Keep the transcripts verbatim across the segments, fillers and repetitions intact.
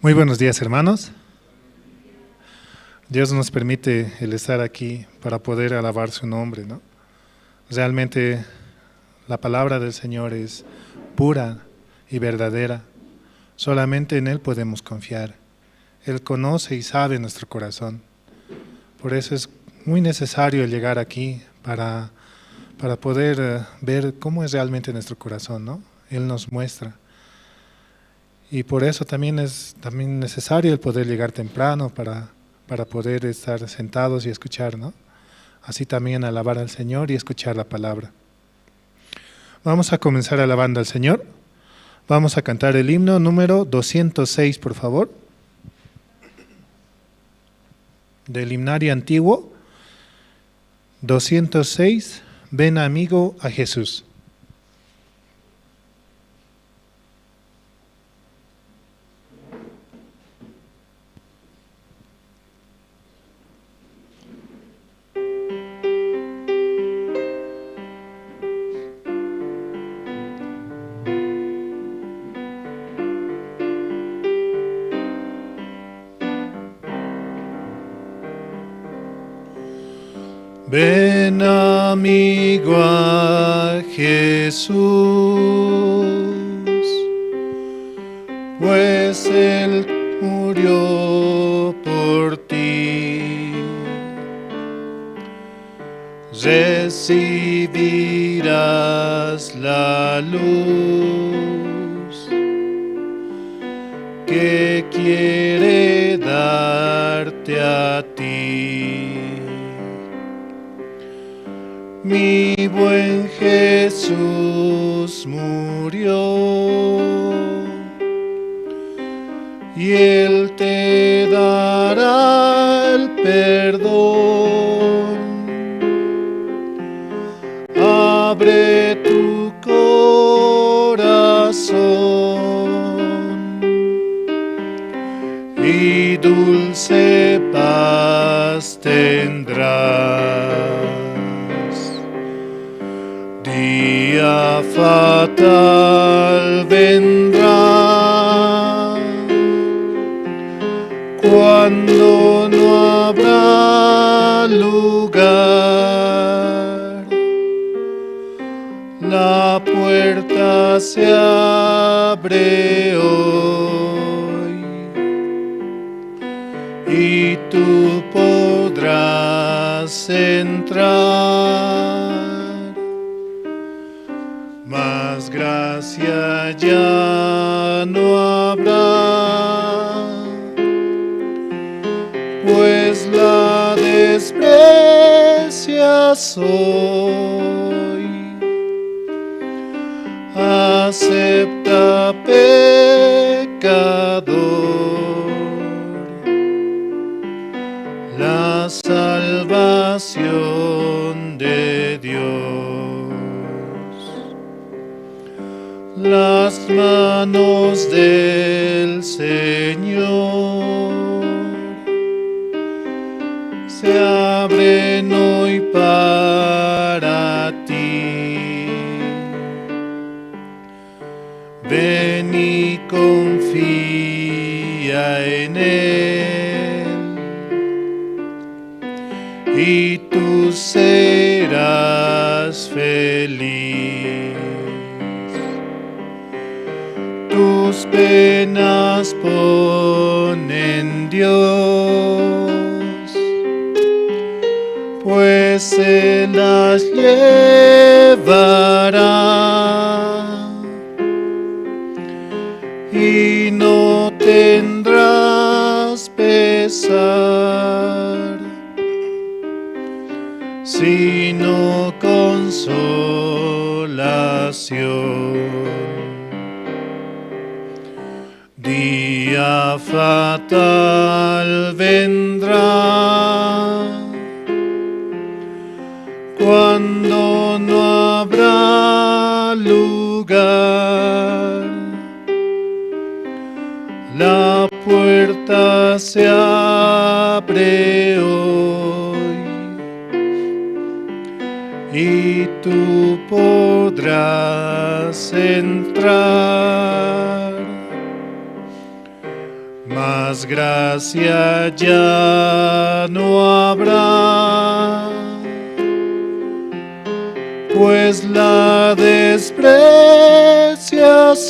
Muy buenos días, hermanos. Dios nos permite el estar aquí para poder alabar su nombre, ¿no? Realmente la palabra del Señor es pura y verdadera. Solamente en Él podemos confiar. Él conoce y sabe nuestro corazón. Por eso es muy necesario llegar aquí para, para poder, eh, ver cómo es realmente nuestro corazón, ¿no? Él nos muestra. Y por eso también es también necesario el poder llegar temprano para, para poder estar sentados y escuchar, ¿no? Así también alabar al Señor y escuchar la palabra. Vamos a comenzar alabando al Señor. Vamos a cantar el himno número doscientos seis, por favor. Del himnario antiguo, doscientos seis, Ven amigo a Jesús. Ven amigo a Jesús, pues Él murió por ti. Recibirás la luz que quiere darte a ti. Mi buen Jesús murió y Él te dará el perdón. Abre tu corazón y dulce paz tendrás. Día fatal vendrá cuando no habrá lugar. La puerta se abre hoy y tú podrás entrar. Más gracia ya no habrá, pues la desprecias hoy. Acepta, pecador, la salvación de Dios. Las manos del Señor se abren hoy para ti. Ven y confía en Él, y tú serás feliz. Tus penas pon en Dios, pues Él las llevará y no tendrás pesar, sino consolación. Día fatal vendrá cuando no habrá lugar. La puerta se abre hoy y tú podrás entrar. Desgracia ya no habrá, pues la desprecias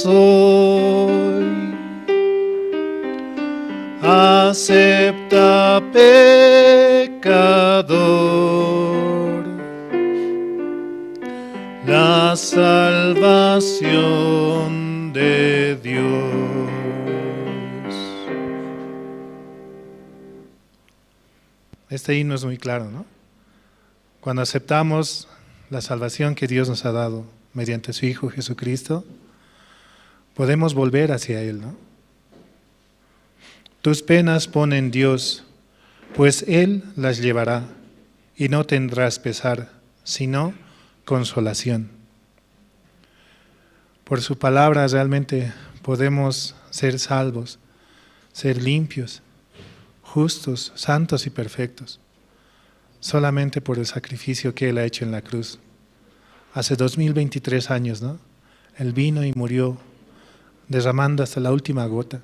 hoy. Acepta, pecador, la salvación de Dios. Este himno es muy claro, ¿no? Cuando aceptamos la salvación que Dios nos ha dado mediante su Hijo Jesucristo, podemos volver hacia Él, ¿no? Tus penas pon en Dios, pues Él las llevará, y no tendrás pesar, sino consolación. Por su palabra realmente podemos ser salvos, ser limpios, justos, santos y perfectos, solamente por el sacrificio que Él ha hecho en la cruz. Hace dos mil veintitrés años, ¿no? Él vino y murió, derramando hasta la última gota,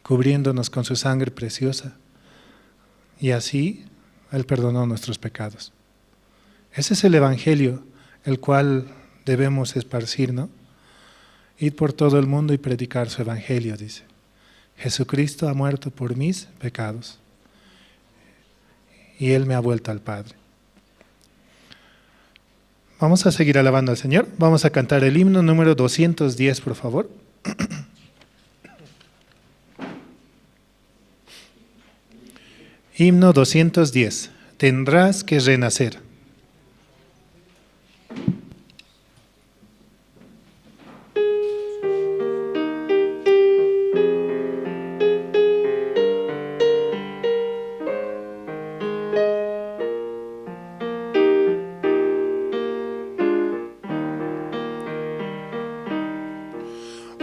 cubriéndonos con su sangre preciosa. Y así Él perdonó nuestros pecados. Ese es el evangelio, el cual debemos esparcir, ¿no? Ir por todo el mundo y predicar su evangelio, dice. Jesucristo ha muerto por mis pecados y Él me ha vuelto al Padre. Vamos a seguir alabando al Señor. Vamos a cantar el himno número doscientos diez, por favor. Himno doscientos diez. Tendrás que renacer.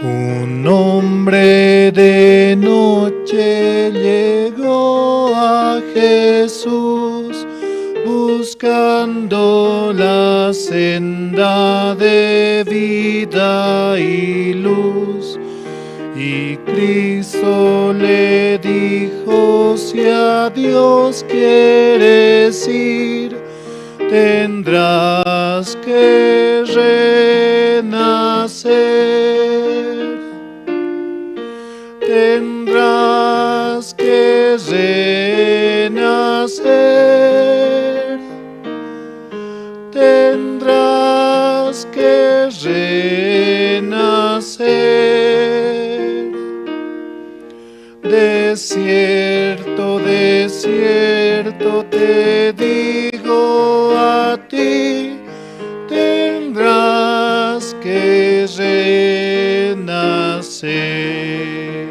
Un hombre de noche llegó a Jesús buscando la senda de vida y luz. Y Cristo le dijo: "Si a Dios quieres ir, tendrás que renacer, tendrás que renacer, tendrás que renacer". De cierto, de cierto te digo a ti, tendrás que renacer.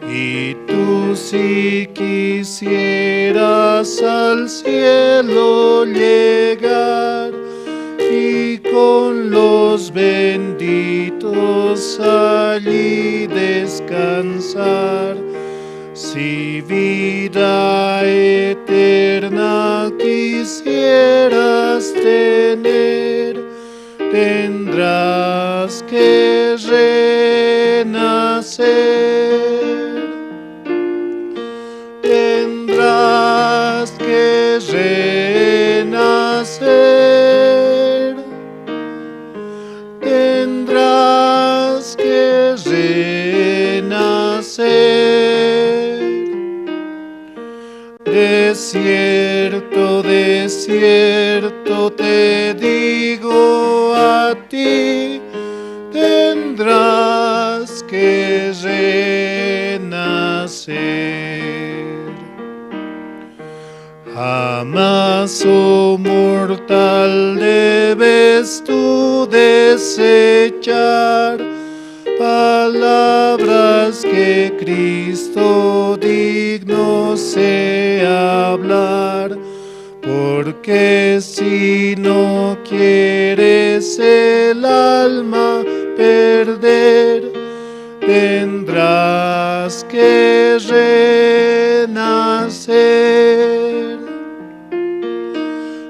Y tú, si quisieras al cielo llegar y con los benditos allí descansar, si vida eterna quisieras tener, tendrás que renacer, tendrás que renacer, tendrás que renacer. De cierto, de cierto te digo a ti, tendrás que renacer. Jamás, oh mortal, debes tú desechar palabras que Cristo digno sea hablar, porque si no quieres el alma perder, tendrás que renacer.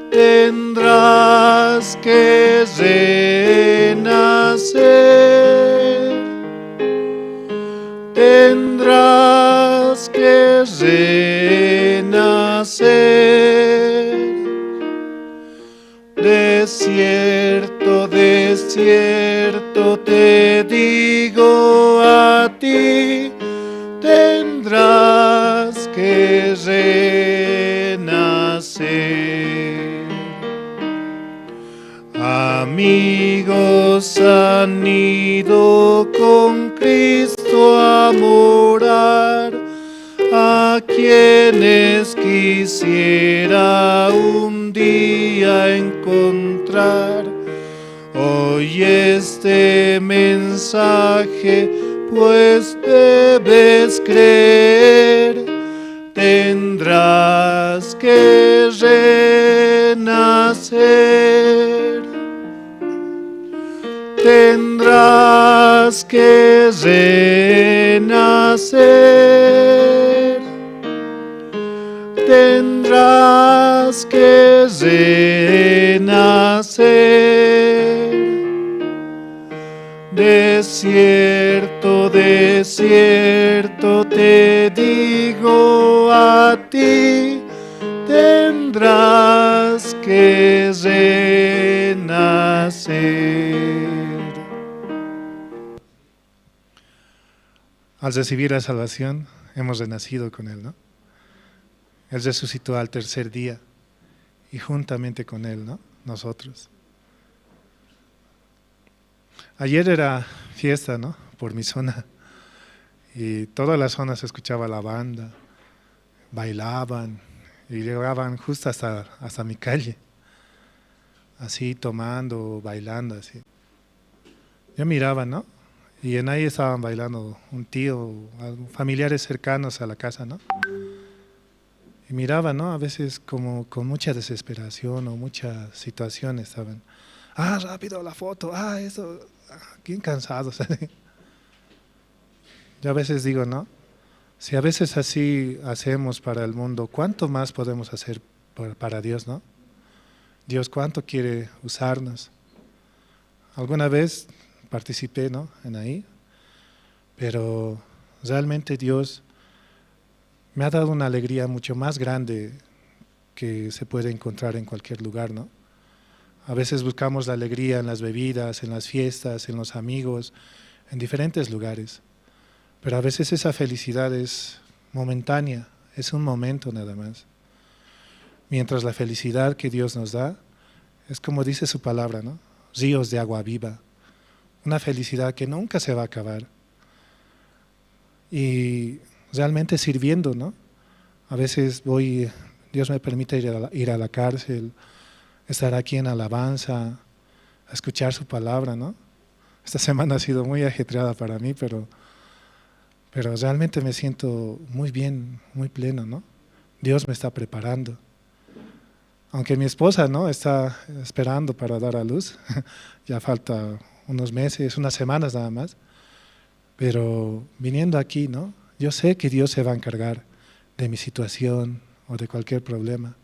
Tendrás que renacer, tendrás nacer. De cierto, de cierto te digo, a ti tendrás que renacer. Amigos han ido con Cristo a morar, a quienes quisiera un día encontrar. Oye este mensaje, pues debes creer, tendrás que renacer. Tendrás que renacer. Tendrás que renacer. De cierto, de cierto te digo, a ti tendrás que renacer. Al recibir la salvación, hemos renacido con Él, ¿no? Él resucitó al tercer día y juntamente con Él, ¿no? Nosotros. Ayer era fiesta, ¿no? Por mi zona. Y toda la zona se escuchaba la banda, bailaban y llegaban justo hasta, hasta mi calle. Así tomando, bailando, así. Yo miraba, ¿no? Y en ahí estaban bailando un tío, algo, familiares cercanos a la casa, ¿no? Y miraba, ¿no? A veces como con mucha desesperación o mucha situación estaban. Ah, rápido la foto, ah, eso, ah, bien cansados. Yo a veces digo, ¿no? Si a veces así hacemos para el mundo, ¿cuánto más podemos hacer pa-, para Dios, ¿no? Dios cuánto quiere usarnos. Alguna vez participé, ¿no? En ahí, pero realmente Dios me ha dado una alegría mucho más grande que se puede encontrar en cualquier lugar, ¿no? A veces buscamos la alegría en las bebidas, en las fiestas, en los amigos, en diferentes lugares. Pero a veces esa felicidad es momentánea, es un momento nada más. Mientras la felicidad que Dios nos da es, como dice su palabra, ¿no? Ríos de agua viva, una felicidad que nunca se va a acabar. Y realmente sirviendo, ¿no? A veces voy, Dios me permite ir a la, ir a la cárcel, estar aquí en alabanza, escuchar su palabra, ¿no? Esta semana ha sido muy ajetreada para mí, pero, pero realmente me siento muy bien, muy pleno, ¿no? Dios me está preparando. Aunque mi esposa, ¿no? Está esperando para dar a luz, ya falta unos meses, unas semanas nada más, pero viniendo aquí, ¿no? Yo sé que Dios se va a encargar de mi situación o de cualquier problema.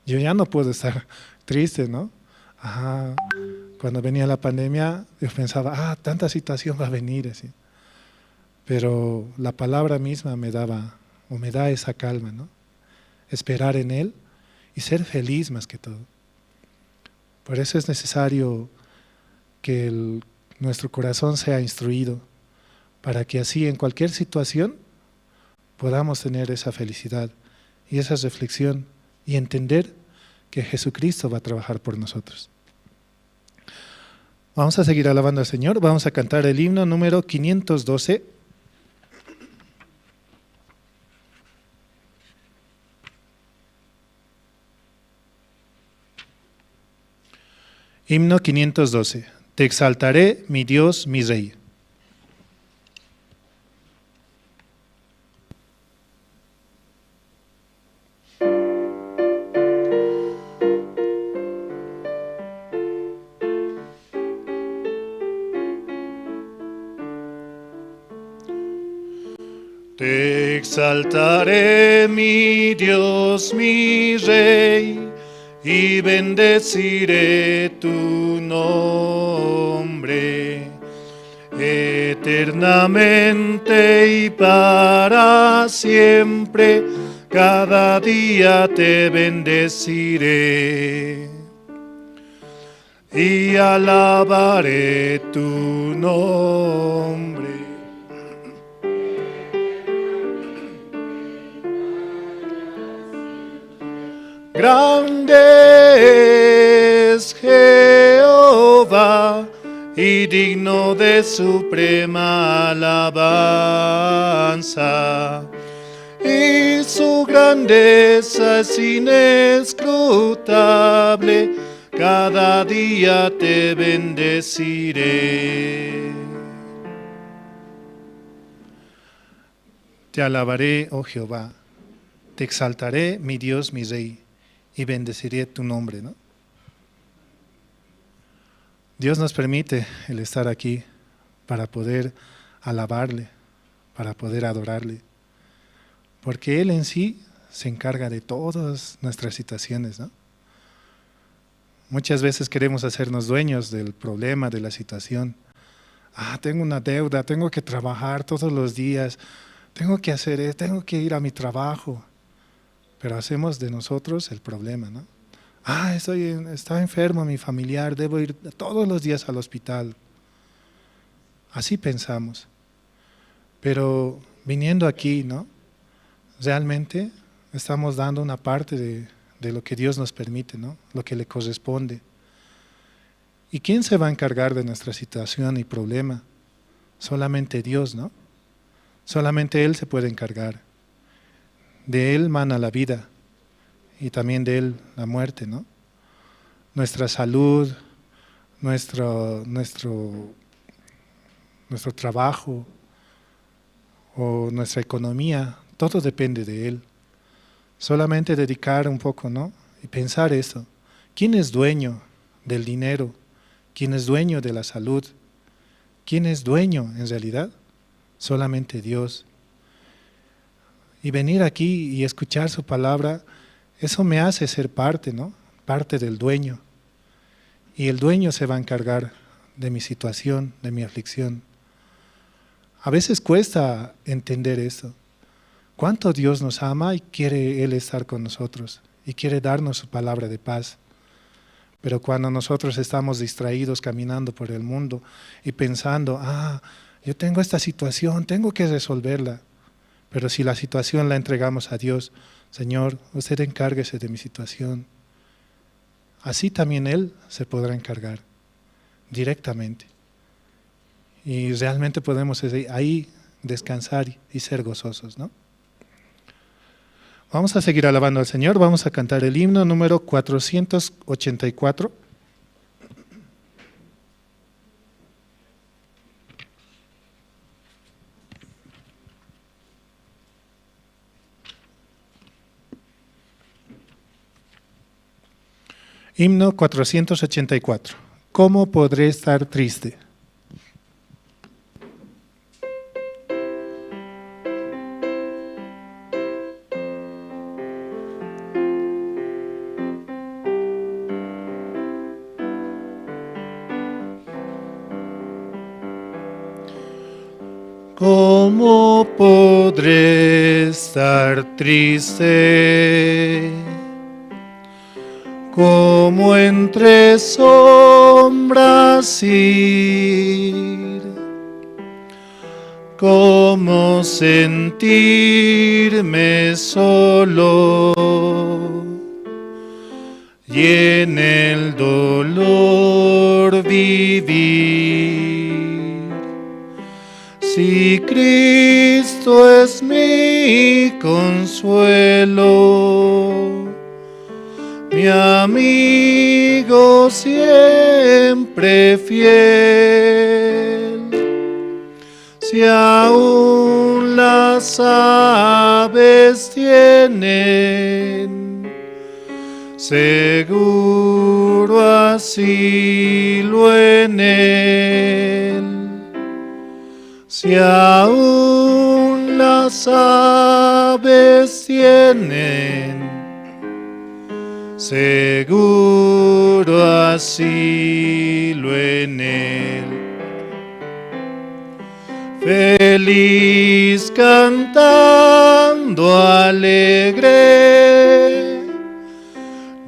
Yo ya no puedo estar triste, ¿no? Ajá. Cuando venía la pandemia, yo pensaba, ah, tanta situación va a venir, así. Pero la palabra misma me daba, o me da esa calma, ¿no? Esperar en Él y ser feliz más que todo. Por eso es necesario que el, nuestro corazón sea instruido, para que así en cualquier situación podamos tener esa felicidad y esa reflexión y entender que Jesucristo va a trabajar por nosotros. Vamos a seguir alabando al Señor. Vamos a cantar el himno número quinientos doce. Himno quinientos doce. Te exaltaré, mi Dios, mi Rey. Te exaltaré, mi Dios, mi Rey, y bendeciré tu nombre. Eternamente y para siempre cada día te bendeciré y alabaré tu nombre. Grande es Jehová y digno de suprema alabanza, y su grandeza es inescrutable, cada día te bendeciré. Te alabaré, oh Jehová, te exaltaré, mi Dios, mi Rey, y bendeciré tu nombre, ¿no? Dios nos permite el estar aquí para poder alabarle, para poder adorarle, porque Él en sí se encarga de todas nuestras situaciones, ¿no? Muchas veces queremos hacernos dueños del problema, de la situación. Ah, tengo una deuda, tengo que trabajar todos los días, tengo que hacer esto, tengo que ir a mi trabajo. Pero hacemos de nosotros el problema, ¿no? Ah, estoy en- está enfermo mi familiar, debo ir todos los días al hospital. Así pensamos. Pero viniendo aquí, ¿no? Realmente estamos dando una parte de, de lo que Dios nos permite, ¿no? Lo que le corresponde. ¿Y quién se va a encargar de nuestra situación y problema? Solamente Dios, ¿no? Solamente Él se puede encargar. De Él mana la vida y también de Él la muerte, ¿no? Nuestra salud, nuestro, nuestro, nuestro trabajo o nuestra economía, todo depende de Él. Solamente dedicar un poco, ¿no? Y pensar eso. ¿Quién es dueño del dinero? ¿Quién es dueño de la salud? ¿Quién es dueño en realidad? Solamente Dios. Y venir aquí y escuchar su palabra, eso me hace ser parte, ¿no? Parte del dueño. Y el dueño se va a encargar de mi situación, de mi aflicción. A veces cuesta entender eso. Cuánto Dios nos ama y quiere Él estar con nosotros y quiere darnos su palabra de paz. Pero cuando nosotros estamos distraídos caminando por el mundo y pensando, ah, yo tengo esta situación, tengo que resolverla. Pero si la situación la entregamos a Dios, Señor, usted encárguese de mi situación. Así también Él se podrá encargar directamente. Y realmente podemos ahí descansar y ser gozosos, ¿no? Vamos a seguir alabando al Señor. Vamos a cantar el himno número cuatrocientos ochenta y cuatro. Himno cuatrocientos ochenta y cuatro. ¿Cómo podré estar triste? ¿Cómo podré estar triste? Como entre sombras ir, como sentirme solo y en el dolor vivir. Si Cristo es mi consuelo, mi amigo siempre fiel, si aún las aves tienen seguro asilo en él, si aún las aves tienen seguro asilo en él. Feliz cantando alegre,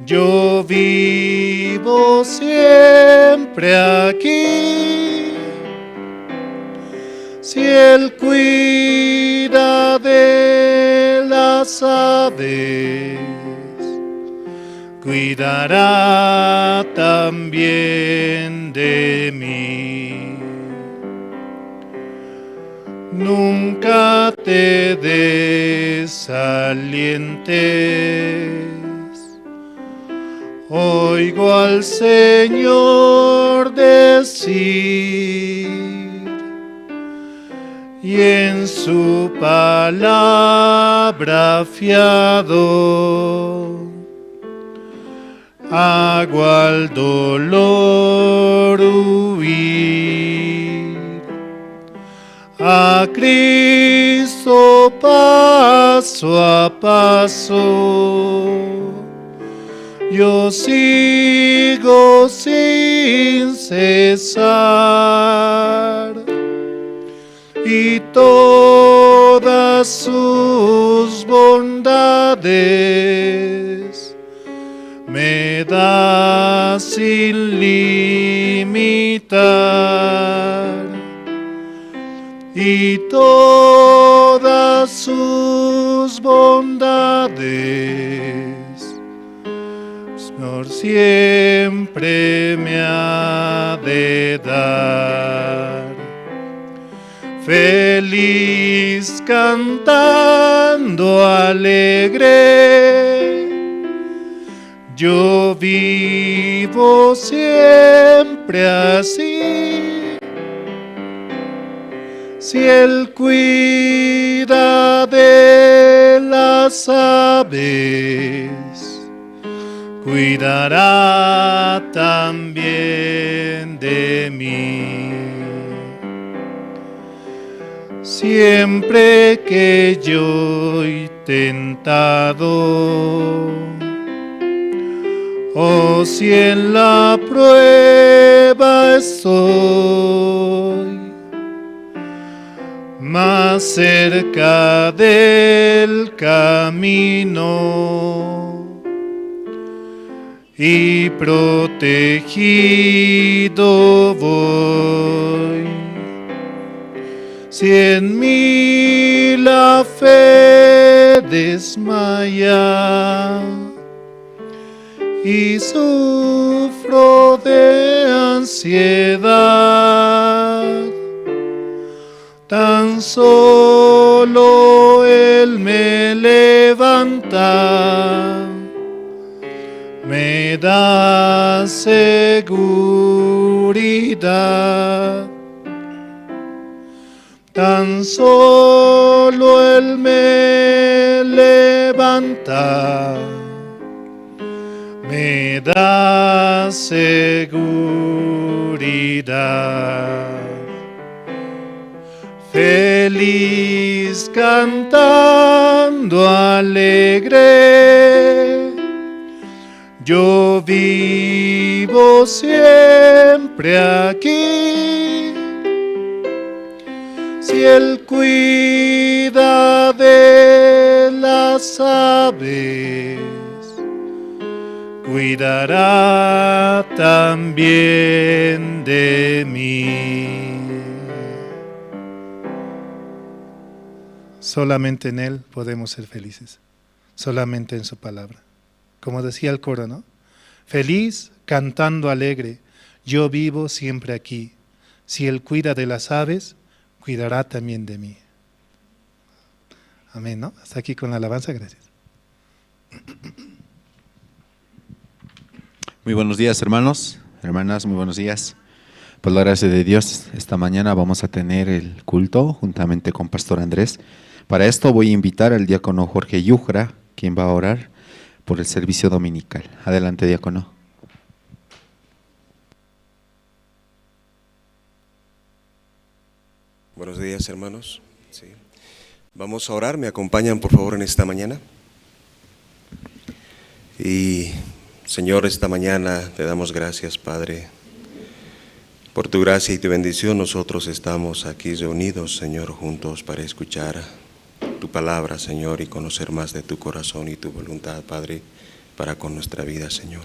yo vivo siempre aquí. Si Él cuida de las aves, cuidará también de mí. Nunca te desalientes. Oigo al Señor decir, y en su palabra fiado, hago al dolor huir. A Cristo paso a paso, yo sigo sin cesar, y todas sus bondades me da sin limitar, y todas sus bondades, Señor, siempre me ha de dar. Feliz cantando alegre, yo vivo siempre así. Si Él cuida de las aves, cuidará también de mí. Siempre que yo he tentado, o si en la prueba estoy, más cerca del camino y protegido voy. Si en mí la fe desmaya y sufro de ansiedad, tan solo Él me levanta, me da seguridad. Tan solo Él me levanta, me da seguridad. Feliz cantando alegre, yo vivo siempre aquí. Si Él cuida de las aves, cuidará también de mí. Solamente en Él podemos ser felices, solamente en su palabra. Como decía el coro, ¿no? Feliz, cantando alegre, yo vivo siempre aquí. Si Él cuida de las aves, cuidará también de mí. Amén, ¿no? Hasta aquí con la alabanza, gracias. Muy buenos días, hermanos, hermanas, muy buenos días. Por la gracia de Dios, esta mañana vamos a tener el culto juntamente con Pastor Andrés. Para esto voy a invitar al diácono Jorge Yujra, quien va a orar por el servicio dominical. Adelante, diácono. Buenos días, hermanos. Sí. Vamos a orar. ¿Me acompañan, por favor, en esta mañana? Y, Señor, esta mañana te damos gracias, Padre, por tu gracia y tu bendición. Nosotros estamos aquí reunidos, Señor, juntos para escuchar tu palabra, Señor, y conocer más de tu corazón y tu voluntad, Padre, para con nuestra vida, Señor.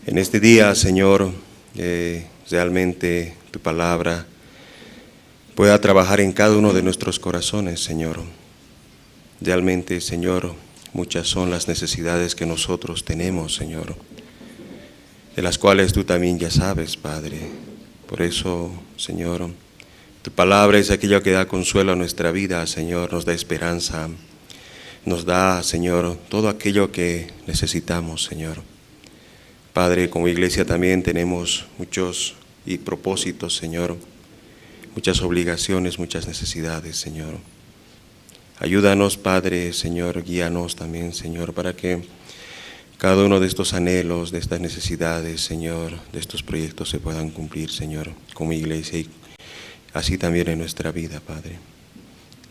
En este día, Señor, eh, realmente tu palabra pueda trabajar en cada uno de nuestros corazones, Señor. Realmente, Señor, muchas son las necesidades que nosotros tenemos, Señor, de las cuales tú también ya sabes, Padre. Por eso, Señor, tu palabra es aquello que da consuelo a nuestra vida, Señor, nos da esperanza, nos da, Señor, todo aquello que necesitamos, Señor. Padre, como iglesia también tenemos muchos y propósitos, Señor, muchas obligaciones, muchas necesidades, Señor. Ayúdanos, Padre, Señor, guíanos también, Señor, para que cada uno de estos anhelos, de estas necesidades, Señor, de estos proyectos se puedan cumplir, Señor, como iglesia y así también en nuestra vida, Padre.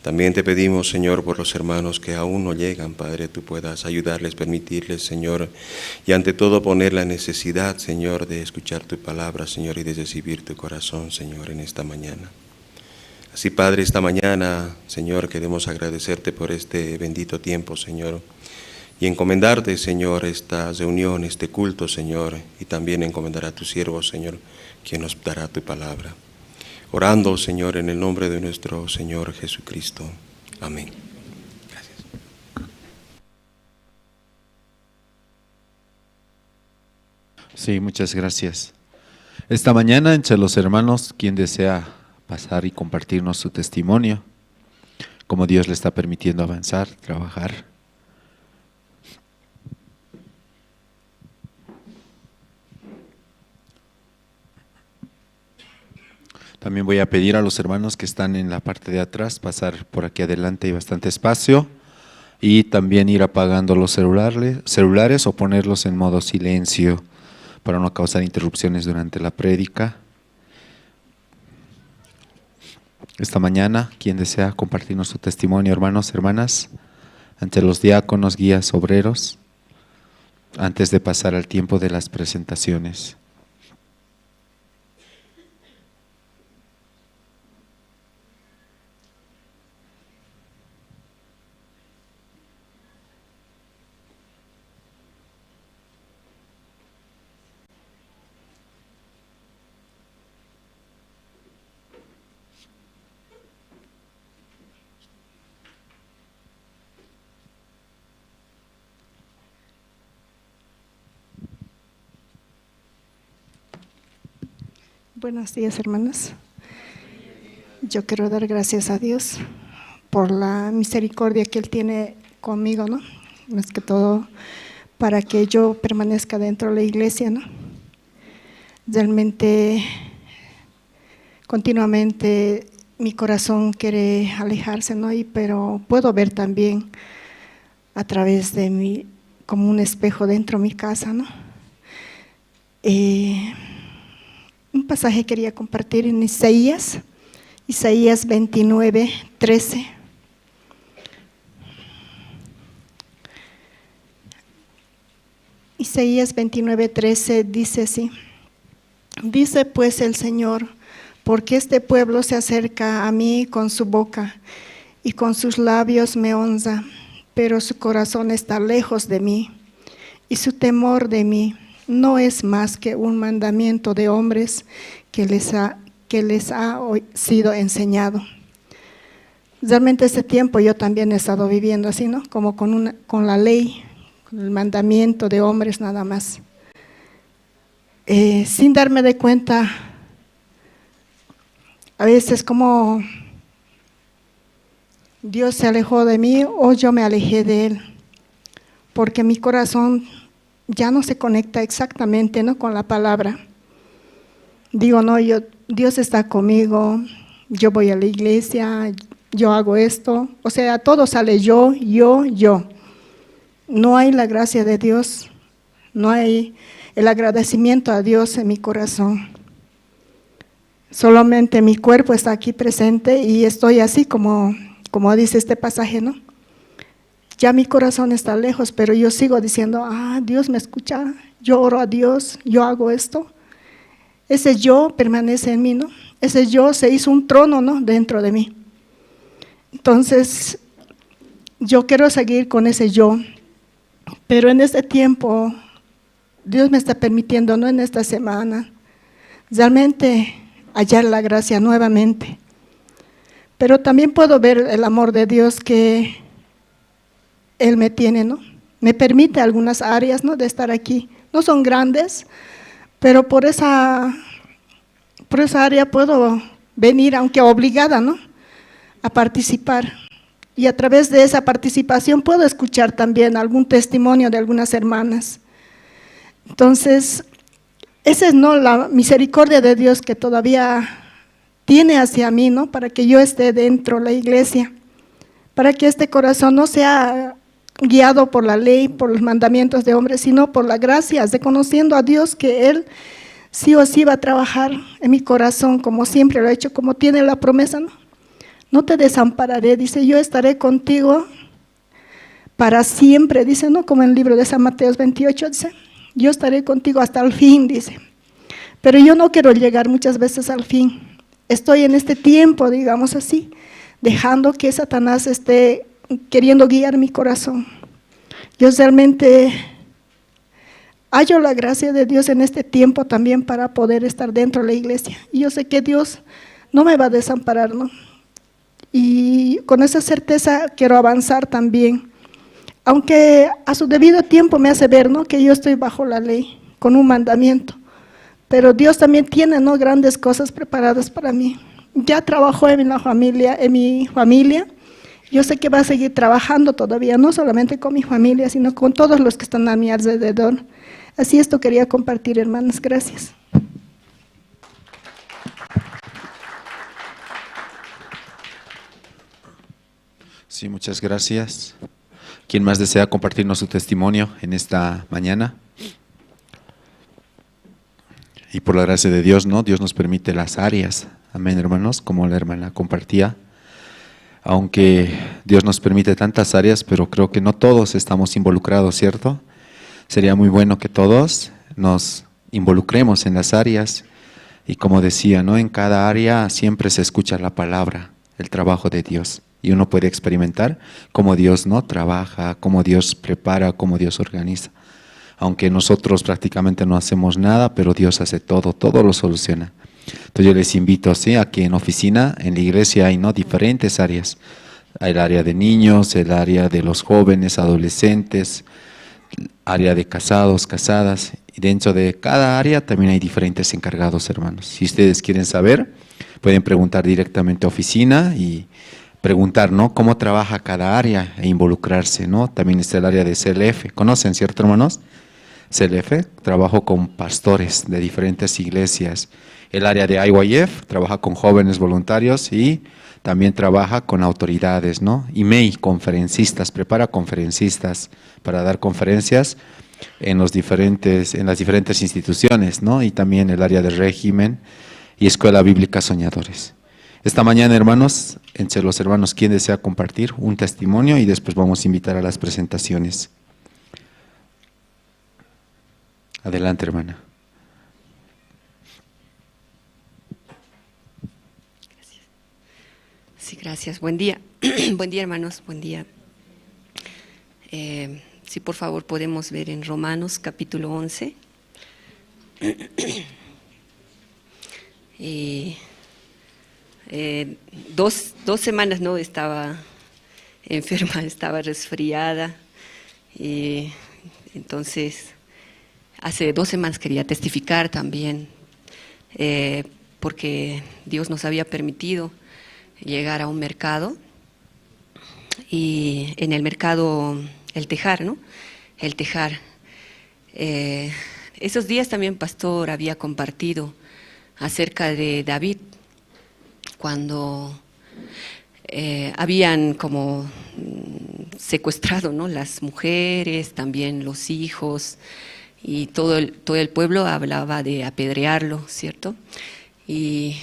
También te pedimos, Señor, por los hermanos que aún no llegan, Padre, tú puedas ayudarles, permitirles, Señor, y ante todo poner la necesidad, Señor, de escuchar tu palabra, Señor, y de recibir tu corazón, Señor, en esta mañana. Así, Padre, esta mañana, Señor, queremos agradecerte por este bendito tiempo, Señor, y encomendarte, Señor, esta reunión, este culto, Señor, y también encomendar a tu siervo, Señor, quien nos dará tu palabra. Orando, Señor, en el nombre de nuestro Señor Jesucristo. Amén. Gracias. Sí, muchas gracias. Esta mañana, entre los hermanos, ¿quién desea pasar y compartirnos su testimonio? Cómo Dios le está permitiendo avanzar, trabajar. También voy a pedir a los hermanos que están en la parte de atrás pasar por aquí adelante, hay bastante espacio. Y también ir apagando los celulares, celulares o ponerlos en modo silencio para no causar interrupciones durante la prédica. Esta mañana, ¿quién desea compartirnos su testimonio, hermanos, hermanas? Ante los diáconos, guías, obreros, antes de pasar al tiempo de las presentaciones. Buenos días, hermanos. Yo quiero dar gracias a Dios por la misericordia que Él tiene conmigo, ¿no? Más que todo, para que yo permanezca dentro de la iglesia, ¿no? Realmente, continuamente mi corazón quiere alejarse, ¿no? Y, pero puedo ver también a través de mí, como un espejo dentro de mi casa, ¿no? Eh, un pasaje quería compartir en Isaías, Isaías veintinueve, trece. Isaías veintinueve, trece dice así: Dice pues el Señor: porque este pueblo se acerca a mí con su boca, y con sus labios me honra, pero su corazón está lejos de mí, y su temor de mí no es más que un mandamiento de hombres que les ha, que les ha o-, sido enseñado. Realmente este tiempo yo también he estado viviendo así, ¿no? Como con una, con la ley, con el mandamiento de hombres nada más. Eh, sin darme de cuenta, a veces como Dios se alejó de mí o yo me alejé de Él, porque mi corazón ya no se conecta exactamente, ¿no?, con la palabra. Digo, no, yo, Dios está conmigo, yo voy a la iglesia, yo hago esto. O sea, todo sale yo, yo, yo. No hay la gracia de Dios, no hay el agradecimiento a Dios en mi corazón. Solamente mi cuerpo está aquí presente y estoy así como, como dice este pasaje, ¿no? Ya mi corazón está lejos, pero yo sigo diciendo: "Ah, Dios me escucha, yo oro a Dios, yo hago esto". Ese yo permanece en mí, ¿no? Ese yo se hizo un trono, ¿no?, dentro de mí. Entonces, yo quiero seguir con ese yo, pero en este tiempo Dios me está permitiendo, ¿no? En esta semana, realmente hallar la gracia nuevamente. Pero también puedo ver el amor de Dios que Él me tiene, ¿no? Me permite algunas áreas, ¿no? De estar aquí. No son grandes, pero por esa, por esa área puedo venir, aunque obligada, ¿no? A participar. Y a través de esa participación puedo escuchar también algún testimonio de algunas hermanas. Entonces, esa es, ¿no?, la misericordia de Dios que todavía tiene hacia mí, ¿no? Para que yo esté dentro de la iglesia, para que este corazón no sea guiado por la ley, por los mandamientos de hombres, sino por la gracia, reconociendo a Dios que Él sí o sí va a trabajar en mi corazón, como siempre lo ha hecho, como tiene la promesa, ¿no? No te desampararé, dice, yo estaré contigo para siempre, dice, ¿no? Como en el libro de San Mateo veintiocho, dice, yo estaré contigo hasta el fin, dice. Pero yo no quiero llegar muchas veces al fin. Estoy en este tiempo, digamos así, dejando que Satanás esté queriendo guiar mi corazón. Yo realmente hallo la gracia de Dios en este tiempo también para poder estar dentro de la iglesia. Y yo sé que Dios no me va a desamparar, ¿no? Y con esa certeza quiero avanzar también. Aunque a su debido tiempo me hace ver, ¿no?, que yo estoy bajo la ley, con un mandamiento. Pero Dios también tiene, ¿no?, grandes cosas preparadas para mí. Ya trabajó en la familia, en mi familia. Yo sé que va a seguir trabajando todavía, no solamente con mi familia, sino con todos los que están a mi alrededor. Así esto quería compartir, hermanas. Gracias. Sí, muchas gracias. ¿Quién más desea compartirnos su testimonio en esta mañana? Y por la gracia de Dios, ¿no? Dios nos permite las áreas. Amén, hermanos, como la hermana compartía. Aunque Dios nos permite tantas áreas, pero creo que no todos estamos involucrados, ¿cierto? Sería muy bueno que todos nos involucremos en las áreas y, como decía, ¿no?, en cada área siempre se escucha la palabra, el trabajo de Dios, y uno puede experimentar cómo Dios, ¿no?, trabaja, cómo Dios prepara, cómo Dios organiza. Aunque nosotros prácticamente no hacemos nada, pero Dios hace todo, todo lo soluciona. Entonces yo les invito, ¿sí?, a que en oficina, en la iglesia hay, ¿no?, diferentes áreas. Hay el área de niños, el área de los jóvenes, adolescentes, área de casados, casadas. Y dentro de cada área también hay diferentes encargados, hermanos. Si ustedes quieren saber, pueden preguntar directamente a oficina y preguntar, ¿no?, cómo trabaja cada área e involucrarse, ¿no? También está el área de C L F. ¿Conocen, cierto, hermanos? C L F, trabajo con pastores de diferentes iglesias. El área de I Y F trabaja con jóvenes voluntarios y también trabaja con autoridades, ¿no? Y M E I, conferencistas, prepara conferencistas para dar conferencias en los diferentes, en las diferentes instituciones, ¿no? Y también el área de régimen y Escuela Bíblica Soñadores. Esta mañana, hermanos, entre los hermanos, ¿quién desea compartir un testimonio? Y después vamos a invitar a las presentaciones. Adelante, hermana. Sí, gracias. Buen día. Buen día, hermanos. Buen día. Eh, sí, por favor, podemos ver en Romanos capítulo once. Y, eh, dos, dos semanas, ¿no?, estaba enferma, estaba resfriada. Y entonces, hace dos semanas quería testificar también, eh, porque Dios nos había permitido llegar a un mercado y en el mercado El Tejar, ¿no? El Tejar. Eh, esos días también Pastor había compartido acerca de David, cuando eh, habían como mm, secuestrado, ¿no?, las mujeres, también los hijos, y todo el, todo el pueblo hablaba de apedrearlo, ¿cierto? Y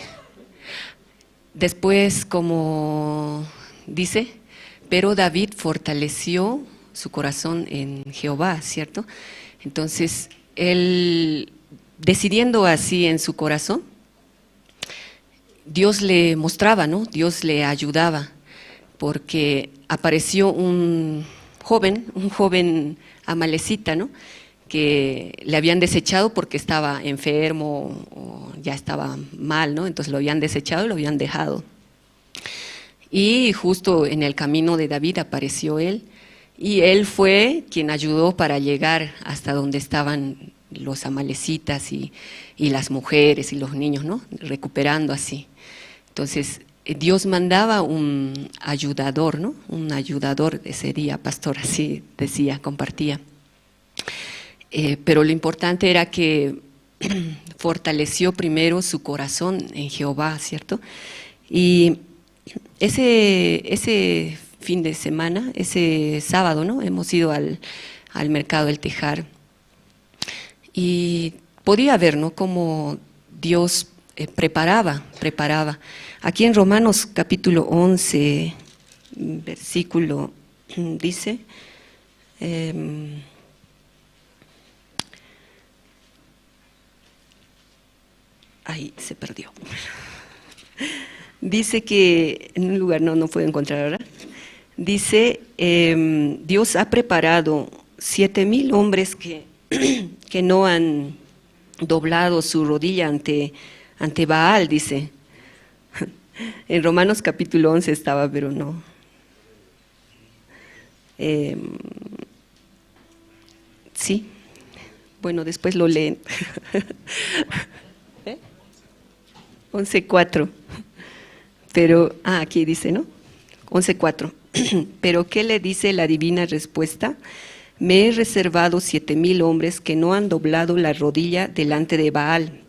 después, como dice, pero David fortaleció su corazón en Jehová, ¿cierto? Entonces, él, decidiendo así en su corazón, Dios le mostraba, ¿no? Dios le ayudaba, porque apareció un joven, un joven amalecita, ¿no? Que le habían desechado porque estaba enfermo o ya estaba mal, ¿no? Entonces lo habían desechado y lo habían dejado. Y justo en el camino de David apareció él, y él fue quien ayudó para llegar hasta donde estaban los amalecitas y, y las mujeres y los niños, ¿no? Recuperando así. Entonces, eh, Dios mandaba un ayudador, ¿no? Un ayudador ese día, pastor, así decía, compartía. Eh, pero lo importante era que fortaleció primero su corazón en Jehová, ¿cierto? Y ese, ese fin de semana, ese sábado, ¿no? Hemos ido al, al mercado del Tejar. Y podía ver, ¿no? Cómo Dios, eh, preparaba, preparaba. Aquí en Romanos capítulo once, versículo, dice, em, ahí se perdió. Dice que en un lugar, no, no puedo encontrar ahora. Dice, em, Dios ha preparado siete mil hombres que, que no han doblado su rodilla ante, ante Baal, dice. En Romanos capítulo once estaba, pero no. Em, sí. Bueno, después lo leen. ¿Eh? Once cuatro. Pero, ah, aquí dice, ¿no? Once cuatro. Pero, ¿qué le dice la divina respuesta? Me he reservado siete mil hombres que no han doblado la rodilla delante de Baal.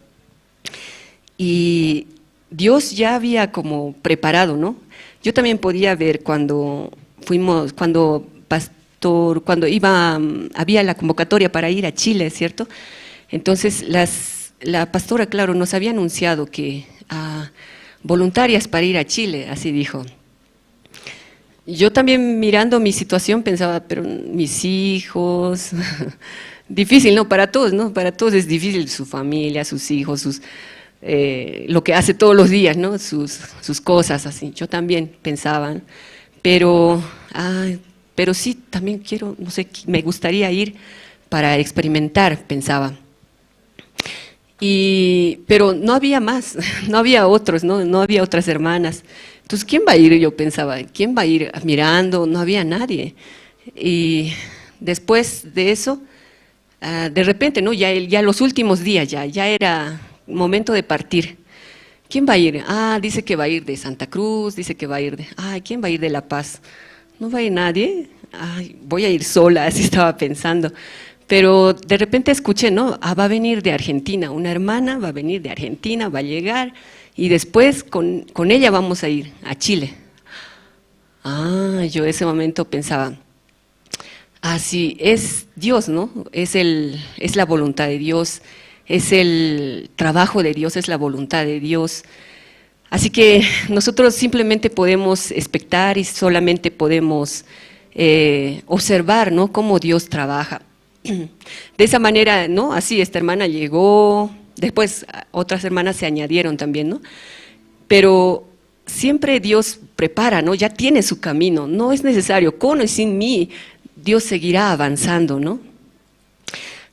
Y Dios ya había como preparado, ¿no? Yo también podía ver cuando fuimos, cuando pastor, cuando iba, mm, había la convocatoria para ir a Chile, ¿cierto? Entonces, las, la pastora, claro, nos había anunciado que, ah, voluntarias para ir a Chile, así dijo. Yo también mirando mi situación pensaba, pero mis hijos, difícil, ¿no? Para todos, ¿no? Para todos es difícil, su familia, sus hijos, sus, eh, lo que hace todos los días, ¿no? Sus, sus cosas, así. Yo también pensaba, pero, ay, pero sí, también quiero, no sé, qui-, me gustaría ir para experimentar, pensaba. Y, pero no había más, no había otros, ¿no? No había otras hermanas. Entonces, ¿quién va a ir? Yo pensaba, ¿quién va a ir mirando? No había nadie. Y después de eso, ah, de repente, ¿no? Ya, el- ya los últimos días, ya, ya era momento de partir. ¿Quién va a ir? Ah, dice que va a ir de Santa Cruz, dice que va a ir de, ah, ¿quién va a ir de La Paz? No va a ir nadie. Ay, voy a ir sola, así estaba pensando. Pero de repente escuché, ¿no? Ah, va a venir de Argentina, una hermana va a venir de Argentina, va a llegar y después con, con ella vamos a ir a Chile. Ah, yo ese momento pensaba, así es Dios, ¿no? Es el, es la voluntad de Dios, es el trabajo de Dios, es la voluntad de Dios. Así que nosotros simplemente podemos expectar y solamente podemos, eh, observar, ¿no? Cómo Dios trabaja. De esa manera, ¿no? Así esta hermana llegó, después, ah, otras hermanas se añadieron también, ¿no? Pero siempre Dios prepara, ¿no? Ya tiene su camino, no es necesario, con o sin mí, Dios seguirá avanzando, ¿no?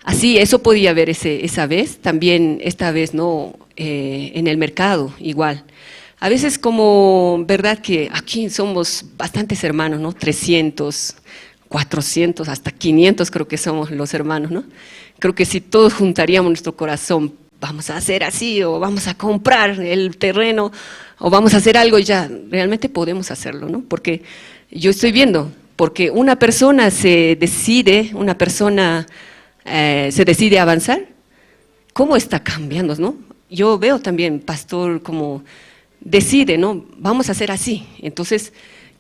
Así, eso podía ver ese, esa vez, también esta vez, ¿no? Eh, en el mercado, igual. A veces como, ¿verdad? Que aquí somos bastantes hermanos, ¿no? Trescientos, cuatrocientos, hasta quinientos creo que somos los hermanos, ¿no? Creo que si todos juntaríamos nuestro corazón, vamos a hacer así, o vamos a comprar el terreno, o vamos a hacer algo, ya realmente podemos hacerlo, ¿no? Porque yo estoy viendo, porque una persona se decide, una persona, eh, se decide a avanzar, cómo está cambiando, ¿no? Yo veo también, pastor, como decide, ¿no? Vamos a hacer así. Entonces,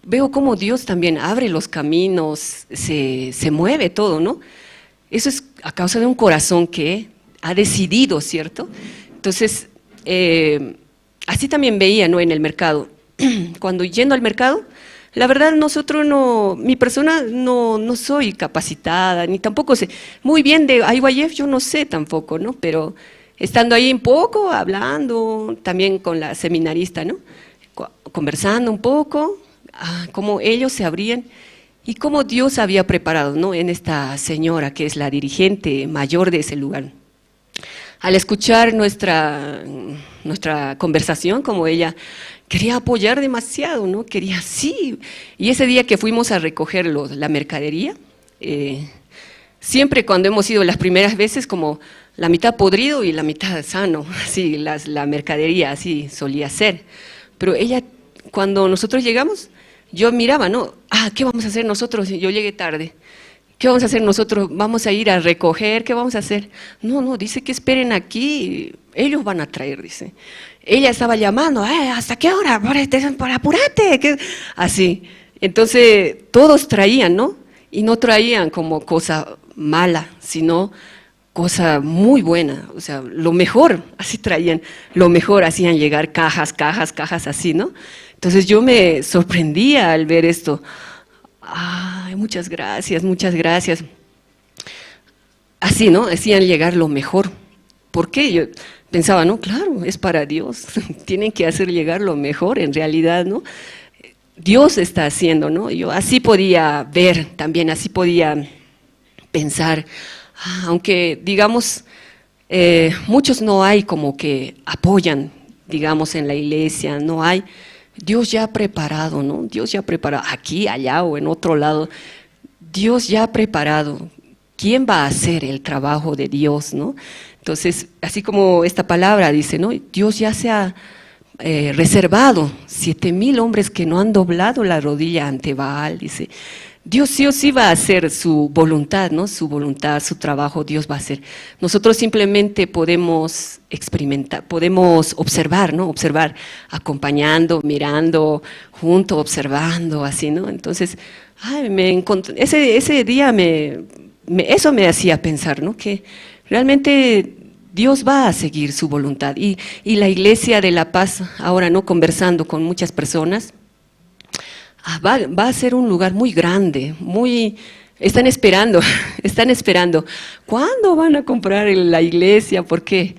veo cómo Dios también abre los caminos, se, se mueve todo, ¿no? Eso es a causa de un corazón que ha decidido, ¿cierto? Entonces, eh, así también veía, ¿no? En el mercado. Cuando yendo al mercado, la verdad nosotros no, mi persona no, no soy capacitada, ni tampoco sé. Muy bien de I Y F yo no sé tampoco, ¿no? Pero estando ahí un poco, hablando, también con la seminarista, ¿no? Co- conversando un poco, ah, cómo ellos se abrían y cómo Dios había preparado, ¿no? En esta señora que es la dirigente mayor de ese lugar. Al escuchar nuestra, nuestra conversación, como ella quería apoyar demasiado, ¿no? Quería, sí. Y ese día que fuimos a recoger los- la mercadería, eh, siempre cuando hemos ido las primeras veces, como la mitad podrido y la mitad sano, así, las- la mercadería, así solía ser. Pero ella, cuando nosotros llegamos, yo miraba, ¿no? Ah, ¿qué vamos a hacer nosotros? Yo llegué tarde. ¿Qué vamos a hacer nosotros? ¿Vamos a ir a recoger? ¿Qué vamos a hacer? No, no, dice que esperen aquí, ellos van a traer, dice. Ella estaba llamando, "Eh, ¿hasta qué hora? Por este- por apurate", que- así. Entonces, todos traían, ¿no? Y no traían como cosa mala, sino cosa muy buena, o sea, lo mejor, así traían, lo mejor, hacían llegar cajas, cajas, cajas, así, ¿no? Entonces yo me sorprendía al ver esto. Ay, muchas gracias, muchas gracias. Así, ¿no? Hacían llegar lo mejor. ¿Por qué? Yo pensaba, no, claro, es para Dios. Tienen que hacer llegar lo mejor, en realidad, ¿no? Dios está haciendo, ¿no? Yo así podía ver también, así podía pensar, ah, aunque digamos, eh, muchos no hay como que apoyan, digamos, en la iglesia, no hay. Dios ya ha preparado, ¿no? Dios ya ha preparado aquí, allá o en otro lado. Dios ya ha preparado. ¿Quién va a hacer el trabajo de Dios, no? Entonces, así como esta palabra dice, ¿no? Dios ya se ha eh, reservado siete mil hombres que no han doblado la rodilla ante Baal, dice. Dios sí o sí va a hacer su voluntad, ¿no? Su voluntad, su trabajo, Dios va a hacer. Nosotros simplemente podemos experimentar, podemos observar, ¿no? Observar, acompañando, mirando, junto, observando, así, ¿no? Entonces, ay, me encontré, ese, ese día me, me- eso me hacía pensar, ¿no? Que realmente Dios va a seguir su voluntad. Y, y la iglesia de La Paz, ahora, ¿no? Conversando con muchas personas, ah, va, va a ser un lugar muy grande, muy... Están esperando, están esperando. ¿Cuándo van a comprar el- la iglesia? Porque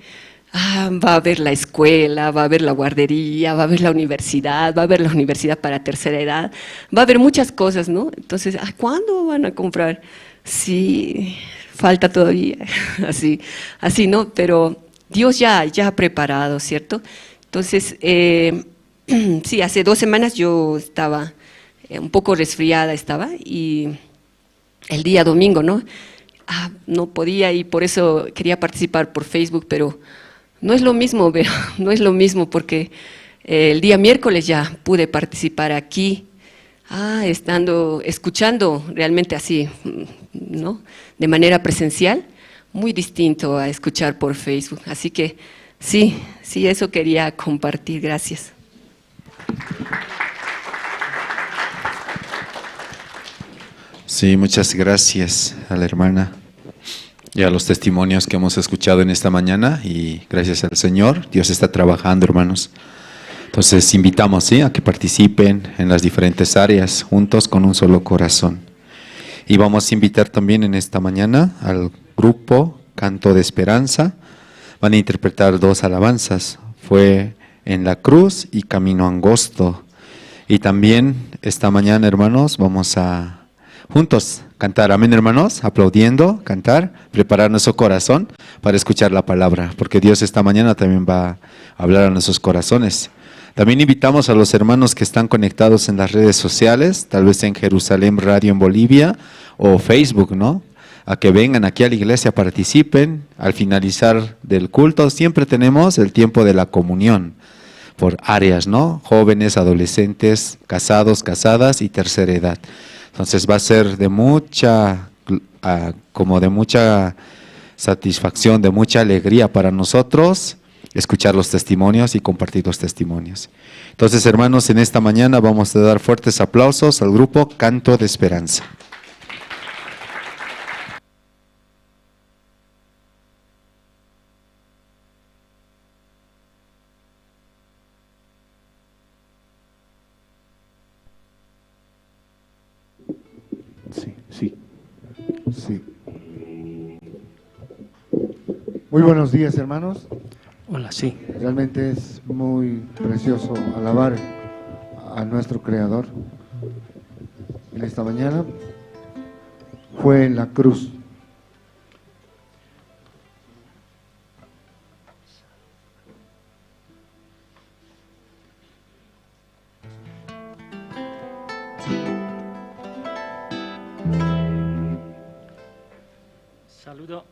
ah, va a haber la escuela, va a haber la guardería, va a haber la universidad, va a haber la universidad para tercera edad, va a haber muchas cosas, ¿no? Entonces, ah, ¿cuándo van a comprar? Sí, falta todavía, así, así, ¿no? Pero Dios ya, ya ha preparado, ¿cierto? Entonces, eh, sí, hace dos semanas yo estaba eh, un poco resfriada, estaba, y el día domingo, ¿no? Ah, no podía y por eso quería participar por Facebook, pero no es lo mismo, pero no es lo mismo porque eh, el día miércoles ya pude participar aquí, ah, estando, escuchando realmente así, mm, ¿no? De manera presencial, muy distinto a escuchar por Facebook. Así que sí, sí, eso quería compartir. Gracias. Sí, muchas gracias a la hermana y a los testimonios que hemos escuchado en esta mañana y gracias al Señor, Dios está trabajando, hermanos. Entonces, invitamos, ¿sí?, a que participen en las diferentes áreas, juntos con un solo corazón. Y vamos a invitar también en esta mañana al grupo Canto de Esperanza. Van a interpretar dos alabanzas. Fue En la cruz y Camino angosto. Y también esta mañana, hermanos, vamos a juntos cantar. Amén, hermanos. Aplaudiendo, cantar, preparar nuestro corazón para escuchar la palabra, porque Dios esta mañana también va a hablar a nuestros corazones. También invitamos a los hermanos que están conectados en las redes sociales, tal vez en Jerusalén Radio en Bolivia o Facebook, ¿no? A que vengan aquí a la iglesia, participen. Al finalizar del culto siempre tenemos el tiempo de la comunión por áreas, ¿no? Jóvenes, adolescentes, casados, casadas y tercera edad. Entonces va a ser de mucha, ah, como de mucha satisfacción, de mucha alegría para nosotros escuchar los testimonios y compartir los testimonios. Entonces, hermanos, en esta mañana vamos a dar fuertes aplausos al grupo Canto de Esperanza. Sí, sí. Sí. Muy buenos días, hermanos. Hola, sí. Realmente es muy precioso alabar a nuestro Creador. de esta mañana fue en la cruz. Saludo.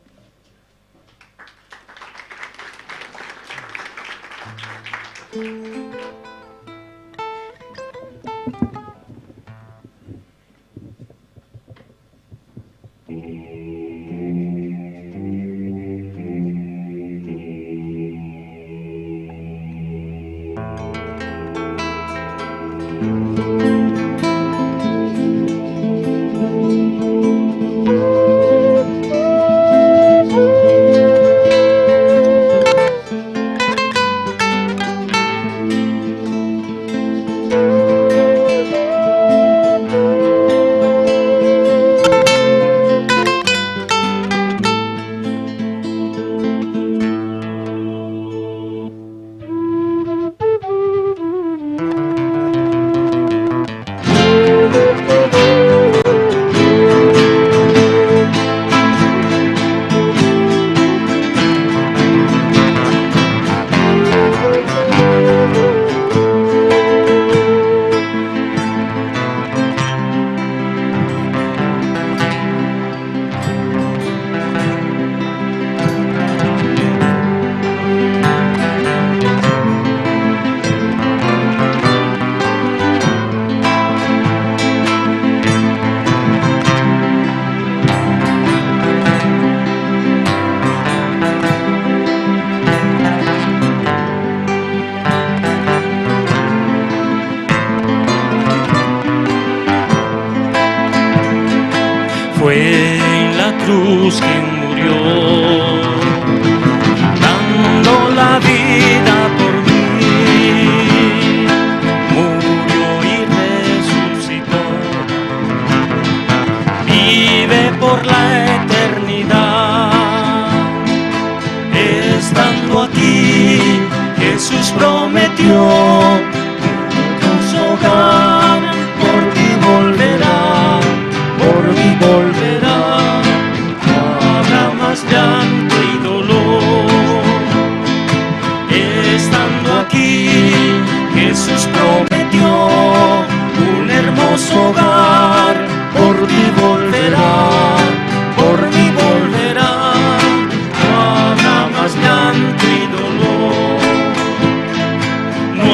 Fue en la cruz quien murió, dando la vida por mí. Murió y resucitó, vive por la eternidad. Estando aquí, Jesús prometió, muchos hogar por ti volverá, por mí volverá. No habrá más llanto y dolor. Estando aquí, Jesús prometió un hermoso hogar. Por ti volverá, por mí volverá. No habrá más llanto y dolor. No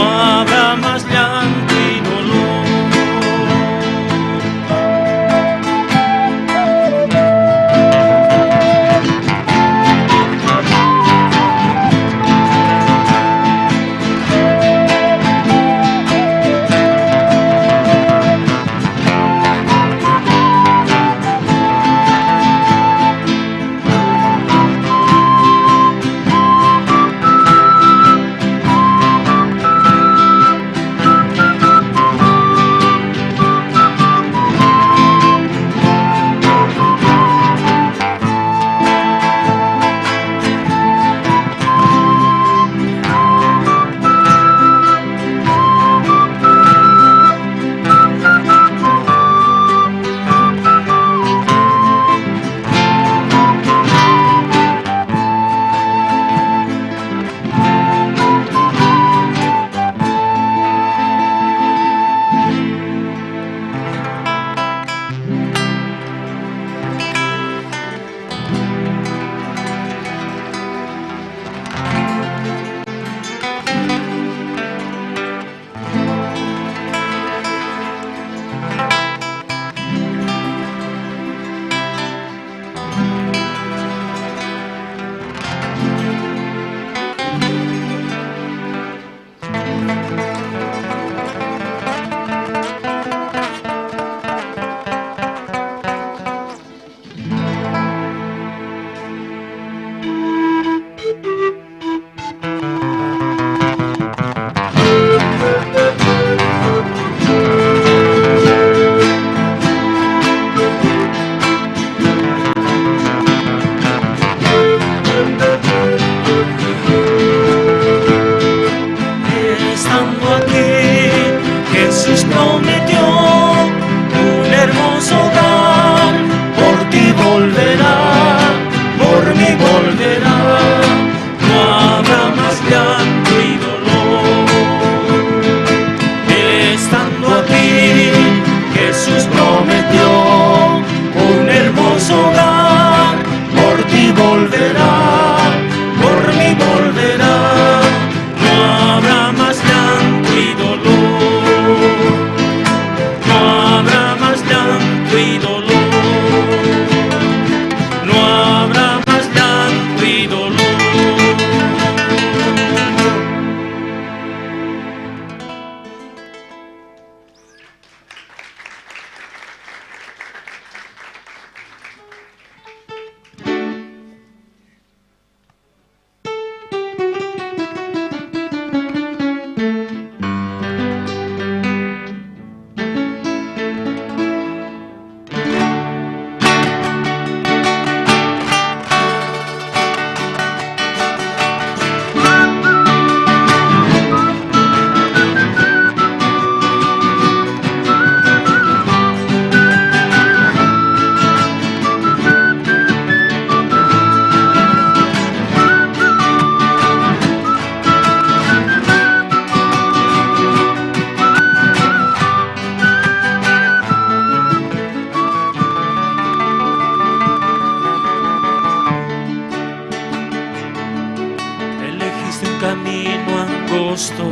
angosto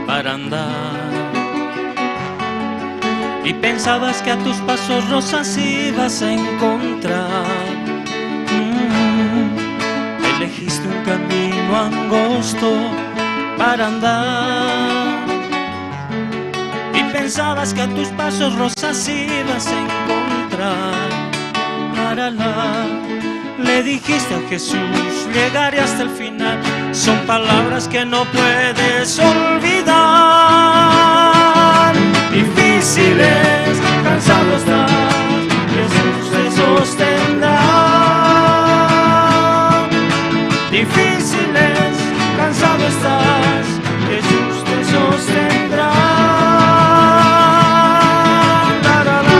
para andar. Y pensabas que a tus pasos rosas ibas a encontrar. Mm, elegiste un camino angosto para andar. Y pensabas que a tus pasos rosas ibas a encontrar. Para la, le dijiste a Jesús, llegaré hasta el final. Son palabras que no puedes olvidar. Difíciles, cansado estás, Jesús te sostendrá. Difíciles, cansado estás, Jesús te sostendrá. La, la, la.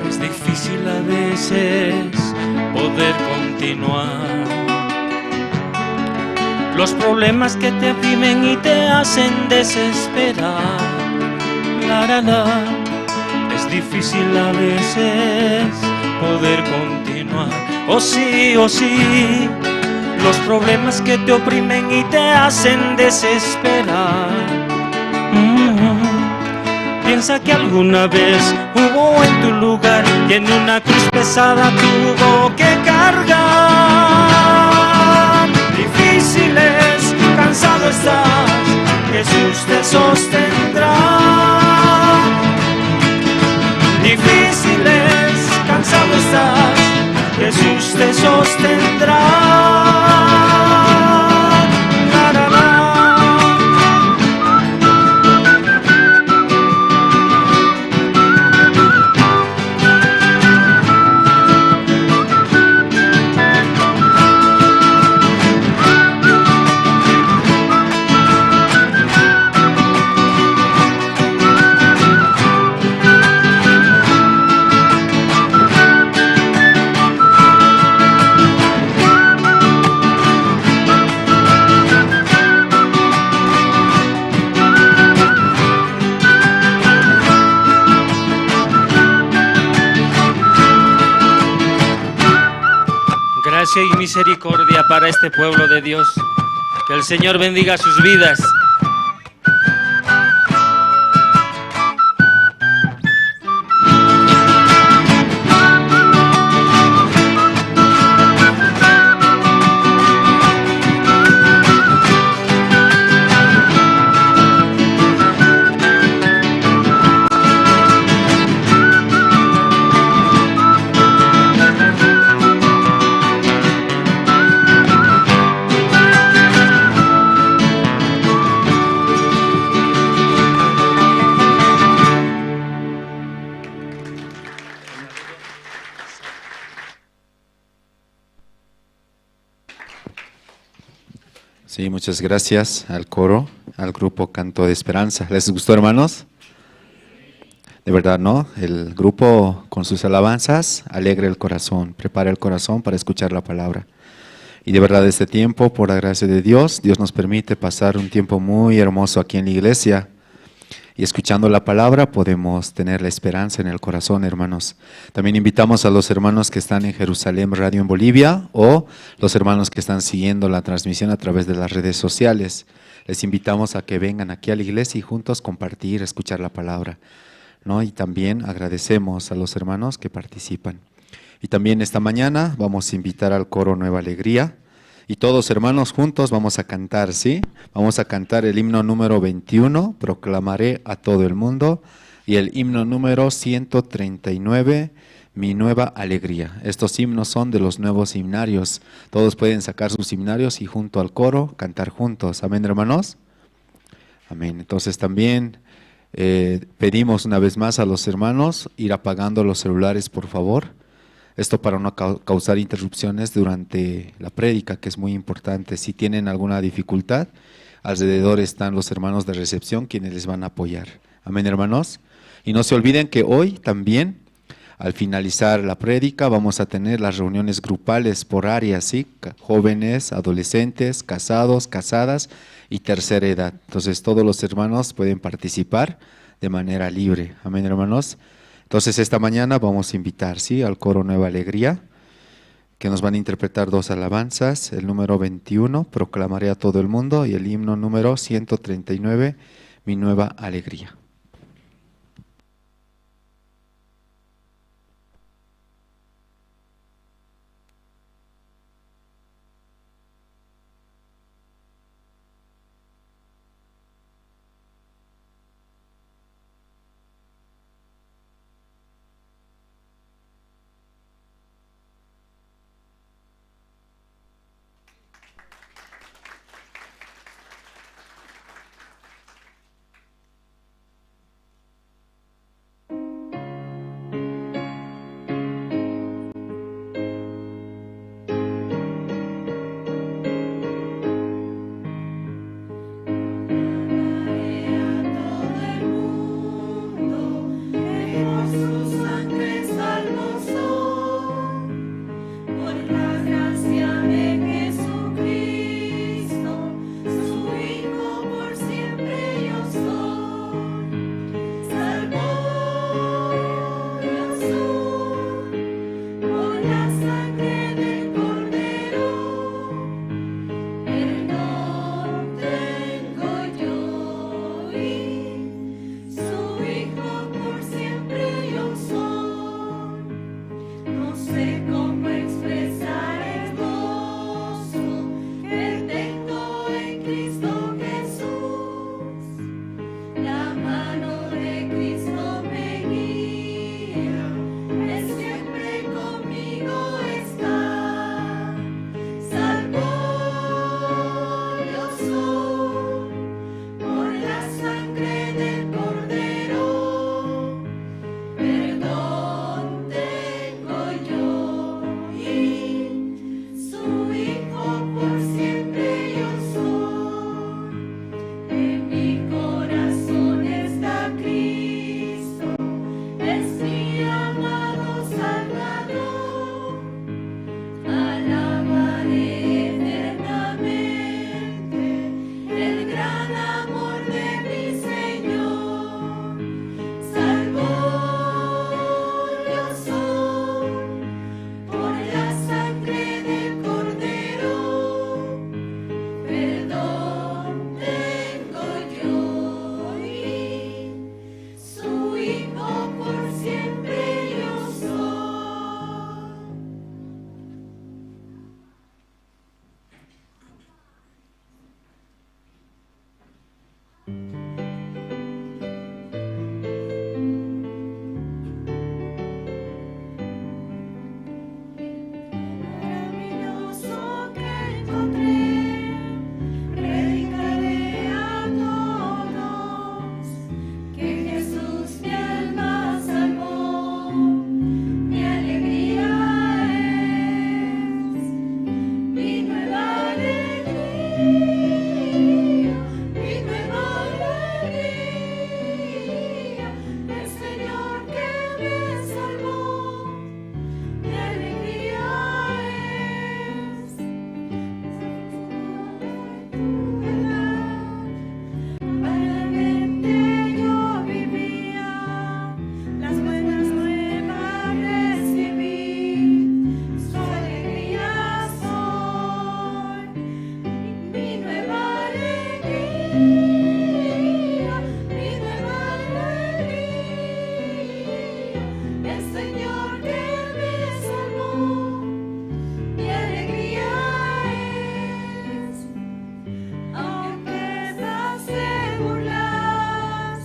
Es difícil a veces poder continuar. Los problemas que te oprimen y te hacen desesperar. La, la, la. Es difícil a veces poder continuar. Oh sí, oh sí. Los problemas que te oprimen y te hacen desesperar. Mm. Piensa que alguna vez hubo en tu lugar quien una cruz pesada tuvo que cargar. Difíciles, cansado estás, Jesús te sostendrá. Difíciles, cansado estás, Jesús te sostendrá. La, la, la. Gracia y misericordia para este pueblo de Dios. Que el Señor bendiga sus vidas. Sí, muchas gracias al coro, al grupo Canto de Esperanza. ¿Les gustó, hermanos? De verdad, ¿no? El grupo con sus alabanzas alegra el corazón, prepara el corazón para escuchar la palabra. Y de verdad, este tiempo, por la gracia de Dios, Dios nos permite pasar un tiempo muy hermoso aquí en la iglesia. Y escuchando la palabra podemos tener la esperanza en el corazón, hermanos. También invitamos a los hermanos que están en Jerusalén Radio en Bolivia o los hermanos que están siguiendo la transmisión a través de las redes sociales. Les invitamos a que vengan aquí a la iglesia y juntos compartir, escuchar la palabra, ¿no? Y también agradecemos a los hermanos que participan. Y también esta mañana vamos a invitar al coro Nueva Alegría. Y todos, hermanos, juntos vamos a cantar, ¿sí? Vamos a cantar el himno número veintiuno, Proclamaré a todo el mundo, y el himno número ciento treinta y nueve, Mi nueva alegría. Estos himnos son de los nuevos himnarios. Todos pueden sacar sus himnarios y junto al coro cantar juntos. Amén, hermanos. Amén. Entonces también, eh, pedimos una vez más a los hermanos ir apagando los celulares, por favor. Esto para no cau-, causar interrupciones durante la prédica, que es muy importante. Si tienen alguna dificultad, alrededor están los hermanos de recepción quienes les van a apoyar. Amén, hermanos. Y no se olviden que hoy también, al finalizar la prédica, vamos a tener las reuniones grupales por áreas, ¿sí? Ca-, jóvenes, adolescentes, casados, casadas y tercera edad. Entonces, todos los hermanos pueden participar de manera libre. Amén, hermanos. Entonces, esta mañana vamos a invitar, ¿sí?, al coro Nueva Alegría, que nos van a interpretar dos alabanzas, el número veintiuno, Proclamaré a todo el mundo, y el himno número ciento treinta y nueve, Mi nueva alegría. Por la gracia de Jesucristo, su Hijo por siempre yo soy. Salvo yo soy por la sangre del Cordero. Perdón tengo yo y su Hijo por siempre yo soy. No sé cómo expresar el gozo que tengo en Cristo Jesús. La mano de Cristo me guía, Él siempre conmigo está. Salvo yo soy por la sangre del Cordero. Perdón tengo yo y su Hijo por siempre yo soy. En mi corazón está Cristo, es mi amado Salvador. Alabaré eternamente el gran amor de mi Señor. Salvo yo soy por la sangre del Cordero. Perdón tengo yo y su Hijo por siempre yo soy. Maravilloso que encontré, predicaré a todos que Jesús mi alma salvó. Mi alegría es, mi nueva alegría, mi nueva alegría, el Señor que me salvó. Mi alegría es, tu verdad. Vanamente yo vivía, las buenas nuevas recibí, su alegría soy. Mi nueva alegría, mi nueva alegría, el Señor que me salvó. Mi alegría es, aunque pase burlas,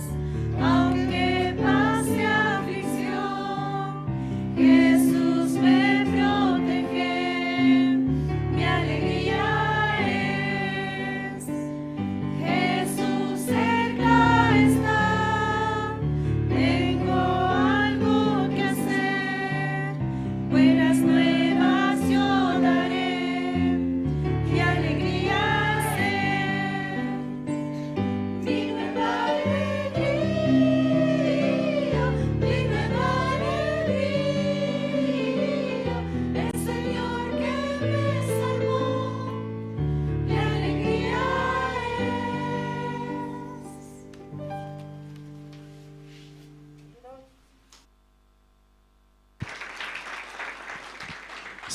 aunque pase aflicción, Jesús me protege, mi alegría es. Jesús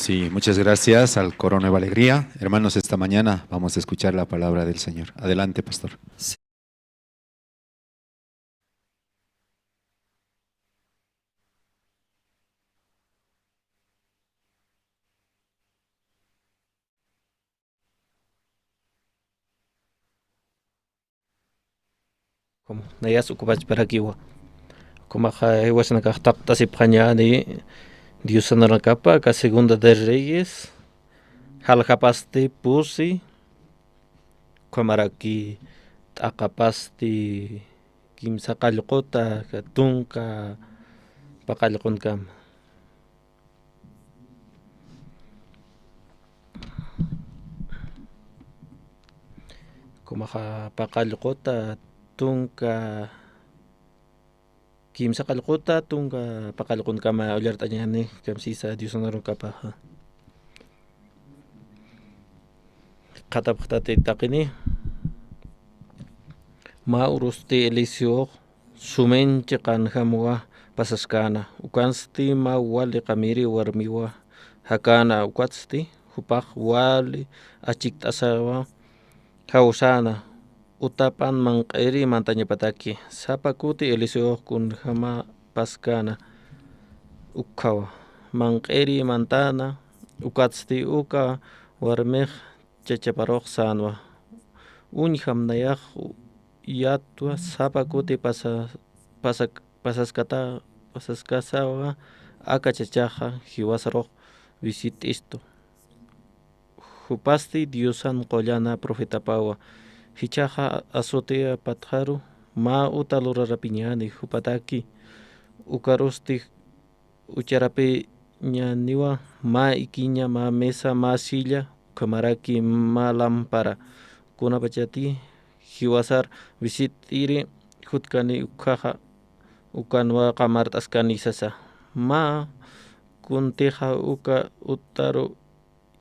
Sí, muchas gracias al coro Nueva Alegría. Hermanos, esta mañana vamos a escuchar la palabra del Señor. Adelante, pastor. Como nayas ocupachparakiwa. Como jiwasanakax taqtasipxañäni Diosanakapa aka Segunda de Reyes, jaljapasti pusi, ukhamaraki t'aqapasti kimsa qallquta, tunka paqallqunkama. Kumaxa paqallquta tunka, kimsa qallquta tunka paqallqunkama ullart'añäni, kamsisa Diosan arukapaxa. Qhatapxtati taqini. Mä urusti Eliseox sumin chiqanjamwa pasaskäna, ukansti mä wali qamiri warmiwa jakäna, ukatsti jupax wali achikt'asawa jawsäna, utapan manq'iri mantañapataki. Sapa kuti Eliseox kunjama paskäna ukkhawa, manq'iri mantäna, ukatsti uka warmix chachaparux sänwa. Uñjam nayax yatwa sapa kuti pasa-, pasak-, pasaskata-, pasaskasawa aka chachaxa jiwasarux visit'istu. Jupasti Diosan qullana profetapawa. Jichhaxa azotea patxaru mä uta lurarapiñäni jupataki. Ukarusti ucharapiñäniwa mä ikiña, mä mesa, mä silla, ukhamaraki mä lámpara. Kunapachati jiwasar visit'iri jutkani ukkhaxa, ukanwa qamart'askani sasa. Mä kuntixa uka utaru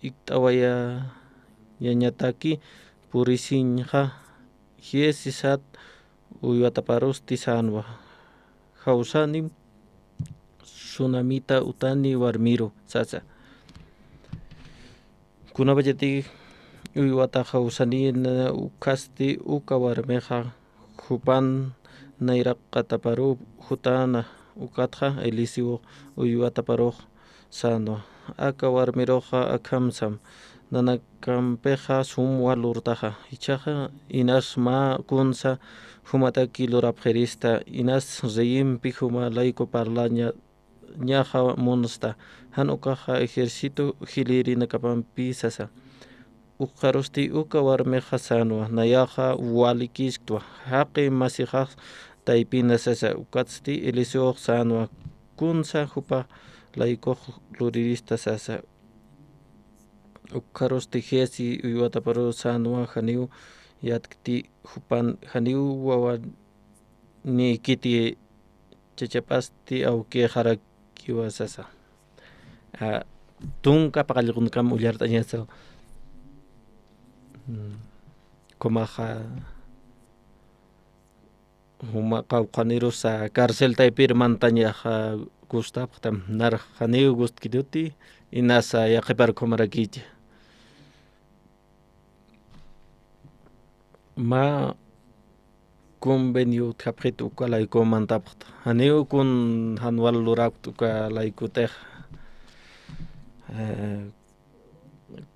ikt'awayañataki purisiñxa, jisi sat uywataparusti sänwa. Jawsanim sunamita utani warmiru sasa. Kunapachati uywata jawsanïna, ukasti uka warmixa jupan nayraqataparu jutäna, ukatxa Eliseo uywataparux sänwa. Aka warmiruxa akham sam, nanakampixa sumwa lurtaxa. Jichhaxa inas mä kunsa jumataki lurapxirista, inas reyimpi juma layku parlaña, ñaxa munsta, jan ukaxa ejército jilïrinakapampi sasa. Ukxarusti uka warmixa sänwa, nayaxa walikisktwa, jaqi masixax taypina sasa. Ukatsti Eliseox sänwa, kunsa jupa laykux lurirista sasa. Ukxarusti Giesi uywataparu sänwa, janiw yatkti jupan, janiw wawanïkiti chachapasti awkixarakiwa sasa. A, tunka paqallqunkam ullart'añasa. Mm, kumaxa, juma qawqhanirusa cárcel taypir mantañaxa gustapxtam, nar janiw gustkituti, inasa yaqhipar ukhamarakicha. Mä convenio utjapxit uka layku mantapxta. Janiw kun jan wal lurakta uka laykutix. Eh,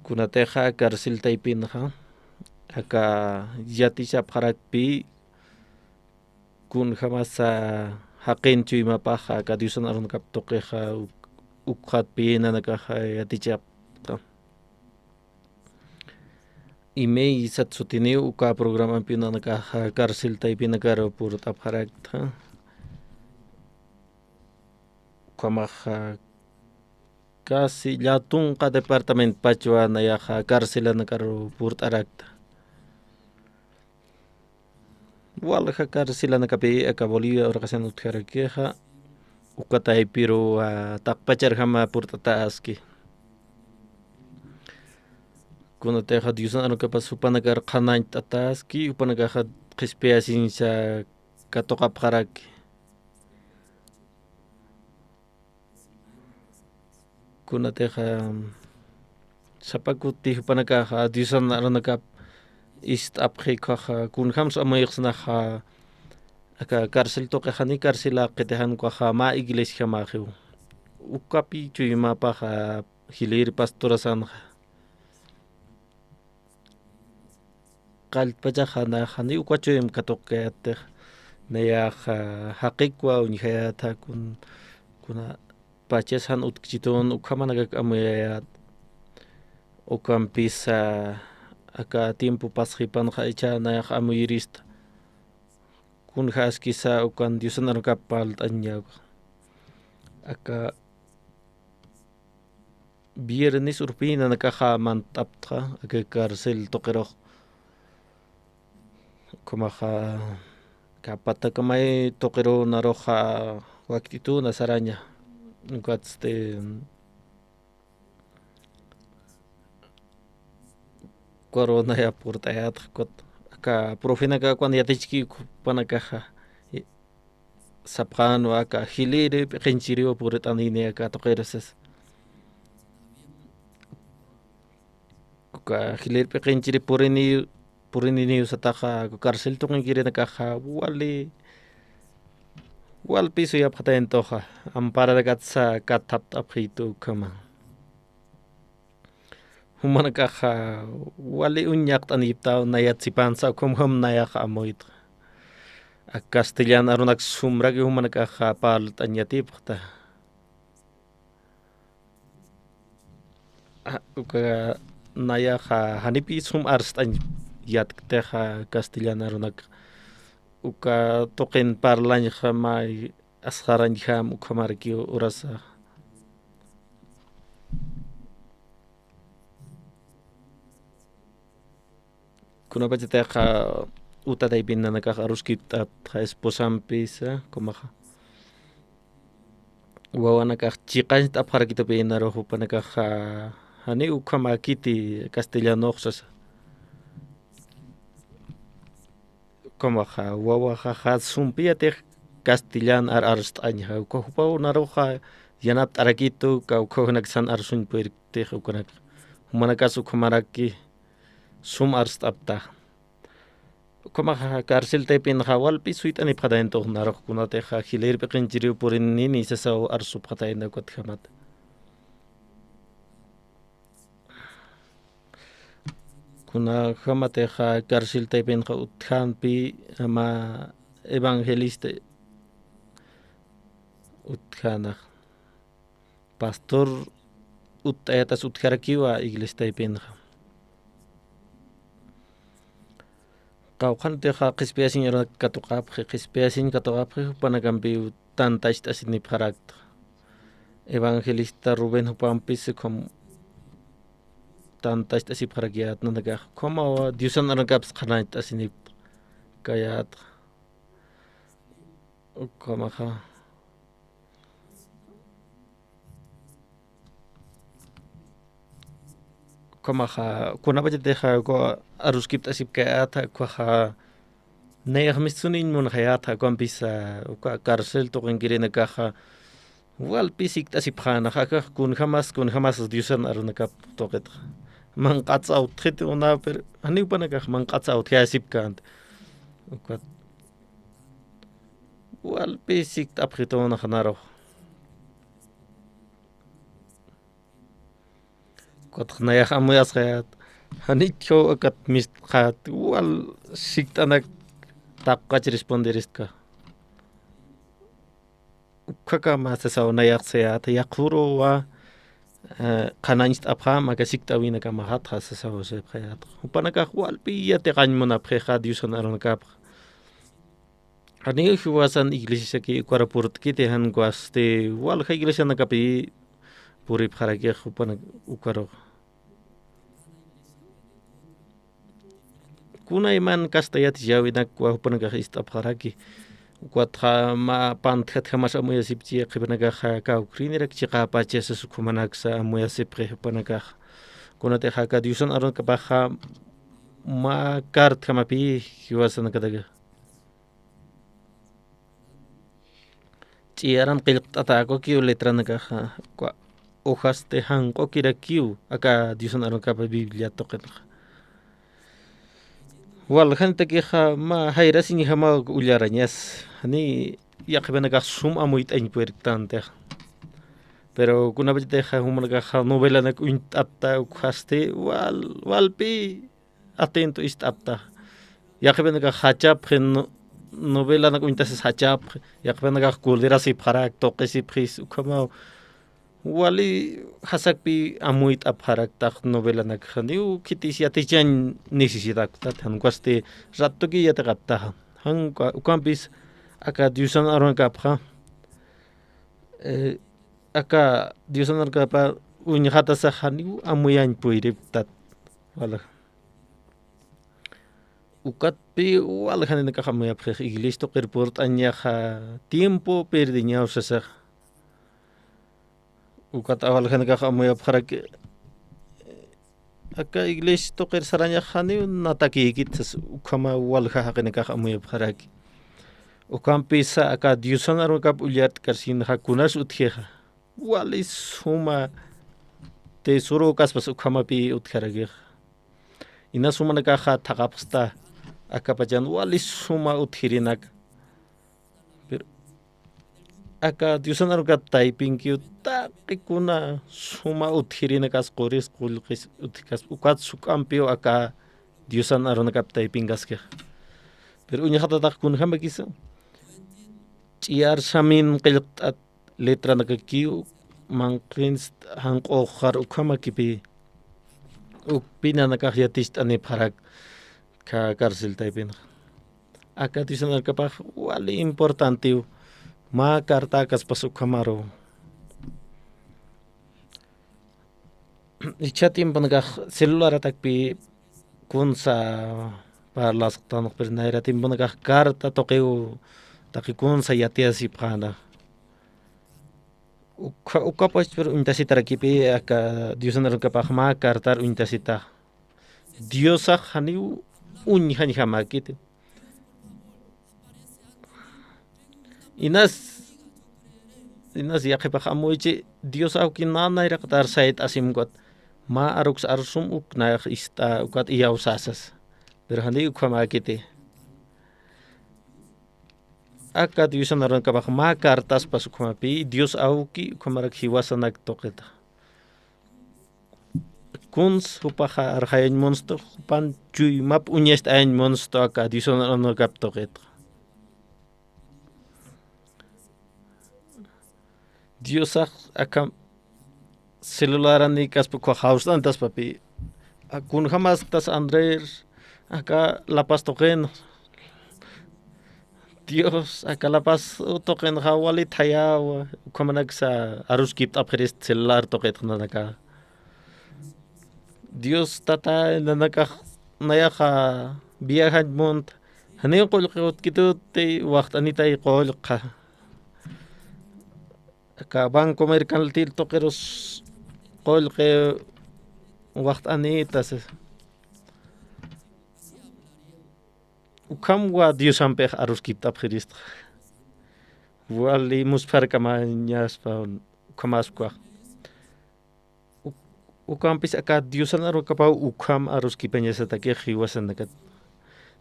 kunatixa cárcel taypinxa, aka yatichapxarakpi, kunjamasa jaqin chuymapaxa, aka Diosan arunkap tuqixa, uk-, ukxatpi nanakaxa yatichapxta. Imey sat sutiniw uka programampi nanakaxa cárcel taypinakar purt'apxarakta. Ukhamaxa casi llatunqa departamentpachwa nayaxa cárcelanakar purt'arakta. Walja cárcelanakapi aka Bolivia uraqasian utjarakixa, uka taypiruw, ah, taqpacharjama purt'ataski. Kunatixa Diosan arukapas jupanakar qhanañt'ataski, jupanakaxa qhispiyasiñsa katuqapxaraki. Kunatixa Sapa kuti jupanakaxa Diosan arunakap ist'apxi ukkhaxa, kunjams amuyxsnaxa aka carcel tuqi, jani carcel aqiti, jan ukkhaxa mä iglesiajamaxiw. Ukapi chuymapaxa jilïr pastorasanxa. Qalltpachaxa nayax jani uka chuym katuqkayätix, nayaxa jaqikwa uñjayätxa kun, kuna pachas jan utjkchitun ukhamanakak amuyayät. Ukampisa aka tiempo pasxipanxa ichha nayax amuyirista. Kunjaskisa ukan Diosan arunakap parlt'aña uka. Aka viernes urpï nanakaxa mantaptxa aka carcel tuqirux. Ukhamaxa aka patakamay tuqiruw naruxa wakt'ituna saraña. Ukatsti ukaruw naya purt'ayätxa, ukat aka profenakax ukan yatichki jupanakaxa sapxänwa aka jilïr p'iqinchiriw purit'anini aka tuqiru sasa. Uka jilïr p'iqinchiri purini, purininiw sataxa, uka carcel tuqinkirinakaxa wali, walpï suyapxatayant'uxa, amparanakatsa kathapt'apxitu ukhama. Jumanakaxa wali uñaqt'aniptaw nayat sipansa, ukham ukham nayax amuytxa. Ak castellan arunak sumraki jumanakaxa parlt'añ yatipxta. A, uka nayaxa janipï sum arst'añ yatktixa castellan arunak. Uka tuqin parlañxa mä asxarañjam ukhamarakiw urasa. Kunapachatixa uta taypin nanakax aruskipt'aptxa esposampisa, ukhamaxa wawanakax chiqañt'apxarakitupï narux jupanakaxa janiw ukhamäkiti castellanux sasa. Ukhamaxa wawaxaxa sumpiyatix castellan ar arst'añxa, uka jupaw naruxa yanapt'arakitu, uka ukhaw naksan arsuñ purirktix ukanaka. Jumanakas ukhamaraki sum arst'apta. Ukhamaxa carcel taypinxa walpï suyt'anipxatayant'ux narux, kunatixa jilïr p'iqinchiriw purinini sasaw arsupxatayna ukatjamata. Kunjamatixa carcel taypinxa utjänpï mä evangelista utjänax. Pastor utt'ayatas utjarakiwa iglesia taypinxa. Qawqhantixa qhispiyasiñ arunak katuqapxi, qhispiyasiñ katuqapxi, jupanakampiw tantacht'asinipxarakta. Evangelista Rubén jupampis ukham tantacht'asipxarakiyät nanakax, ukhamawa Diosan arunakaps qhanañcht'asinipkayät. Ukhamaxa. Ukhamaxa, kunapachatixa uka aruskipt'asipkayätxa, ukaxa nayax mistsuniñ munxayätxa, ukampisa uka carcel tuqinkirinakaxa walpï sikt'asipxänaxa, akax kunjamas, kunjamas Diosan arunakap tuqitxa. Manq'ats awtxiti unaw, pero janiw jupanakax manq'ats awtjayasipkänti. Ukat walpï sikt'apxitunax narux. Ukatxa nayax amuyasxayät, janithaw akat mistxät, wal sikt'anak taqkach responderistka. Ukhakama sasaw nayax sayät, yaqhuruwa, eh, qhanañcht'apxäma aka sikt'äwinakamaxatxa sasaw sipxayät. Jupanakax walpï yatiqañ munapxixa Diosan arunakapxa. Janiw jiwasan iglesiasaki ukar purt'kiti, jan ukhasti walja iglesianakapï puripxarakix jupanak ukarux. Kunayman kasta yatiyäwinakwa jupanakax ist'apxaraki. Ukatxa mä pantjatjamas amuyasipchi, qhipanakaxa kawkïrinirak chiqäpacha sas ukhamanaksa amuyasipxi jupanakax. Kunatixa aka Diosan arunakapaxa mä kartjamapï jiwasanakataka. Ch'iyaran qillqt'atäkukiw letranakaxa, uka ujasti janq'ukirakiw aka Diosan arunakapa Biblia tuqinxa. Waljanitakixa mä jayrasiñjamaw ullarañas, jani yaqhipanakax sum amuyt'añ purirktantix. Pero kunapachatixa jumanakaxa novelanak uñt'apta ukjasti wal, walpi atento ist'apta. Yaqhipanakax jachapxi, no-, novelanak uñt'asis jachapxi, yaqhipanakax colerasipxarak, tuqisipxis, ukhamaw wali jasakpi amuyt'apxaraktax novelanakxa, janiw khitis yatichañ necesitaktat, jan ukasti ratoki yatiqaptaxa. Jan uka-, ukampis aka Diosan arunakapxa, eh, aka Diosan arunakapa uñjatasax janiw amuyañ puyripktat, wala. Ukatpi waljaninakax amuyapxix, iglesia tuqir purt'añaxa tiempo perdiñaw sasax. Ukat waljanakax amuyapxaraki, aka iglesia tuqir sarañax janiw natakïkit sas, ukhama walja jaqinakax amuyapxaraki. Ukampisa aka Diosan arunakap ullart'karsinxa kunas utjixa. Wali suma tesoro kaspas ukhamapï utjarakixa. Inas jumanakaxa thaqhapxsta akapachan wali suma utjirinak. Pero aka Diosan arunakap taypinkiw taqi kuna suma utjirinakas quris qullqis utjikas ukat suk'ampiw aka Diosan arunakap taypinkaskixa. Pero uñjatatax kunjamakisa. Ch'iyar samin qillqt'at letranakakiw manqinst janq'uxar ukhamakipï. Ukpi nanakax yaticht'anipxarak kha carcel taypinxa. Aka Diosan arunakapax wali importantiw mä carta kaspas ukhamaru. Ichha tiemponakax celularatakpi kunsa parlasqtanx, pero nayra tiemponakax carta tuqiw taqi kunsa yatiyasipxäna. Uka, ukapach pero uñtasitarakipï aka Diosan arunakapax mä cartar uñtasita. Diosax janiw uñjañjamäkiti. Inas, inas yaqhipax amuychi, Dios awki nä nayraqatar sayt'asim ukat, mä aruks arsum uk nayax ist'a ukat iyawsäsas. Pero janiw ukhamäkiti. Aka Diosan arunakapax mä cartaspas ukhamapï, Dios awki ukhamarak jiwasanak tuqita. Kuns jupaxa arxayañ munstu, jupan chuymap uñast'ayañ munstu aka Diosan arunakap tuqitxa. Diosax aka celularanïkaspa ukkhax jawst'antaspapï. Kunjamastas Andrés, aka La Paz tuqin. Dios, aka La Paz tuqinxa wali thayawa, ukhamanaksa aruskipt'apxirist celular tuqitxa nanaka. Dios Tatay, nanakax nayaxa viajañ munta, janiw qullqi utjkituti, waxt'anitay qullqa. Aka Banco Mercantil tuqirus qullqi waxt'anitas. Ukhamwa Diosampix aruskipt'apxiristxa. Wali muspharkamañaspa, ukhamaskwa. Uk-, ukampis aka Diosan arunakapaw ukham aruskipañasatakix jiwasanakat.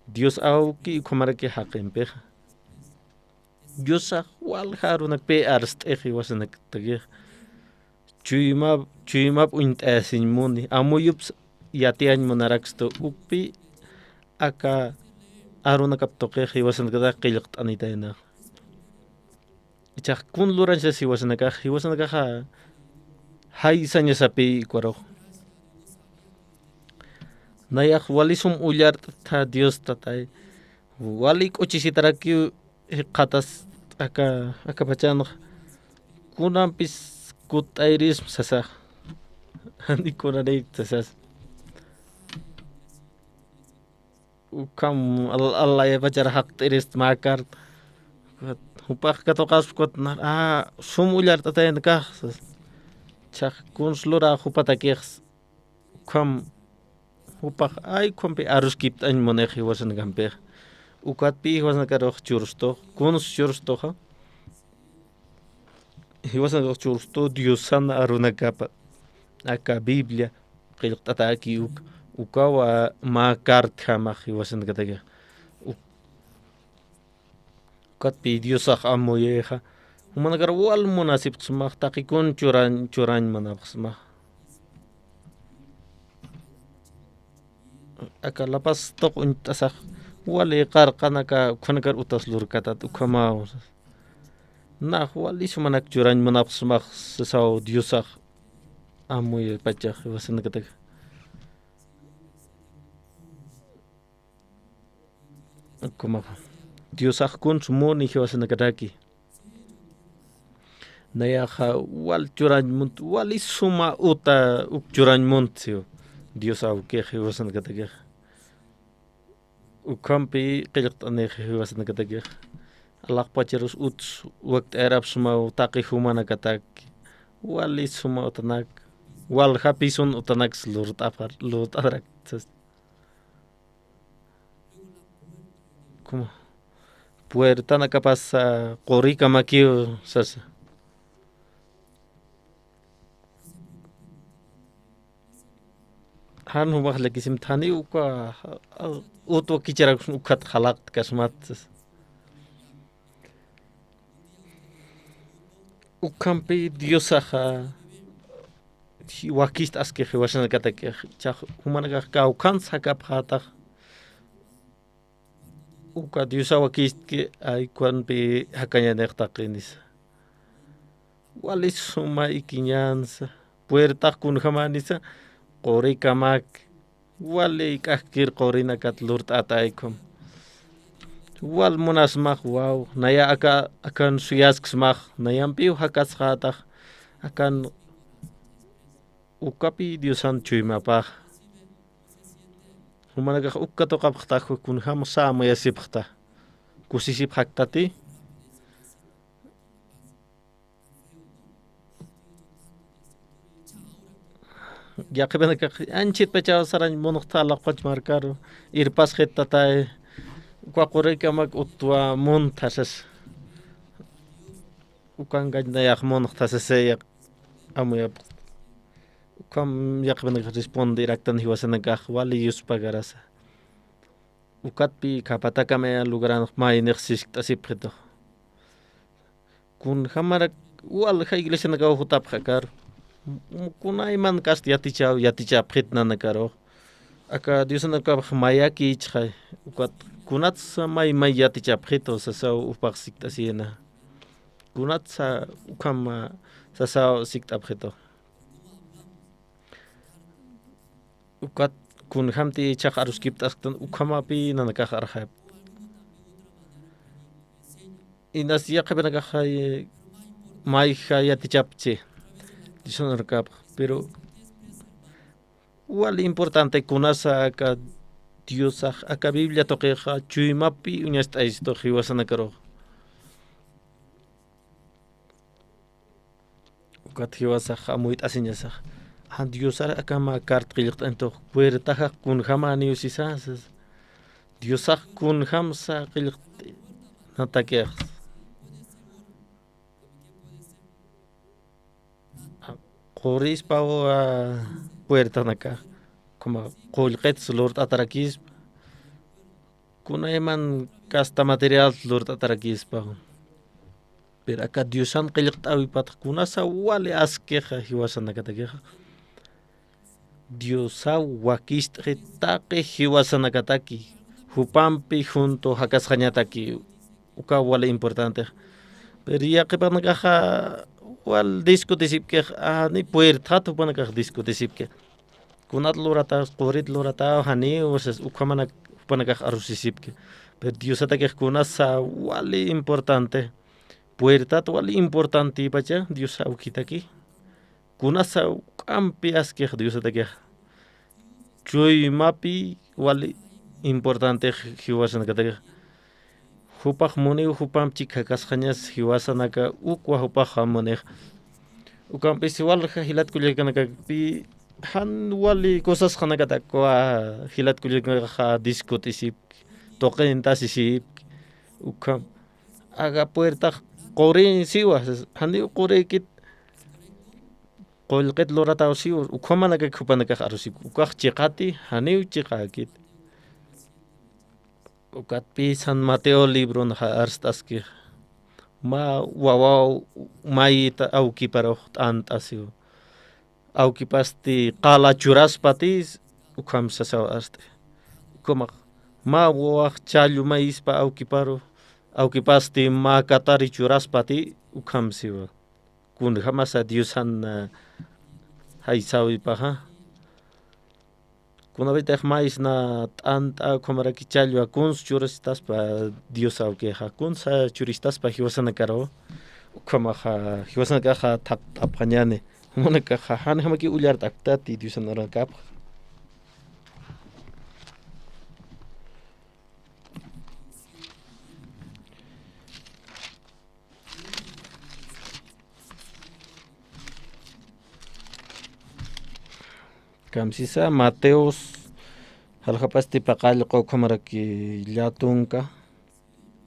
Dios awki ukhamaraki jaqimpixa. Diosax walja arunakpï arst'ix jiwasanaktakix. Chuymap, chuymap uñt'ayasiñ muni, amuyups yatiyañ munarakstu ukpi aka arunakap tuqix jiwasanakatax qillqt'anitaynax. Ichax kun lurañsas jiwasanakax, jiwasanakaxa jaysañasapï ukharux. Nayax wali sum ullart'ta Dios Tatay. Wali k'uchisitarakiw jikxatas aka, aka pachanxa. Kunampis kutt'ayirism sasax. Jani kunanïkt sasas. Ukham al-, alayapachar jaqt'irist mä carta. Jupax katuqaspa ukat nar, a, sum ullart'atayanakax sas. Chhax kuns lura jupatakix. Ukham jupax, ay, ukhampi aruskipt'añ munix jiwasanakampix. Ukatpï jiwasanakarux churstux, kuns churstuxa. jiwasanakax churstu Diosan arunakapa, aka Biblia qillqt'ataki uk, ukawa mä cartjamax jiwasanakataki. Uk-, ukatpi Diosax amuyixa, jumanakar wal munasipxsmax, taqi kun churañ, churañ munapxsmax. Aka La Paz tuq uñt'asax, wali qarqanaka ukhanakar utas lurkatat, ukhamaw. Nax wali sumanak churañ munapxsmax, sasaw Diosax amuyipachax jiwasanakatak. Ukhamaxa. Diosax kuns muni jiwasanakataki. Nayaxa wal churañ munt, wali suma uta uk churañ munt, siw. Dios awkix jiwasanakatakix. Ukhampi qillqt'anix jiwasanakatakix. Alaxpacharus uts wakt'ayarapxsmaw taqi jumanakatak. Wali suma utanak. Waljapisun utanaks lurt'apar, lurt'arak. Como puertanakapas, ah, qurikamakiw sasa. Jan jumax llakisimtani uka, ah, utwa kicharakusma ukhat jalaqtkasmat sasa. Ukhampi Diosaxa, ah, ji-, wakist aski jiwasanakatakix, chax jumanakax kawkhans jakapxätax, uka Diosa wakistki, ay, ukhampi jakañanix taqinisa. Wali suma ikiñänsa, puertax kunjamanisa, qurikamak, wali k'akkir qurinakat lurt'ataykum. Wal munasmax, waw, naya aka, akan suyaskismax, nayampiw jakasxätax, akan ukapi Diosan chuymapax. Jumanakax uka tuqapxtax, kunjamsa amuyasipxta. Kusisipxaktati. Yaqhipanakax anchhitpachaw sarañ munxta alaxpach markaru, irpasxit tatay, uka qurikamak utwa muntha sas. Ukankañ nayax munxta sasay yaq-, amuyapxta. Ukham yaqhipanakax respondiraktan jiwasanakax wali yuspagarasa. Ukatpi khapatakamaya lugaranx maynix siskt'asipxitu. Kunjamarak walja iglesianakaw jutapxakar. Kunayman kast yatichaw, yatichapxit nanakarux. Aka Diosanakapax mayaki ichxay. Ukat kunatsa may, may yatichapxitu sasaw upax sikt'asiyana. Kunatsa ukham sasaw sikt'apxitu. Ukat kunjamti ichhax aruskipt'asktan ukhamapi nanakax arxayap. Inas yaqhipanakax mayja yatichapchi. Diosanakapax. Pero wal importante kunasa aka Diosax, aka Biblia tuqixa, chuymapi uñast'aystu jiwasanakarux. Ukat jiwasax amuyt'asiñasax. Jan Diosar akama carta qillqt'antux, puertajax kunjamaniw sisa, sas. Diosax kunjamsa qillqt'anatakixa. Qurispaw, ah, puertanaka, como qullqits lurt'atarakispa, kunayman kasta material lurt'atarakispa. Pero aka Diosan qillqt'äwipatx kunasa wali askixa jiwasanakatakixa. Diosaw wakist'xi taqi jiwasanakataki, jupampi junto jakasxañataki, uka wali importantex. Pero yaqhipanakaxa wal discutisipkix, ani puerthat jupanakax discutisipki. Kunat lurataw, qurit lurataw, janiw, sas ukhamanak jupanakax arusisipki. Pero Diosatakix kunasa wali importante. Puertat wali importantipacha Dios awkitaki. Kunasa juk'ampi askix Diosatakix. Chuymapi wali importante jiwasanakatakix. Jupax muniw jupamp chikjakasxañas jiwasanaka ukwa jupax munix. Ukampis walja jilat kullakanakakpi jan wali cosasxanakatakwa jilat kullakanakaxa discutisipki, tuqintasisipki. Ukham. Aka puertax quri siwa, janiw qurikit, qullqit lurataw siwa, ukhamanakak jupanakax arusipki, ukax chiqati, janiw chiqakit. Ukatpï San Mateo libronxa arst'aski, mä wawaw mayïta awkiparux t'ant'asiw. Awkipasti qala churaspati, ukham sasaw arst'i. Ukhamax mä wawax challu mayispa awkiparu, awkipasti mä katari churaspati, ukham siwa. Kunjamasa Diosan, eh, jaysawipaxa. Kunapï tix maysna t'ant'a ukhamaraki challwa kuns churasitaspa Dios awkixa, kunsa churistaspa jiwasanakaru, ukhamaxa jiwasanakaxa thaqt'apxañäni, jumanakaxa janjamaki ullart'aktati Diosan uranakapxa. Kamsisa Mateos, jaljapasti paqallq ukhamaraki llatunka.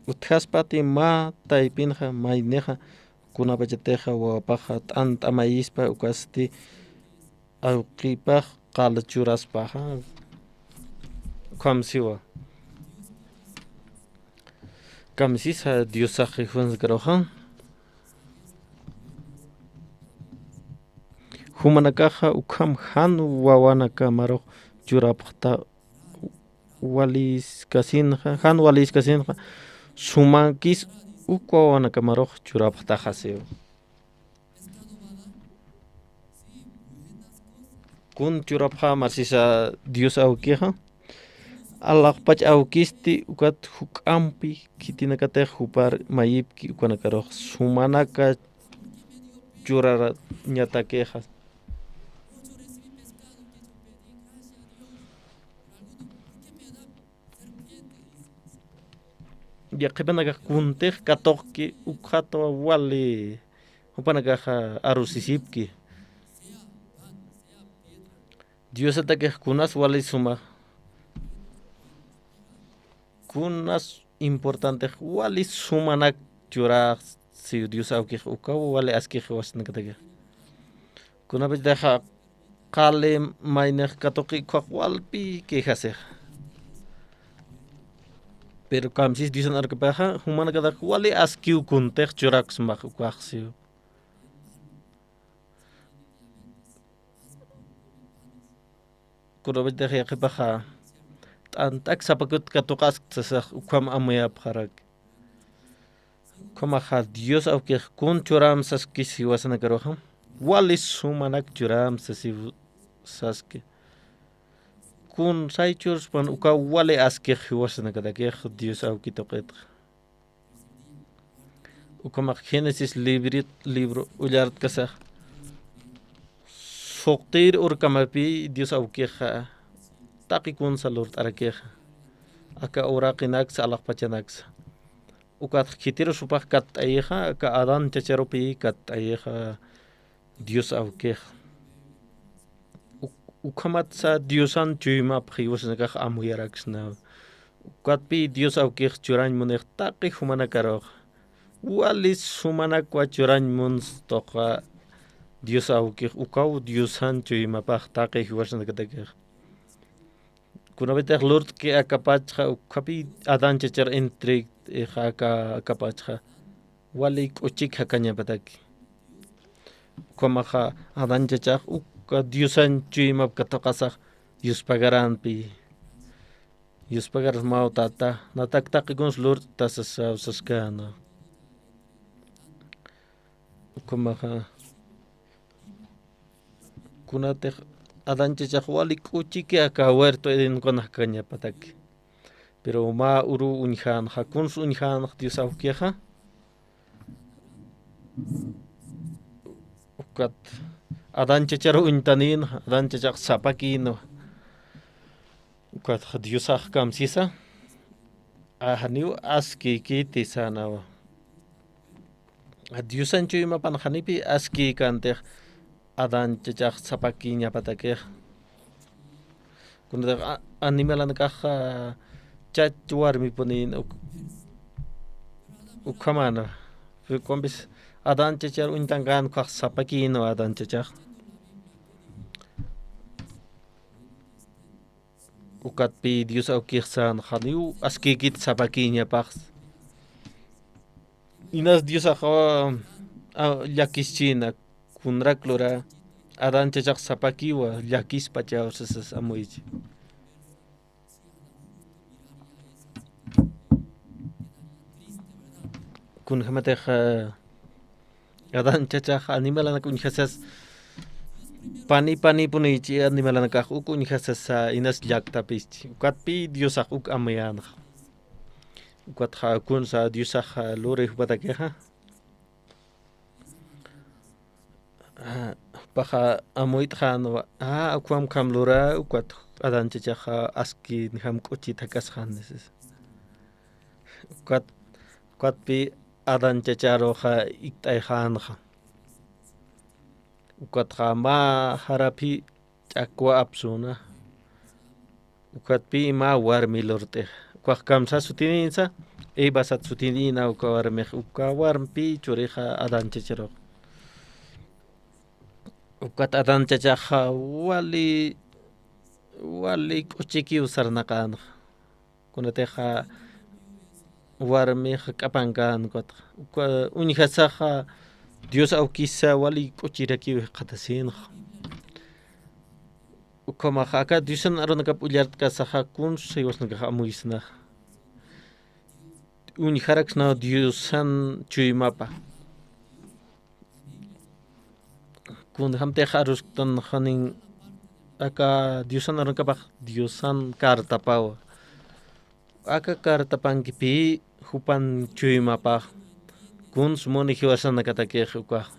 Utjaspati mä taypinxa, maynixa, kunapachatixa wawapaxa t'ant'a mayispa, ukasti awkipax qala churaspaxa. Ukham siwa. Kamsisa Diosax jiwasanakaruxa. Jumanakaxa ukham jan wawanakamarux churapxta waliskasinxa, jan waliskasinxa, sumakis uk wawanakamarux churapxtaxa siwa. Kun churapxämar sisa Dios awkixa, alaxpach awkisti ukat juk'ampi khitinakatix jupar mayipki ukanakarux sumanaka churarañatakixa. Yaqhipanakax kuntix katuqki ukxatwa wali jupanakaxa arusisipki. Diosatakix kunas wali suma, kunas importantex wali sumanak churax siw Dios awkix ukaw wali askix jiwasanakatakix. Kunapachatixa qali maynix katuqi ukhax walpi quejasix. Pero kamsis Diosan arkapaxa, jumanakatax wali askiw kuntix churaksmax ukax siw. Kunapachatix yaqhipaxa, t'ant'ak sapakut katuqask sasax ukham amuyapxarak. Ukhamaxa Dios awkix kun churam saskis jiwasanakaruxa. Wali sumanak churam sasiw saski. Kun say churaspan ukaw wali askix jiwasanakatakix Dios awki tuqitxa. Ukhamax Génesis libri-, libro ullartkasax. Suqtïr urkamapi Dios awkixa taqi kunsa lurt'arakixa. Aka uraqinaksa, alaxpachanaksa. Ukatx khitirus jupax katt'ayixa, aka Adán chacharupi katt'ayixa Dios awkix. Uk-, ukhamatsa Diosan chuymapxi jiwasanakax amuyaraksna. Ukatpi Dios awkix churañ munix taqi jumanakarux. Wali sumanakwa churañ munstuqa Dios awkix ukaw Diosan chuymapax taqi jiwasanakatakix. Kunapitix lurt'ki akapachxa, ukhapi Adán chachar entrega, eh, aka, akapachxa. Wali k'uchik jakañapataki. Ukhamaxa Adán chachax uka Diosan chuymap katuqasax yuspagaranpi. Yuspagaras maw tata, natak taqi kuns lurt'ta sasaw saskana. Ukhamaxa kunatix Adán chachax wali k'uchiki aka huerto Edén ukan jakañapataki. Pero mä uru uñjänxa, kuns uñjänxa Dios awkixa. Ukat Adán chachar uñtanïnxa, Adán chachax sapakïnwa. Ukat Diosax kamsisa, a, janiw askïkiti sanawa. A, Diosan chuymapan janipi askïkantix Adán chachax sapakïñapatakix. Kunatix a-, animalanakaxa chach warmipunïn uk-, ukhamana. Ukampis Adán chachar uñtankän ukax sapakïnwa Adán chachax. Ukatpï Dios awkix sän janiw askïkit sapakïñapax. Inas Diosax, a, llakischïna, kunrak lura, Adán chachax sapakïwa, llakispachaw sasas amuychi. Kunjamatix, a, Adán chachax animalanak uñjasas, pani, pani punïchi animalanakax uk uñjasasa inas llaktapischi. Ukatpï Diosax uk amuyänxa. Ukatxa kunsa Diosax luri jupatakixa. A, jupaxa amuytxänwa, a, ukham ukham lura, ukat Adán chachaxa askïnjam k'uchit jakasxän, sasa. Ukat, ukatpï Adán chacharuxa ikt'ayxänxa. Ukatxa mä jaraphi ch'akwa apsuna. Ukatpï mä warmi lurt'ix. Ukax kamsas sutinïnsa, Evasat sutinïna uka warmix, uka warmpï churixa Adán chacharux. Ukat Adán chachaxa wali, wali k'uchikiw sarnaqänxa. Kunatixa warmix k'apankän, ukat, uka uñjasaxa Dios awkisa wali k'uchirakiw jikxatasïnxa. Ukhamaxa aka Diosan arunakap ullart'kasaxa kunsa jiwasanakax amuysnaxa. Uñjaraksnaw Diosan chuymapa. Kunjamtix arusktan janin aka Diosan arunakapax Diosan cartapawa. Aka cartapankipï jupan chuymapax kuns muni jiwasanakatakix ukax.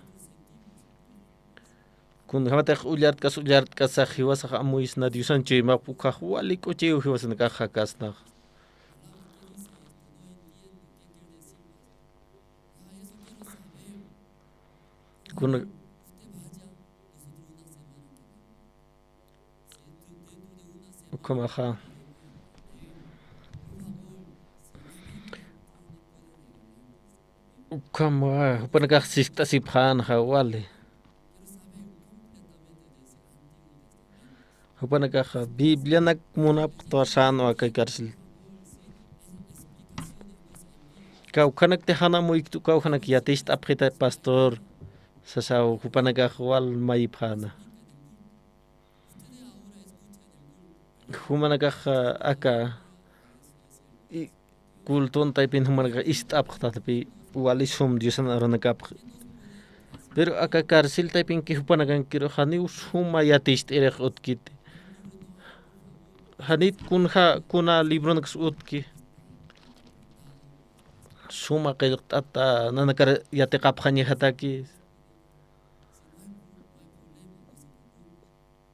Kunjamatix ullart'kas, ullart'kasax jiwasax amuysna Diosan chuymap ukax wali k'uchiw jiwasanakax jakasnax. Kuna ukhamaxa. Ukhama, jupanakax sikt'asipxänxa wali. Jupanakaxa Biblianak munapxtwa sänwa aka carcel. Kawkhanakti jan amuyktu, kawkhanak yaticht'apxita pastor, sasaw jupanakax wal mayipxäna. Jumanakax aka i-, culton taypin jumanakax ist'apxtatapï wali sum Diosan arunakapxi. Pero aka carcel taypinki jupanakankirux janiw suma yaticht'irix utkiti. Janit kunja, kuna libronaks utki. Suma qillqt'ata nanakar yatiqapxañajataki.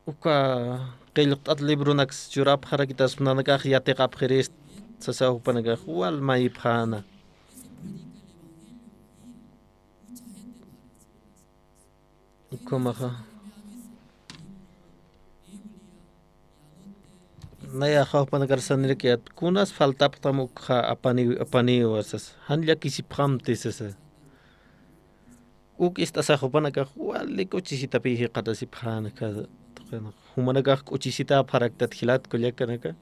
Uka qillqt'at libronaks churapxarakitaspa nanakax yatiqapxirist, sasaw jupanakax wal mayipxäna. Ukhamaxa. Nayaxa jupanakar sanirakiät, kunas faltapxtam ukxa apaniw, apaniwa sasa. Jan llakisipxamti sasa. Uk ist'asax jupanakax wali k'uchisitapï jikxatasipxänxa. Jumanakax k'uchisitäpxaraktat jilat kullakanaka.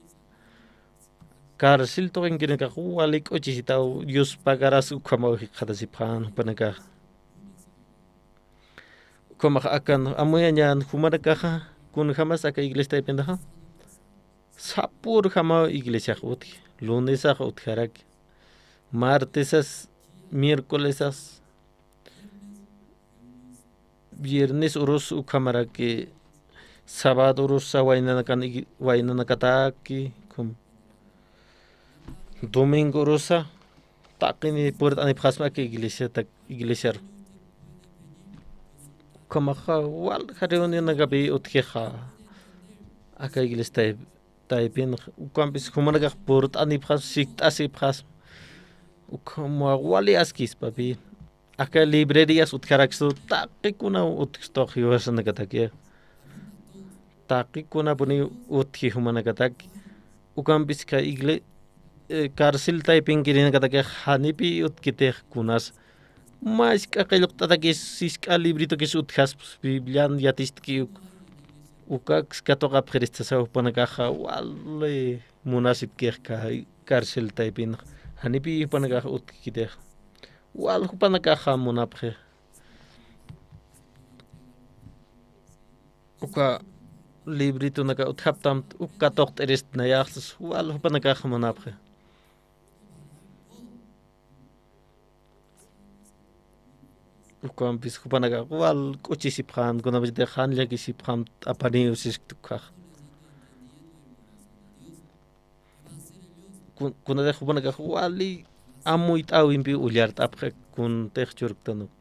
Carcel tuqinkinakax wali k'uchisitaw Dios pagaras ukhamaw jikxatasipxän jupanakax. Ukhamax akan amuyañän jumanakaxa, kunjamas aka iglesia taypintaxa. Sapürjamaw iglesiax utji, lunesax utjaraki. Martesas, miércolesas, viernes urus ukhamaraki, sábado urusa waynanakan ig-, waynanakataki, kum-, domingo urusa, taqini purt'anipxasma aka iglesiatak, iglesiar. Ukhamaxa walja reunionakapï utjixa, aka iglesia tayp-, taypin, ukampis jumanakax purt'anipxasma, sikt'asipxasma. Ukhamaw wali askispapï. Aka librerias utjarakstu, taqikunaw utjkstu jiwasanakataki. Taqikunapuni utji jumanakataki. Ukampis ka igle-, eh, carcel taypinkirinakataki janipï utjkitix kunas. Mä jisk'a qillqt'atakis, jisk'a libritokis utjaspa, Biblian yaticht'ki uk. Ukaks katuqapxiristasa jupanakaxa wali munasitkix kay cárcel taypinxa. Janipï jupanakax utjkitix. Wal jupanakaxa munapxi. Uka libritonaka utjaptamta uk katuqt'irist nayax sas wal jupanakax munapxi. Ukampis jupanakax wal k'uchisipxän, kunapachatix jan llakisipxam t'apaniw siskta ukhax. Kun-, kunatix jupanakax wali amuyt'äwimpiw ullart'apxi, kuntix churktanuk.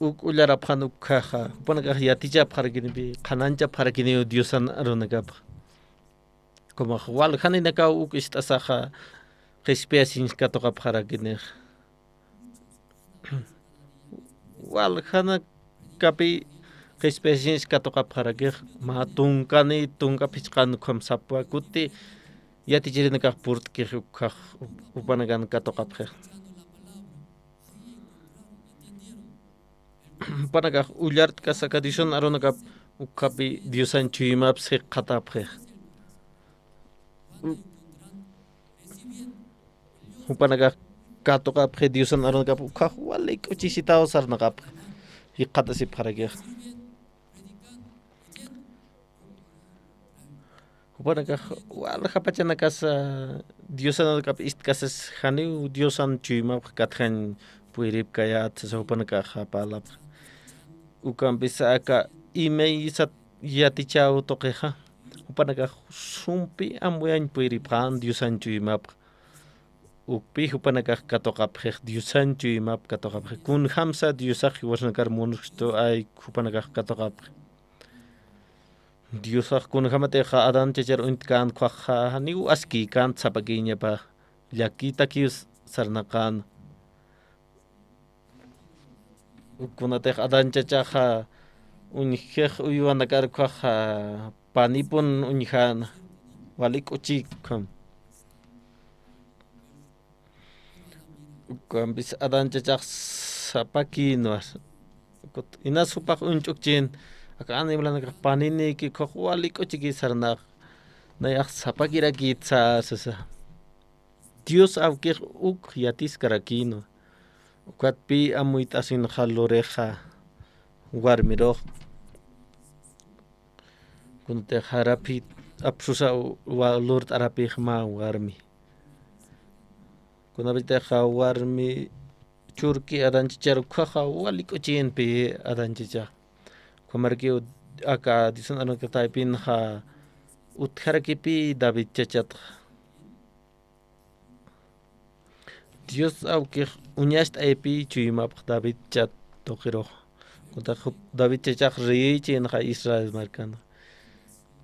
Uk ullarapxän ukhaxa, jupanakax yatichapxarakinipi, qhanañchapxarakiniw Diosan arunakapxa. Kumax wal janinakaw uk ist'asaxa, qhispiyasiñs katuqapxarakinix. Wal janakapi qhispiyasiñs katuqapxarakix, mä tunkani, tunka phichqan ukham sapa kuti yatichirinakax purt'kix ukhax, jupanakan katuqapxix. Jupanakax ullart'kasa aka Diosan arunakap ukhapi Diosan chuymapsa jikxatapxix. Jupanakax katuqapxi Diosan arunakap ukhax wali k'uchisitaw sarnaqapxi. Jikxatasipxarakix. Jupanakax walja pachanakasa Diosan arunakap istkasas janiw Diosan chuymapx katjañ puyripkayät sasa jupanakaxa parlapxi. Ukampis aka imaysat yatichäw tuqixa, jupanakax sumpi amuyañ puyripxän Diosan chuymapx. Ukpi jupanakax katuqapxix, Diosan chuymap katuqapxix. Kunjamsa Diosax jiwasanakar munskstu ay jupanakax katuqapxi. Diosax kunjamatixa Adán chachar uñtkän ukhaxa, janiw askïkän sapakïñapa, llakitakiw sarnaqän. Kunatix Adán chachaxa uñjix uywanakar ukhaxa panipun uñjäna, wali k'uchïkam. Ukampis Adán chachax sapakïnwa. Ukut inas jupax uñch'ukchin, aka animalanakax paninïki ukhax wali k'uchiki sarnaq. Nayax sapakirakïtsa sasa. Dios awkix uk yatiskarakïnwa. Ukatpï amuyt'asinxa lurixa warmirux. Kunatix jarapï apsusa wa-, lurt'arapïx mä warmi. Kunapï tixa warmi churki Adán chachar ukhaxa wali k'uchïnpï Adán chachax. Ukhamarkiw aka Diosan arunakataypinxa utjarakipï David chachatxa. Dios awkix uñacht'aypï chuymapx David chat tuqirux. Kunatix David chachax reyïchïnxa Israel markanxa.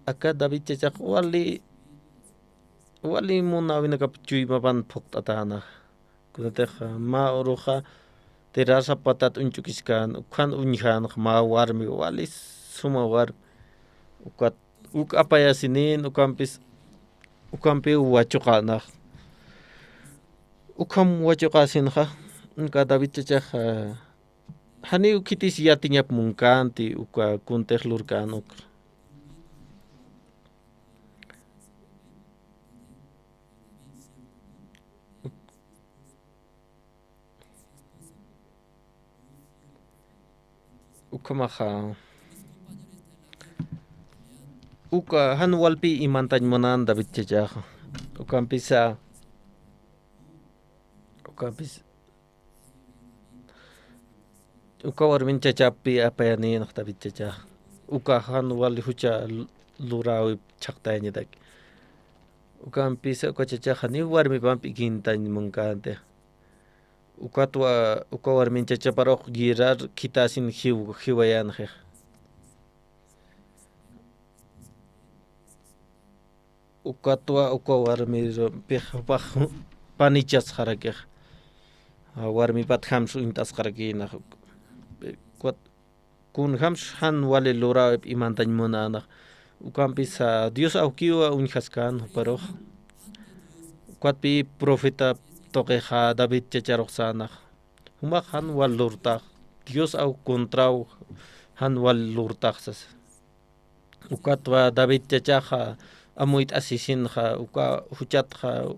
Aka David chachax wali, wali munäwinakap chuymapan phuqt'atäna. Kunatix mä uruxa terraza patat uñch'ukiskän, ukhan uñjänxa mä warmi, wali suma warmi. Ukat uk apayasinïn, ukampis, ukampiw wachuqänxa. Ukham wachuqäsinxa, uka David chachax, janiw khitis yatiñap munkänti, uka kuntix lurkän uk. Ukhamaxa, uka jan walpï imantañ munan David chachaxa. Ukampisa, ukampis, uka warmin chachapï apayanïnx David chachaxa. Uka jan wali jucha lu-, luräwip chhaqtayañataki. Ukampisa uka chachaxa janiw warmipamp ikintañ munkänti. Ukatwa, uka warmin chachaparux guerrar khitäsin jiw-, jiwayänxix. Ukatwa, uka warmipix jupax panichasxarakix. A, warmipat jams uñt'asxarakïnax. Ukat kunjams jan wali luräwip imantañ munänax. Ukampisa Dios awkiwa uñjaskän juparux. Ukatpï profeta tuqixa David chacharux sänax. Jumax jan wal lurtax, Dios aw contraw jan wal lurtax sasa. Ukatwa David chachaxa amuyt'asisinxa, uka juchatxa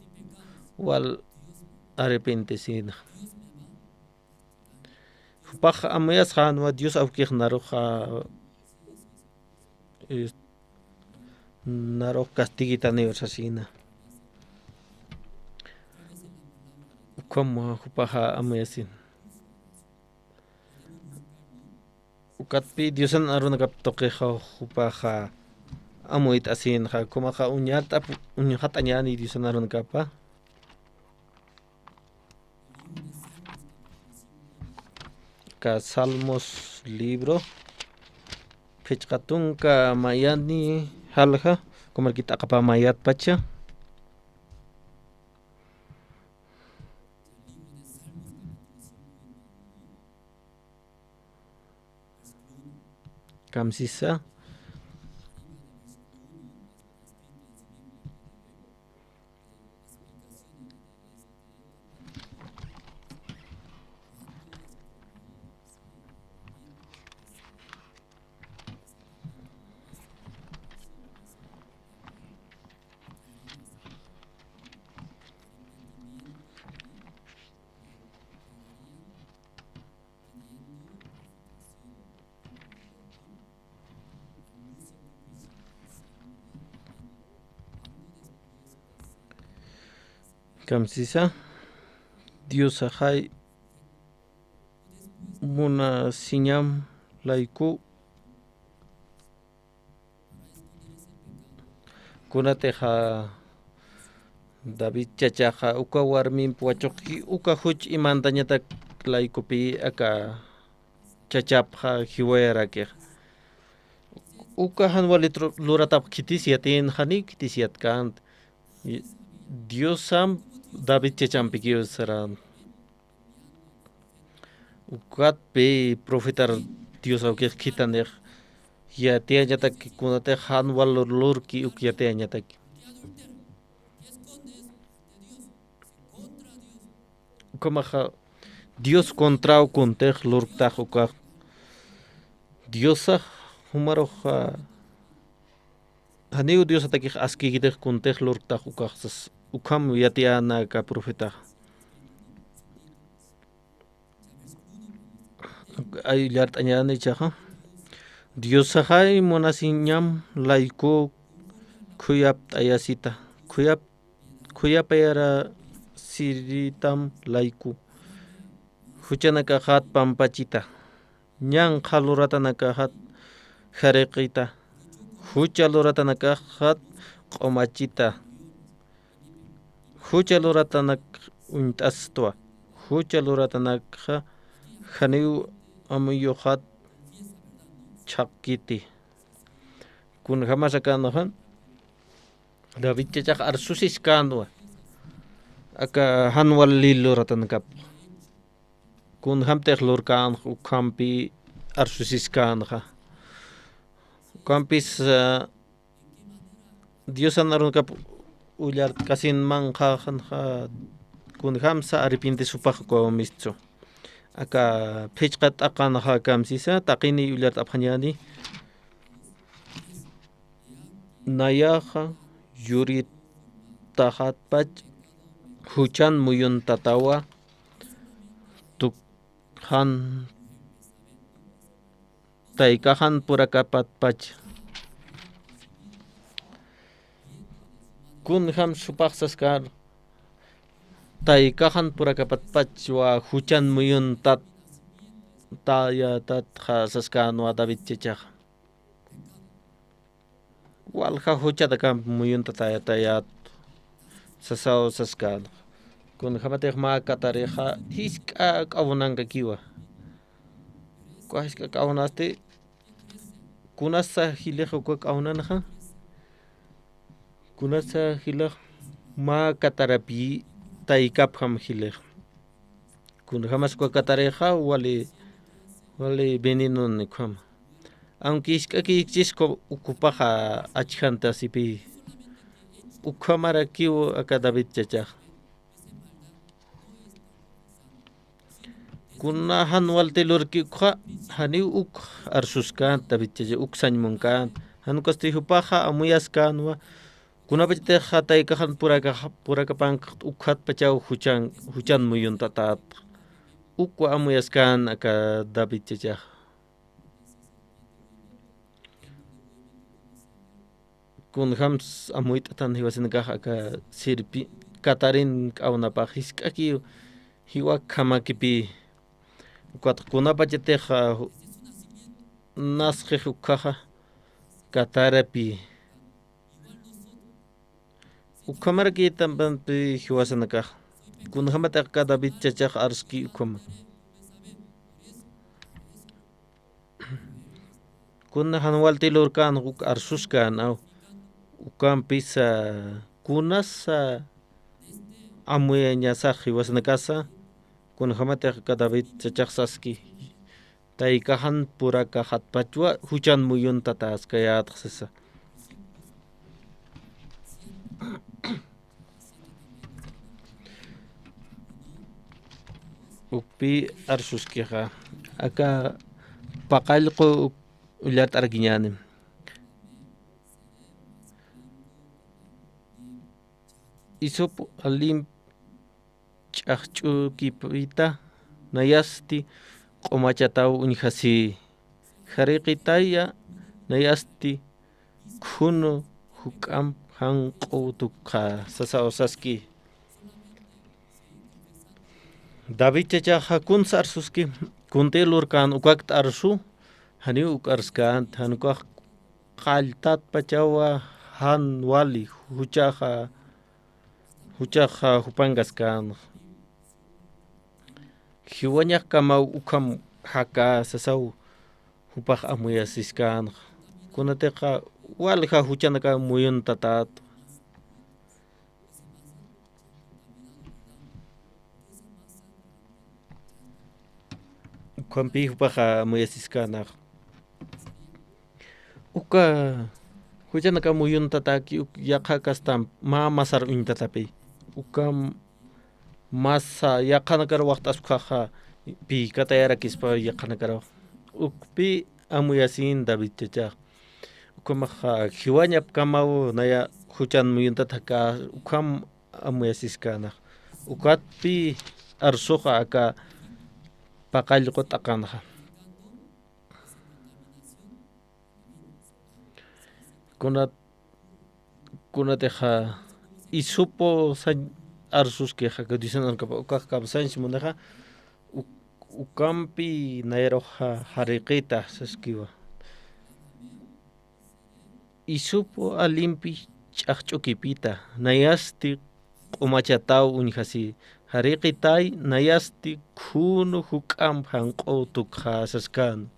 wal arrepentisinxa. Jupax amuyasxänwa Dios awkix naruxa, eh, narux castiguitaniw sasina. Ukham jupaxa amuyasin. Ukatpï Diosan arunakap tuqixa jupaxa amuyt'asinxa, ukhamaxa uñat'ap, uñxat'añäni Diosan arunakapa. Aka Salmos libro phichqa tunka mayani jalja, ukhamarakit t'aqapä mayatpacha. Kamsisa. Kamsisa, Diosaxay munasiñam layku. Kunatixa David chachaxa uka warmimp wachuqki uka juch imantañatak laykupï aka chachapxa jiwayarakix. Uka jan wali tru-, luratap khitis yatïn, janiw khitis yatkänti. Diosam David chachampikiw saran. Ukatpï profetar Dios awkix khitanix yatiyañataki, kunatix jan wal lur-, lurki uk yatiyañataki. Ukhamaxa Dios contraw kuntix lurktax ukax. Diosax jumaruxa, janiw Diosatakix askïkitix kuntix lurktax ukax sas, ukham yatiyäna aka profetaxa. Ay, llart'añäni ichaxa. Diosaxay munasiñam layku khuyapt'ayasita. Khuyap-, khuyapayarasiritam layku. Juchanakaxat pampachita. Ñanqha luratanakaxat jariqita. Jucha luratanakaxat q'umachita. Jucha luratanak uñt'astwa. Jucha luratanakxa janiw amuyuxat chhaqkiti. Kunjämas akänxa David chachax arsusiskänwa aka jan wali luratanakap. Kunjämtix lurkänxa ukhampï arsusiskänxa. Ukhampis, ah, Diosan arunakap ullart'kasin manqhaxanxa kunjämsa arrepientisipxi uka warmistsu. Aka phichqa t'aqanxa kamsisa, taqiniy ullart'apxañäni. Nayaxa yuritaxatpach juchan muyuntatawa tukxan taykaxan purakapatpach. Kunjämsa jupax saskän, taykaxan purakapatpachwa juchan muyuntat tayatatxa saskänwa David chachaxa. Walja juchatakamp muyuntatayat sasaw saskän. Kunjämatix mä katarixa jisk'a k'awunankakiwa. Uka jisk'a k'awunasti, kunasa jilix uka k'awunanxa. Kunasa jilix mä katarapï taykapjam jilix. Kunjämas uka katarixa wali, wali venenon ukhama. Aunque jisk'akïkchis uka, uka jupaxa achjantasipï. Ukhamarakiw aka David chachax. Kuna jan walti lurki ukxa, janiw uk arsuskänti David Chacha, uk sañ munkänti. Jan ukasti jupaxa amuyaskänwa, kunapachatix taykaxan purakax, purakapankax ukxatpachaw juchan, juchan muyuntatätxa. Ukwa amuyaskän aka David Chachaxa. Kunjams amuyt'atan jiwasinakax aka sirpi, katarin k'awnapax jisk'akiw jiwa khamakipï. Ukat kunapachatix, a, ju-, nasxix ukhaxa katarapï. Ukhamarakïtampi jiwasanakax. Kunjamatix aka David Chachax arski ukhama. Kuna jan walti lurkän uk arsuskän, aw. Ukampisa kunasa amuyañasax jiwasanakasa. Kunjamatix aka David Chachax saski. Taykaxan purakaxatpachwa juchan muyuntatäskayätxa sasa. Ukpï arsuskixa, aka paqallqu uk ullart'arkiñäni. Hisopo alimp ch'axch'ukipïta, nayasti q'umachataw uñjasï. Jariqitaya, nayasti khunu juk'amp janq'u tukxa, sasaw saski. David Chachaxa kunsa arsuski, kunti lurkän ukakt arsu, janiw uk arskänti, jan ukax qalltatpachawa jan wali, juchaxa, juchaxa jupankaskänxa. Jiwañaxkamaw ukham jaka sasaw jupax amuyasiskänxa. Kunatixa walja juchanaka muyuntatätwa. Ukhampï jupaxa amuyasiskänxa. Uka juchanaka muyuntataki uk yaqha kastam mä masar uñtatapï. Uka masa yaqhanakar waxt'askhaxa pï katayarakispa yaqhanakaraw. Ukpï amuyasïn David Chachax. Ukhamaxa jiwañapkamaw naya juchan muyuntat jaka ukham amuyasiskänxa. Ukatpï arsuxa aka paqallqu t'aqhanxa. Kunat, kunatixa hisopo sañ arsuskixa, aka Diosnan kapa, ukax kawsañs munixa, uk-, ukampi nayaruxa jariqita saskiwa. Hisopo alimpi ch'axch'ukipïta, nayasti q'umachataw uñjasï, jariqitay, nayasti khunu juk'amp janq'u tukxa saskän.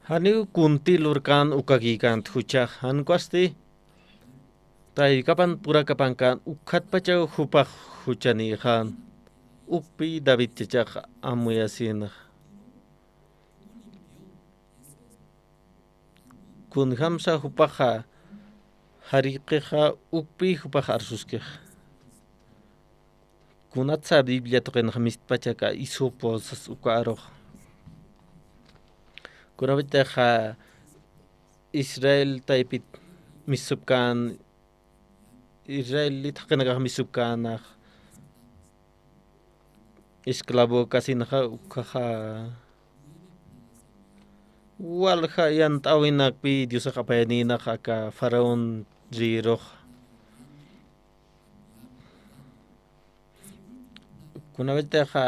Janiw kunti lurkän ukakïkänti juchax, jan ukasti taykapan purakapankän ukxatpachaw jupax juchanïxän, ukpï David Chachax amuyasïnxa. Kunjamsa jupaxa jariqixa, ukpï jupax arsuskixa. Kunatsa Biblia tuqinxa mistpacha aka hisopo sas uka arux. Kunapachatixa Israel taypit misupkän, Israelit jaqinakax misupkänax, esclavo kasinxa, ukkhaxa walja yant'äwinakpï Diosax apayanïnax aka faraón rïrux. Kunapachatixa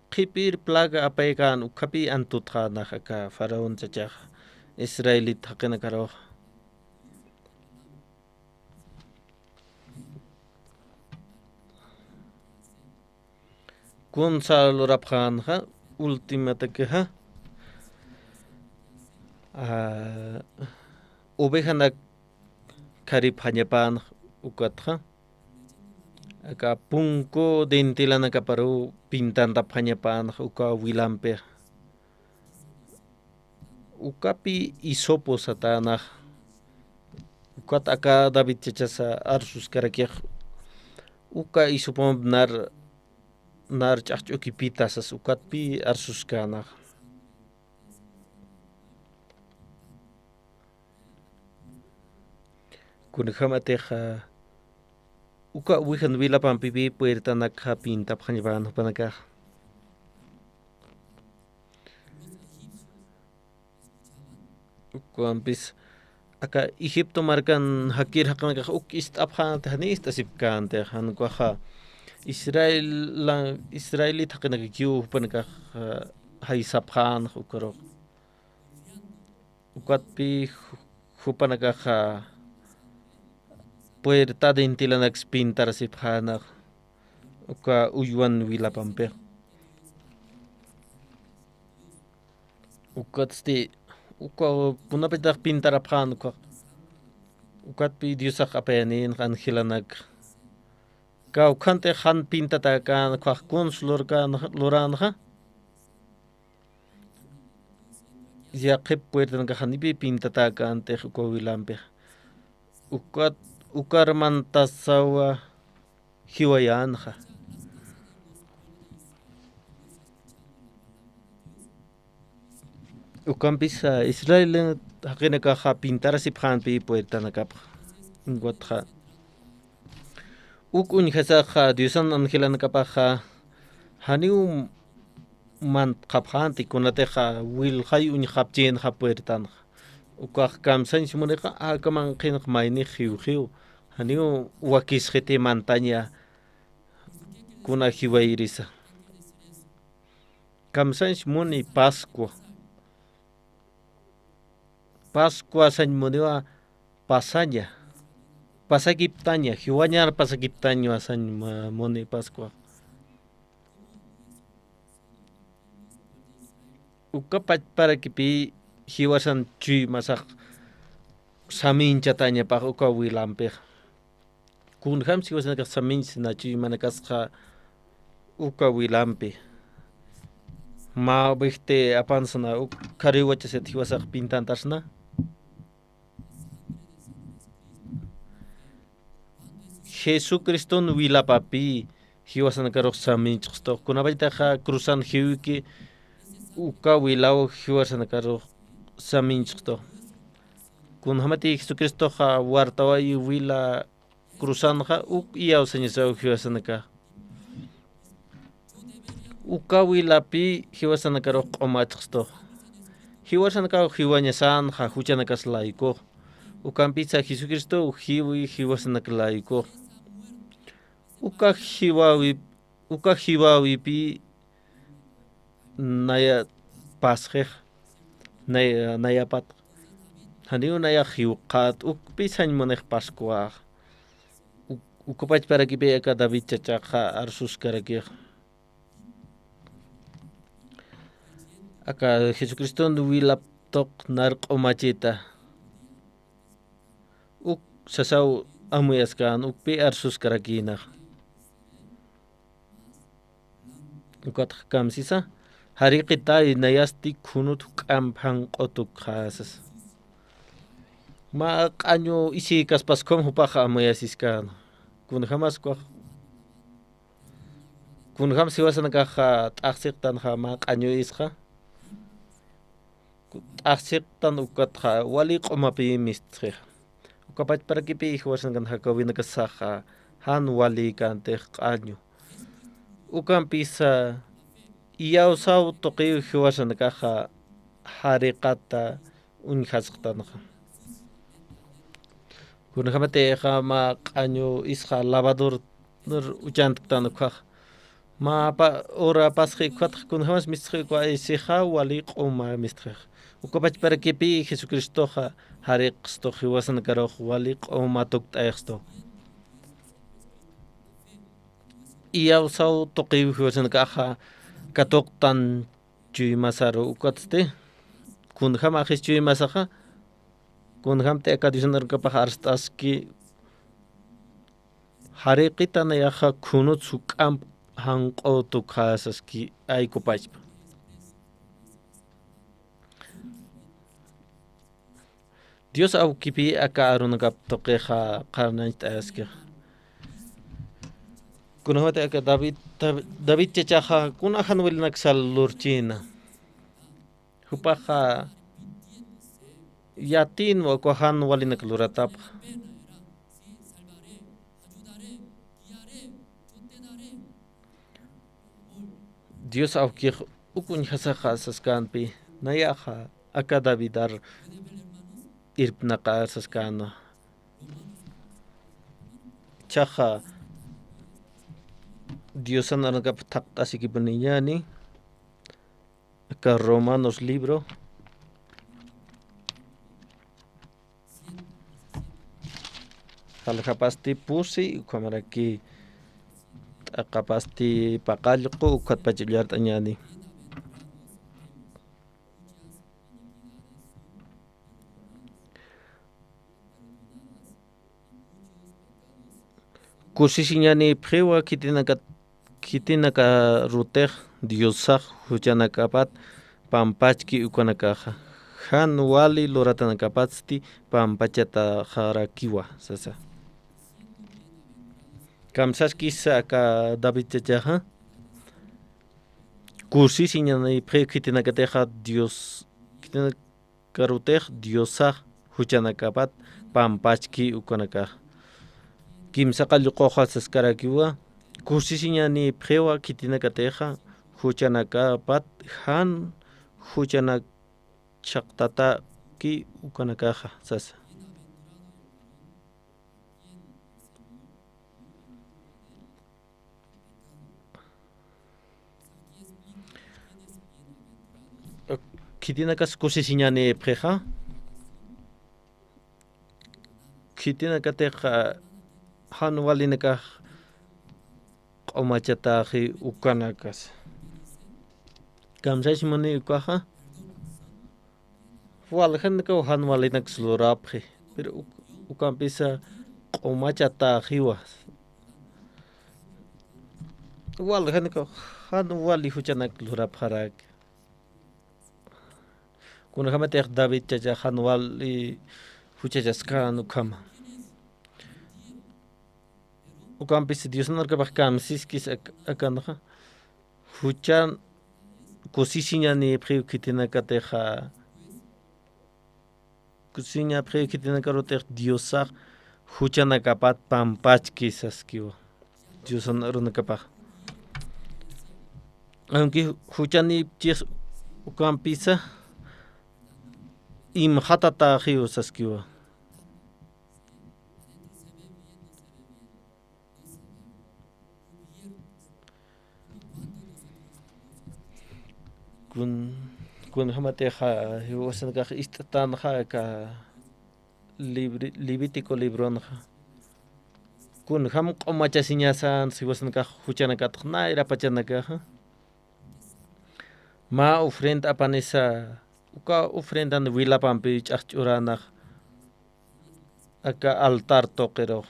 qhipir plaga apaykän, ukkhapï antutxänax aka faraón Chachax Israelit jaqinakarux. Kunsa lurapxänxa, ultimatakixa, a, ovejanak kharipxañapänxa ukatxa, aka punku dintilanakaparuw pintantapxañapänxa uka wilampixa. Ukapï hisopo satänax. Ukat aka David Chachasa arsuskarakix, uka hisopomp nar nar ch'axch'ukipita sas ukatpi arsuskänxa. Kunjämatix, a, uka uwijan wilapampipi puertanakxa pintapxañapan jupanakax. Ukampis aka Egipto markan jakir jaqinakax uk ist'apxänti, janiw ist'asipkänti, jan ukaxa Israel, israelit jaqinakakiw jupanakax, a, jaysapxänxa ukarux. Ukatpi ju-, jupanakaxa puerta dintilanaks pintarasipxänxa uka uywan wilapampix. Ukatsti, uka kunapachatix pintarapxän ukax, ukatpi Diosax apayanïnxa angelanak. Kawkhantix jan pintatäkän ukax kuns lurkän, luränxa. Yaqhip puertanakax janipï pintatäkäntix uka wilampix. Ukat, ukar mantasawa jiwayänxa. Ukampis, a, Israel jaqinakaxa pintarasipxänpï puertanakapxa. Ukatxa uk uñjasaxa Diosan angelanakapaxa janiw mantxapxänti, kunatixa wilxay uñxapchïnxa puertanxa. Ukax kamsañs munixa aka manqhinx maynix jiwjiw, janiw wakisxiti mantaña kuna jiwayrisa. Kamsañs muni Pascua. Pascua sañ muniwa pasaña. Pasakiptaña, jiwañar pasakiptañwa sañ ma-, muni Pascua. Uka pachparakipï jiwasan chuymasax saminchatañapax uka wilampix. Kunjams jiwasanakax saminchsna chuymanakasxa uka wilampi. Mä bijti apansna uk khariwachasat jiwasax pintantasna. Jesucriston wilapapï jiwasanakarux saminchxtux. Kunapachataxa cruzan jiwki uka wilaw jiwasanakarux saminchxtux. Kunjämati Jesucristoxa wartaway wila cruzanxa uk iyawsañasaw jiwasanaka. Uka wilapï jiwasanakarux q'umachxstux. Jiwasanakaw jiwañasänxa juchanakas laykux. Ukampisa Jesucristow jiwi jiwasanak laykux. Uka jiwawi, uka jiwawipï naya pasxix, naya, nayapat, janiw nayax jiwqat, ukpï sañ munix Pascuax. Uk-, uka pachparakipï aka David chachaxa arsuskarakix. Aka Jesucriston wilap tuq nar q'umachita. Uk sasaw amuyaskän, ukpï arsuskarakïnax. Ukatx kamsisa, jariqitay nayasti khunut juk'amp janq'u tukxäsas. Mä q'añu isïkaspas khum jupax amuyasiskäna. Kunjämas ukax, kunjämas jiwasanakaxa t'axsiqtanxa mä q'añu isxa. T'axsiqtan ukatxa wali q'umapï mistxixa. Uka pachparakipï jiwasankan jakäwinakasaxa jan walïkäntix q'añu. Ukampisa iyawsaw tuqiw jiwasanakaxa jariqata uñjasqtanxa. Kunjämatixa mä q'añu isxa lavador uchantktan ukhax. Mä pa-, ura pasxi ukatx kunjämas mistxi uka isixa wali q'uma mistxixa. Uka pachparakipï Jesucristoxa jariqstu jiwasanakarux wali q'uma tukt'ayxstu. Iyawsaw tuqiw jiwasanakaxa katuqtan chuymasaru ukatsti. Kunjäm axis chuymasaxa, kunjämti aka Diosan arunakapax arst'aski, jariqita nayaxa khunut juk'amp janq'u tukxäsaski aykupachpa. Dios awkipï aka arunakap tuqixa qharnañcht'ayaskixa. Kunjamati aka David, David, David chachaxa, kuna jan walinak sal lurchina. Jupaxa yatinwa uka jan walinak luratapxa. Dios awkix uk uñjasaxa saskänpi, nayaxa aka Davidar irpnaqar saskänwa. Jichhaxa Diosan arunakap thaqt'asikipuniñäni, aka Romanos libro, jaljapasti pusi, ukhamaraki t'aqapasti paqallqu, ukatpach ullart'añäni. Kusisiñanïpxiwa khitinaka, khitinakarutix Diosax juchanakapat pampachki ukanakaxa. Jan wali luratanakapatsti pampachataxarakiwa, sasa. Kamsaskisa aka David chachaxa. Kusisiñanïpxi khitinakatixa Dios, khitinak- karutix Diosax juchanakapat pampachki ukanakax. Kimsa qallquxa saskarakiwa, kusisiñanïpxiwa khitinakatixa juchanakapat jan juchanak chhaqtataki ukanakaxa, sasa. Khitinakas kusisiñanïpxixa. Khitinakatixa jan walinakax q'umachatäxi ukanakas. Kamsachmuni ukaxa. Waljanakaw jan walinaks lurapxi, pero uk-, ukampisa q'umachatäxiwa. Waljanakaw jan wali juchanak lurapxaraki. Kunjamatix David chacha jan wali juchachaskän ukhama. Ukampis Diosna arunakapax kamsiskis ak-, akanxa. Juchan kusisiñanïpxiw khitinakatixa. Kusisiñapxiw khitinakarutix Diosax juchanakapat pampachki saskiwa. Diosna arunakapax. Aunque juchanïpchix ukampisa imxatatäxiw saskiwa. Kun, kunjamatixa, jiwasanakax ist'atänxa aka libri-, Levítico libronxa. Kunjam q'umachasiñasan jiwasanakax juchanakatx nayra pachanakaxa. Mä ofrenda apanisa, uka ofrendan wilapampi ch'axch'uränax, aka altar tuqirux.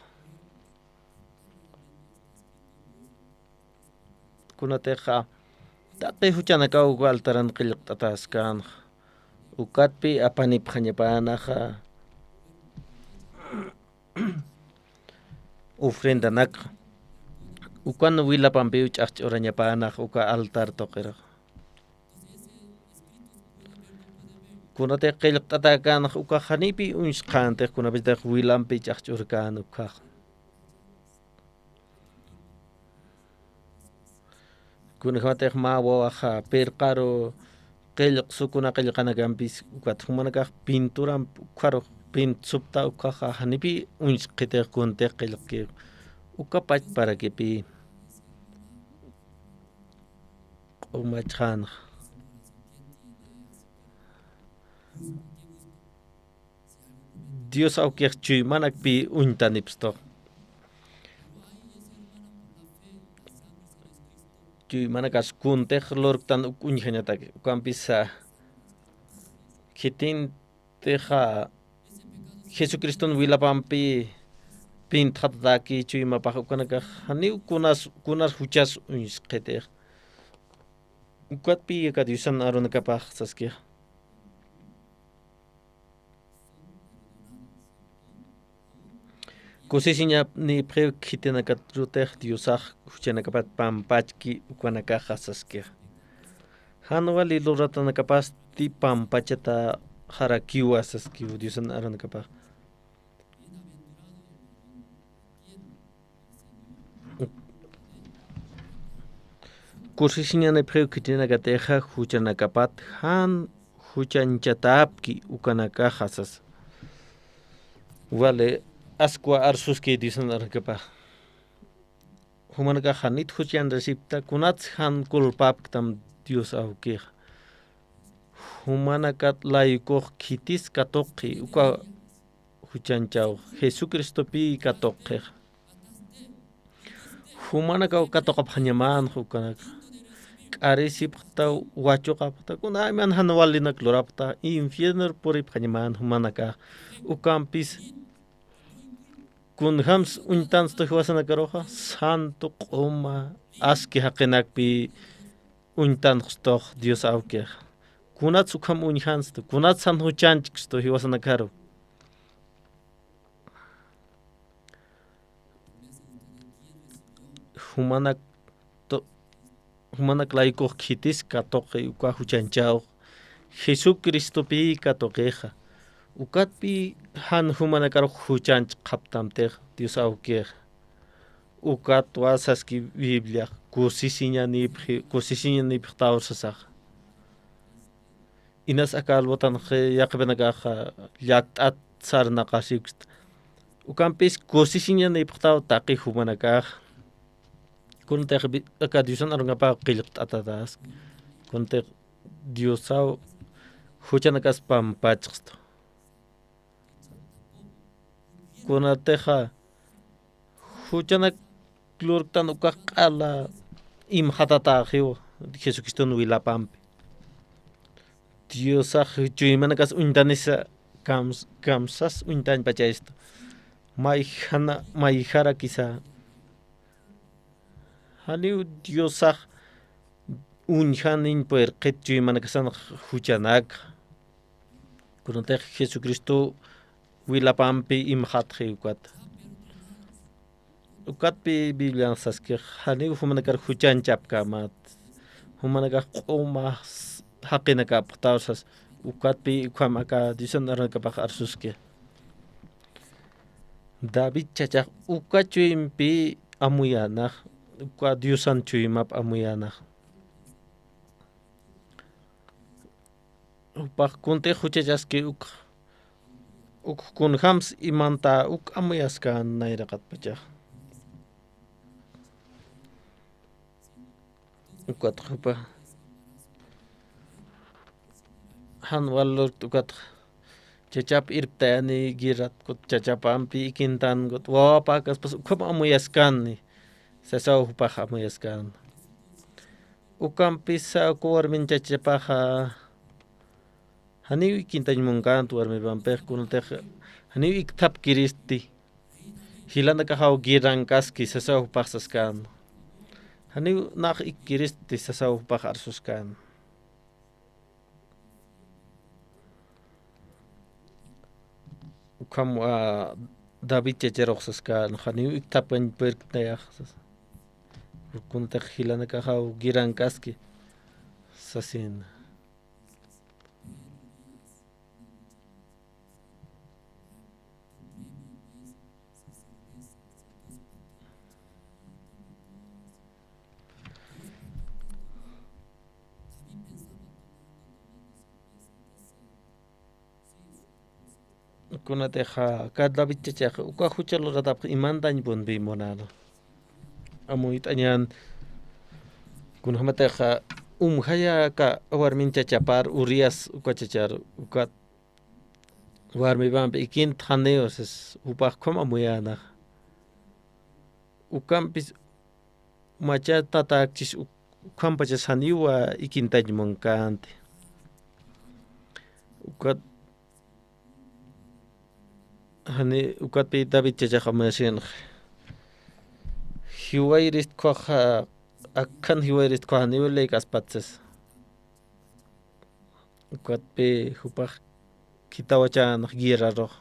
Kunatixa, taqi juchanakaw uka altaran qillqt'atäskänxa. Ukatpi apanipxañapänaxa. Ofrendanakxa. Ukan wilapampiw ch'axch'urañapänax uka altar tuqirux. Kunatix qillqt'atäkänxa ukax janipi uñsqäntix, kunapachatix wilampi ch'axch'urkän ukkhax. Kunjamatix mä wawaxa pirqaru qillqsu kuna qillqanakampis ukat jumanakax pinturamp ukkharux pintsupta ukkhaxa janipi uñsqitix kuntix qillqki uka pachparakipï q'umachxänxa. Dios awkix chuymanakpï uñtanipstu. Chuymanakas kuntix lurktan uk uñjañataki. Ukampisa, khitintix Jesucriston wilapampi pintxatataki chuymapax ukanakax janiw kunas, kunas juchas uñsqitix. Ukatpï aka Diosan arunakapax saskix. Kusisiñanipxiw khitinakat arutix Diosax juchanakapat pampachki ukanakaxa saskixa. Jan wali luratanakapasti pampachataxarakiwa saskiw Diosan arunakapax. Kusisiñanipxiw khitinakatixa juchanakapat jan juchañchatapki ukanakaxa sasa. Wali askwa arsuski Diosan arunakapax. Jumanakax janit juchañchasipkta, kunats jan culpapktam Dios awkixa. Jumanakat layukux khitis katuqi uka juchañchaw Jesucristopi katuqix. Jumanakaw katuqapxañaman ukanak. K'arisipxta, wachuqapxta, kunayman jan walinak lurapxta, infierno puripxañaman jumanakax. Ukampis kunjams uñtanstu jiwasanakaruxa, santo q'uma aski jaqinakpi uñtanxtux Dios awkixa. Kunats ukham uñjanstu, kunats jan juchañchkstu jiwasanakaru. Jumanak to-, jumanak layukux khitis katuqi uka juchañchaw Jesucristopi katuqixa. Ukatpi jan jumanakarux juchañchxaptamtix Dios awkixa. Ukatwa saski Bibliax kusisiñanipxi-, kusisiñanipxtaw sasaxa. Inas aka albotanxi yaqhipinakaxa llakt'at sarnaqasipksta. Ukampis kusisiñanipxtaw taqi jumanakax. Kunatix bi-, aka Diosan arunakapax qillqt'atataski. Kunatix Diosaw juchanakas pampachxstu. Kunatixa juchanak lurktan ukax q'ala imxatatäxiw Jesucriston wilapampi. Diosax chuymanakas uñtanisa kams-, kamsas uñtañpachayistu. Mayjana, mayjarakisa. Janiw Diosax uñjaniñ puyrqit chuymanakasan juchanak. Kunatix Jesucristo wilapampi imxatxi ukat. Ukatpi Biblian saskix, janiw jumanakar juchañchapkamat. Jumanakax q'uma jaqinakapxtaw sas, ukatpi ukham aka Diosan arunakapax arsuski. David chachax uka chuympi amuyänax, uka Diosan chuymap amuyänax. Jupax kunatix juchachaski uk, uk kunjams imanta uk amuyaskän nayraqatpachax. Ukat jupa jan wal lurkt ukat chachap irptayani guerrat kut chachapampi ikintan kut wawapäkaspas ukham amuyaskani sasaw jupax amuyaskän. Ukampisa uka warmin chachapaxa janiw ikintañ munkänti warmipampix kunatix janiw ikthapkiristi. Jilanakaxaw guerrankaski sasaw jupax saskän. Janiw nax ikkiristi sasaw jupax arsuskän. Ukham, ah, David chacharux saskän, janiw ikthapkañ puyrktayax sas. Kunatix jilanakaxaw guerrankaski sasin. Kunatixa aka David chachax uka jucha luratapx imantañpunpi munäna. Amuyt'añän, kunjamatixa umjaya aka warmin chachapar Urías uka chachar ukat warmipampi ikint janiw sas jupax ukham amuyänax. Ukampis macha tatäkchis uk-, ukhampachas janiw ikintañ munkänti. Ukat, jani, ukatpi David chachax amuyasïnxa. Jiwayrist ukkhaxa, akhan jiwayrist ukkhaxa janiw layk'aspat sas. Ukatpi jupax khitawachänax guerrarux.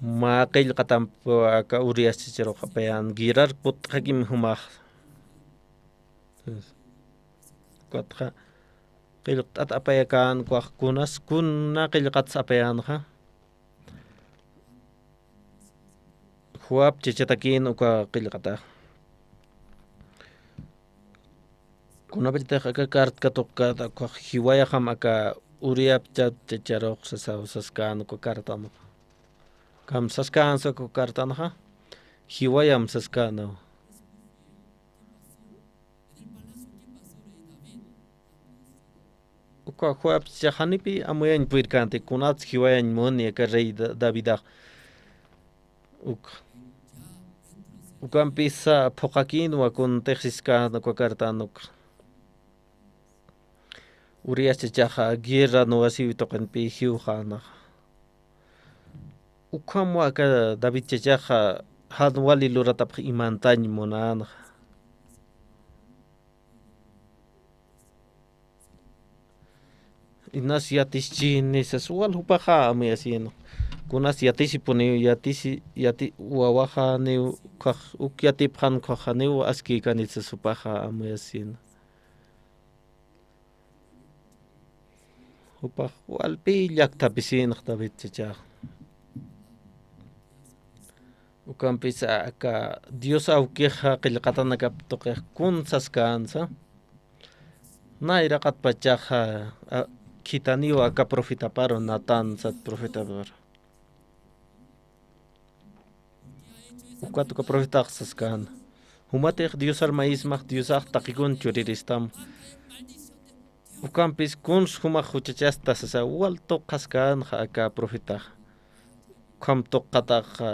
Mä qillqatamp aka Urias chacharux apayän, guerrar put'xakim jumax. Ukatxa qillqt'at apayakän, ukax kunas kuna qillqats apayänxa. Joab chachatakïn uka qillqatax. Kunapachatix aka carta katuqkät, ukax jiwayaxam aka Uriap cha-, chacharux sasaw saskän uka cartanxa. Kamsaskänsa uka cartanxa, jiwayam saskänwa. Uka Joab chachax janipï amuyañ purirkänti, kunats jiwayañ muni aka rey Da-, Davidax. Uk-, ukampisa phuqhakïnwa kuntix siskän uka cartan uk. Urias chachaxa guerra nuwasiwi tuqinpï jiwxänaxa. Ukhamwa aka David chachaxa jan wali luratapxi imantañ munänxa. Inas yatischini sas wal jupaxa amuyasïna. Kunas yatisipuniw, yatisi, yati-, wawaxa niw ukhax, uk yatipxan ukhax janiw askïkani sas jupaxa amuyasïna. Jupax walpï llakthapisïnx David chachax. Ukampisa aka Dios awkixa qillqatanakap tuqix kun saskänsa. Nayraqatpachaxa, a, khithaniw aka profetaparu, Natán sat profetaparu. Ukat uka profetax saskän. Jumatix Diosar mayismax, Diosax taqikun churiristam. Ukampis kuns jumax juchachasta sasa, wal tuqaskänxa aka profetax. Ukham tuqatax, a,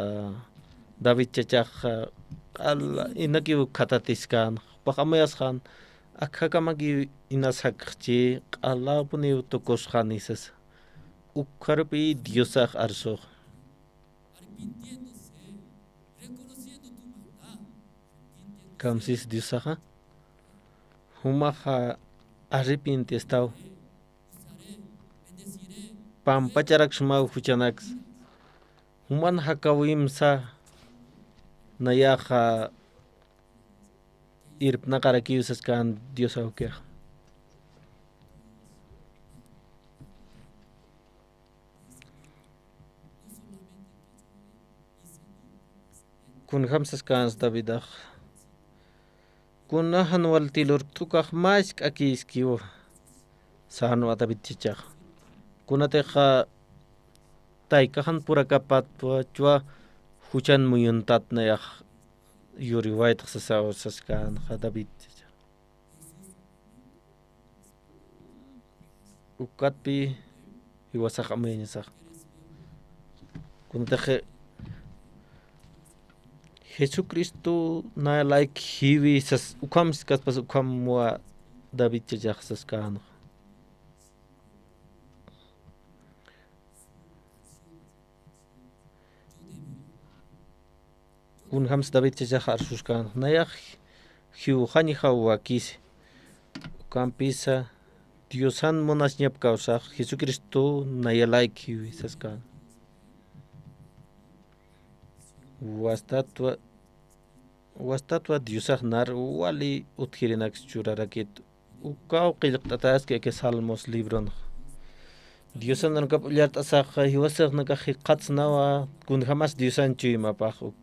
David chachax, a, q'ala inakiw khatatiskän. Jupax amuyasxän, akhakamaki inas jakxchi, q'alapuniw tukusxani sasa. Ukharupï Diosax arsux. Kamsis Diosaxa, jumaxa arrepentistaw. Pampacharak sumaw juchanaks. Juman jakawimsa nayaxa irpnaqarakiw saskän Dios awkixa. Kunjam saskänsa Davidax. Kuna jan walti lurt'ukax mask'akïskiwa sänwa David chachax. Kunatixa taykaxan purakapatwa juchan muyuntat nayax yuriwaytx sasaw saskänxa David chachax. Ukatpï jiwasax amuyañasax. Kunatix Jesucristo nayalayk jiwi sas ukham siskaspas ukhamwa David chachax saskänxa. Kunjams David chachax arsuskän, nayax jiwxañjaw wakisi. Ukampisa Diosan munasiñap kawsax Jesucristo nayalayk jiwi saskän. Wastatwa, wastatwa Diosax nar wali utjirinak churarakit. Ukaw qillqt'ataski aka Salmos libronxa. Diosan arunakap ullart'asaxa, jiwasixnakax jikxatsnawa, kunjamas Diosan chuymapax uk.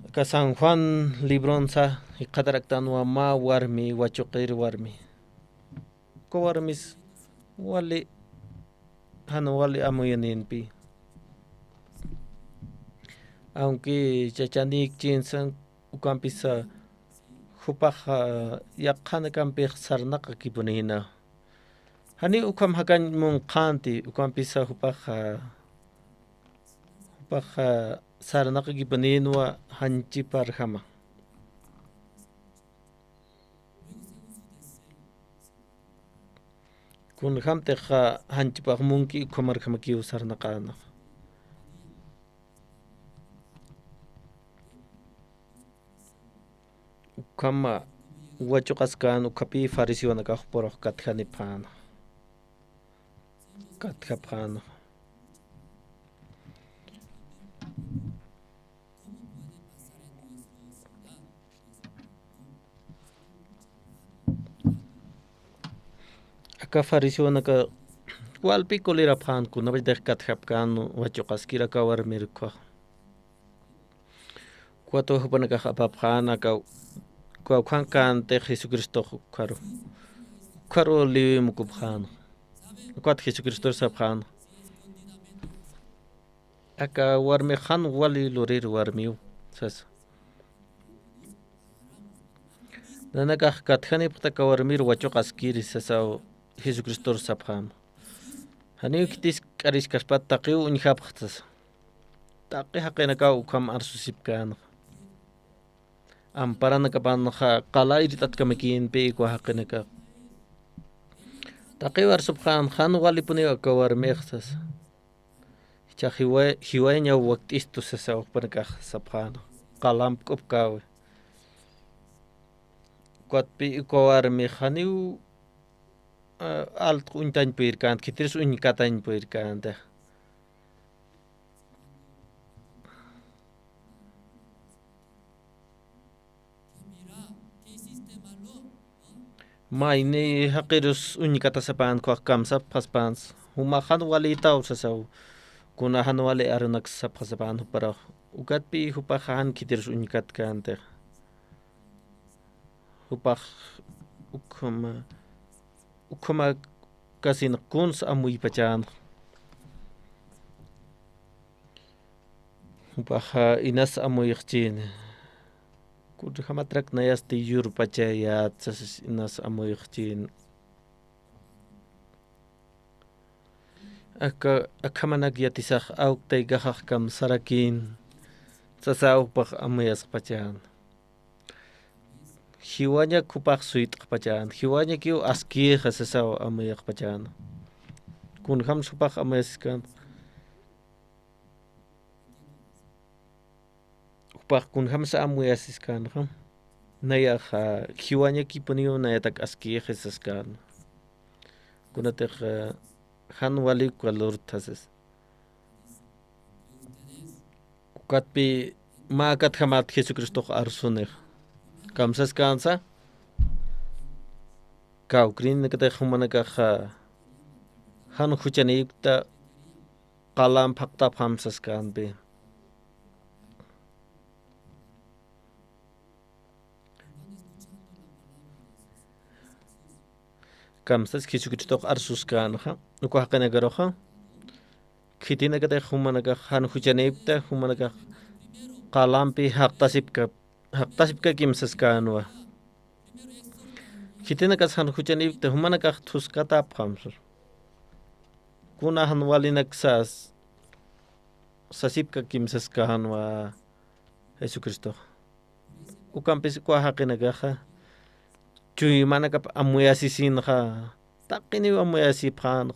Aka San Juan libronsa jikxataraktanwa mä warmi, wachuqir warmi. Uka warmis wali, jan wali amuyaninpi. Aunque chachanik chinsan, ukampisa jupax, a, yaqhanakampix sarnaqakipunïna. Janiw ukham jakañ munqhänti, ukampisa jupax, a, jupax, a, sarnaqakipunïnwa janchiparjama. Kunjamtix janchipax munki ukhamarjamakiw sarnaqäna. Ukhama wachuqaskän, ukhapï fariseonakax purux katjanipxäna. katjapxäna. Aka fariseonaka walpi kulirapxän, kunapachatix katjapkän wachuqaskir aka warmir ukkhax. Ukat jupanakax apapxän aka, uka ukhankänti Jesucristox ukkharu. Ukkharu liwi mukupxän. Ukat Jesucristor sapxän. Aka warmix jan wali lurir warmiw, sasa. Nanakax katjanipxta aka warmir wachuqaskiri sasaw Jesucristor sapxäma. Janiw khitis k'ariskaspat taqiw uñjapxta sasa. Taqi jaqinakaw ukham arsusipkänxa. Amparanakapanxa qala irt'atkamakïnpi uka jaqinakax. Taqiw arsupxän jan walipuniw aka warmix sasa. Jichha jiwa-, jiwayañaw wakt'istu sasa jupanakax sapxän. Qalamp k'upkäwi. Ukatpi uka warmix janiw, a, altq uñtañ purirkänti, khitiris uñkatañ purirkänti. Mayni jaqirus uñkatasapäna, ukkhax kamsapxaspäna, jumax jan walïtaw sasaw, kuna jan wali arunak sapxasapän juparax. Ukatpi jupax jan khitirus uñkatkänti. Jupax ukhama, ukhama kasin kuns amuypachänxa. Jupaxa inas amuyxchïn. Kunjamatrak nayasti yurpachayät sasas inas amuyxchïn. Aka, akhamanak yatisax awktaykaxax kamsarakïn, sasaw jupax amuyasxpachän. Jiwañak jupax suyt'xpachän, jiwañakiw askïxa sasaw amuyasxpachän. Kunjams jupax amuyasiskän. Jupax kunjamsa amuyasiskänxa. Nayaxa jiwañakipuniw nayatak askïxi saskän. Kunatix, eh, jan wali uka lurtha sasa. Ukatpi mä katjamat Jesucristox arsunix. Kamsaskänsa. Kawkïrinakatix jumanakaxa jan juchanïpkta qalamp jaqtapxam saskänpi. Kamsas Jesucristox arsuskänxa, uka jaqinakaruxa, khitinakatix jumanakax jan juchanïpkta, jumanakax qalampi jaqtasipka, jaqtasipkakim saskänwa. Khitinakas jan juchanïpkta, jumanakax thuskatapxam sasa. Kuna jan walinak sas, sasipkakim saskänwa Jesucristox. Ukampis uka jaqinakaxa, chuymanakap amuyasisinxa, taqiniw amuyasipxän,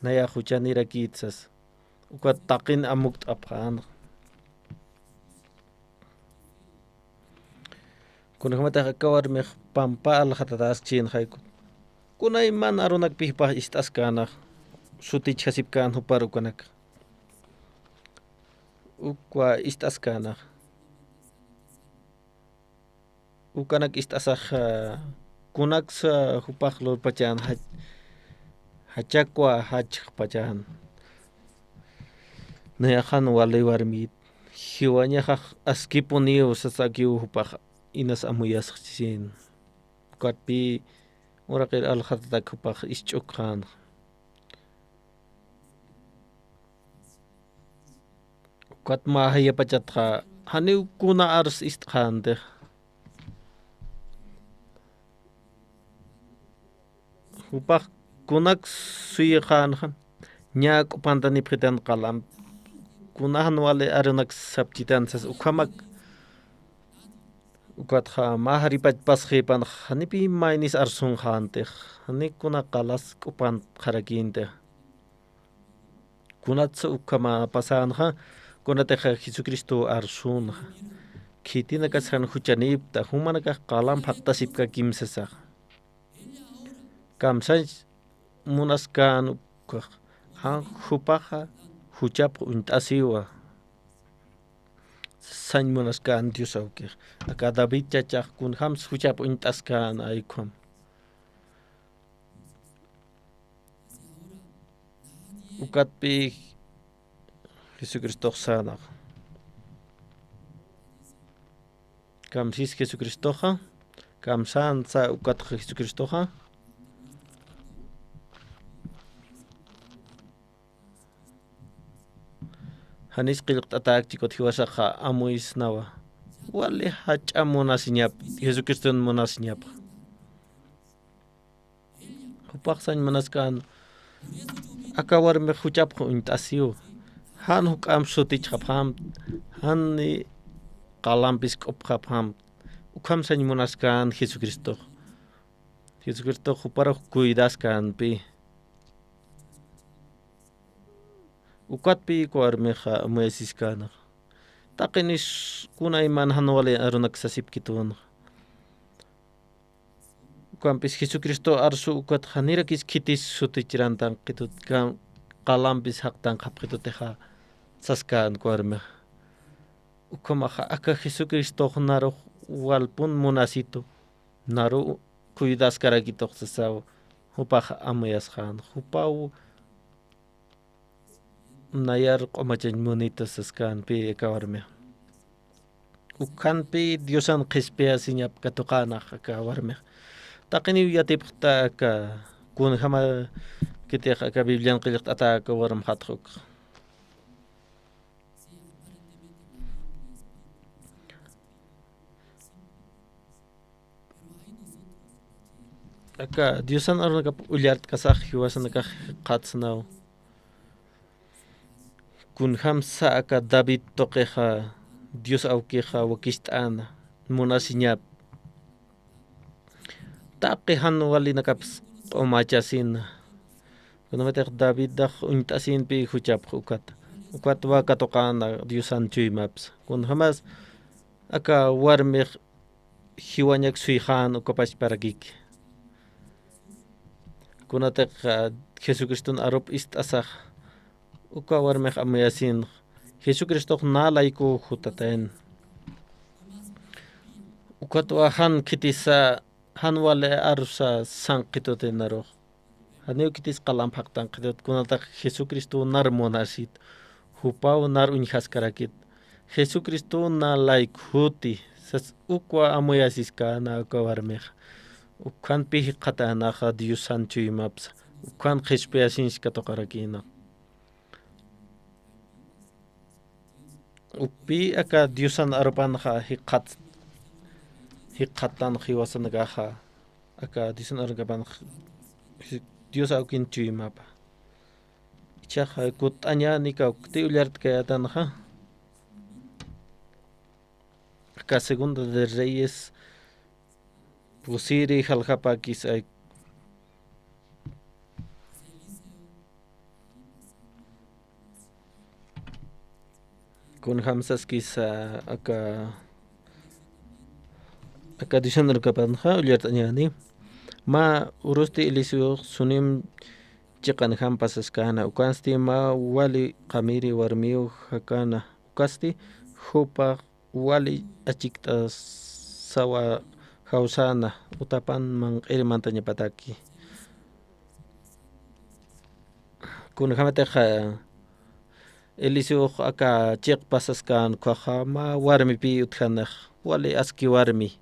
nayax juchanirakït sasa. Ukat taqin amukt'apxän. Kunjamatax aka warmix pampa aljatatäskchïnxay. Kunayman arunakpi jupax ist'askänax, sutichjasipkän jupar ukanak. Ukwa ist'askänax. Ukanak ist'asax, kunaksa jupax lurpachän jach-, jachakwa jachxpachän. Nayax jan wali warmit, jiwañaxax askipuniw sasakiw jupax inas amuyasxchisïn. Ukatpi uraqir aljatatak jupax isch'ukxän. Ukat mä jayapachatxa, janiw kuna ars ist'xänti. Jupax kunak suyixänxa, ñä k'upantanipxitan qalamp, kuna jan wali arunak sapchitan sas ukhamak. Ukatxa mä jaripach pasxïpanxa, janipï maynis arsunxänti, jani kuna qalas k'upanxarakïnti. Kunatsa ukhama pasänxa, kunatixa Jesucristo arsünxa. Khitinakas jan juchanïpkta, jumanakax qalamp jaqtasipkakim sasaxa. Kamsañ munaskän ukkhax, Jan jupaxa juchapx uñt'asiwa. Sañ munaskän Dios awkix. Aka David chachax kunjams juchap uñt'askän ay ukham. Ukatpï Jesucristox sänax. Kamsis Jesucristoxa, kamsänsa ukatxa Jesucristoxa. Janis qillqt'atäkchi ukat jiwasaxa amuysnawa. Wali jach'a munasiñap, Jesucriston munasiñapxa. Jupax sañ munaskän, aka warmix juchapx uñt'asiw. Jan juk'amp sutichxapxampt, jan ni qalampis k'upxapxampt. Ukham sañ munaskän Jesucristox. Jesucristox juparux cuidaskänpï. Ukatpï uka warmixa amuyasiskänax. Taqinis kunayman jan wali arunak sasipkitun. Ukampis Jesucristo arsu ukat janirakis khitis sutichirantanqitut, qalampis jaqtanqapxitutixa saskän uka warmixa. Ukhamaxa aka Jesucristox narux walpun munasitu, naru cuidaskarakitux sasaw, jupax amuyasxän, jupaw nayar q'umachañ munitu saskänpï aka warmix. Ukhanpï Diosan qhispiyasiñap katuqänax aka warmix. Taqiniw yatipxta aka kunjama khitix aka Biblian qillqt'ata aka warmxatx ukxa. Aka Diosan arunakap ullartkasax jiwasanakax jikxatsnaw. Kunjamsa aka David tuqixa Dios awkixa wakicht'äna munasiñap. Taqi jan walinakaps q'umachasina. Kunamatix Davidax uñt'asinpï juchapx ukat. Ukat wa katuqäna Diosan chuymapsa. Kunjamas aka warmix jiwañak suyxän uka pachparakiki. Kunatix, ah, Jesucriston arup ist'asax, uka warmix amuyasin, Jesucristox nä laykuw jutatayn. Ukatwa jan khitisa, jan wali arusa sanqitutïnarux. Janiw khitis qalamp jaqtanqitut, kunatax Jesucristow nar munasit, jupaw nar uñjaskarakit. Jesucristow nä layku juti, sas ukwa amuyasiskäna uka warmix. Ukhanpï jikxatänaxa Diosan chuymapsa, ukhan qhispiyasiñs katuqarakïna. Ukpï aka Diosan arupanxa jikxat, jikxattan jiwasanakaxa, aka Diosan arupanxa, Dios awkin chuymapa. Ichhaxa kutt'añäni kawkti ullartkayatanxa. Aka Segunda de Reyes, pusiri jaljapäkis ay. Kunjamsaskisa aka, aka Diosan arupanxa ullart'añäni. Mä urusti Eliseox sunim chiqanjam pasaskäna, ukansti mä wali qamiri warmiw jakana, ukasti jupax wali achikt'asawa jawsäna, utapan manq'iri mantañapataki. Kunjamatix, eh, Eliseox aka chiq pasaskän ukhaxa mä warmipï utjanix, wali aski warmi.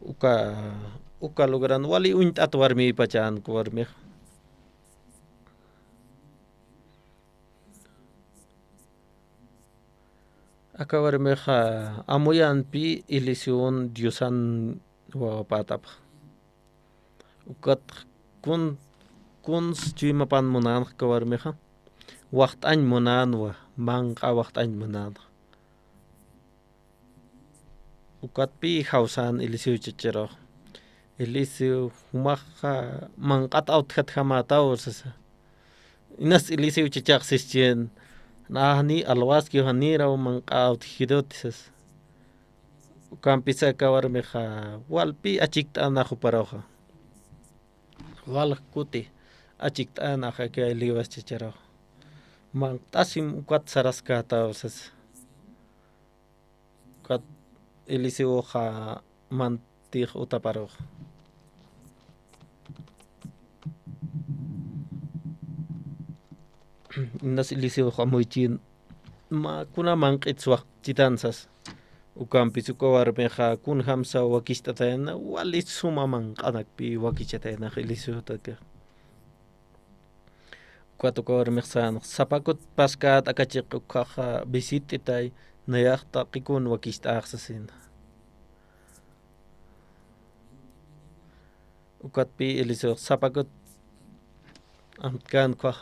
Uka, uka lugaran wali uñt'at warmipachan uka warmix. Aka warmixa amuyänpï Eliseon Diosan wawapätapxa. Ukat kun, kuns chuymapan munänxa aka warmixa. Waxt'añ munänwa, manq'a waxt'añ munänxa. Ukatpï jawsän Eliseo chacharux. Eliseo, jumaxa manq'at awtjatjamätaw sasa. Inas Eliseo chachax sischi, nä janiy alwaskiw janiraw manq'a awtjirut sasa. Ukampisa aka warmixa walpï achikt'ana juparuxa. Walja kuti, achikt'an, axa kay liwas chacharux. Manq't'asim ukat saraskätaw sas. Ukat Eliseoxa mantix utaparux. Inas Eliseoxa amuychin, mä kuna manq'it suwaqchitan sas. Ukampis uka warmixa kunjamsa wakicht'atayna, wali suma manq'anakpi wakichataynax Eliseotakix. Ukat uka warmix sänx, sapakut paskäta akachiq ukkhaxa visitt'itay, nayax taqikun wakicht'ax sasina. Ukatpï Eliseox sapakut amtkän ukkhax.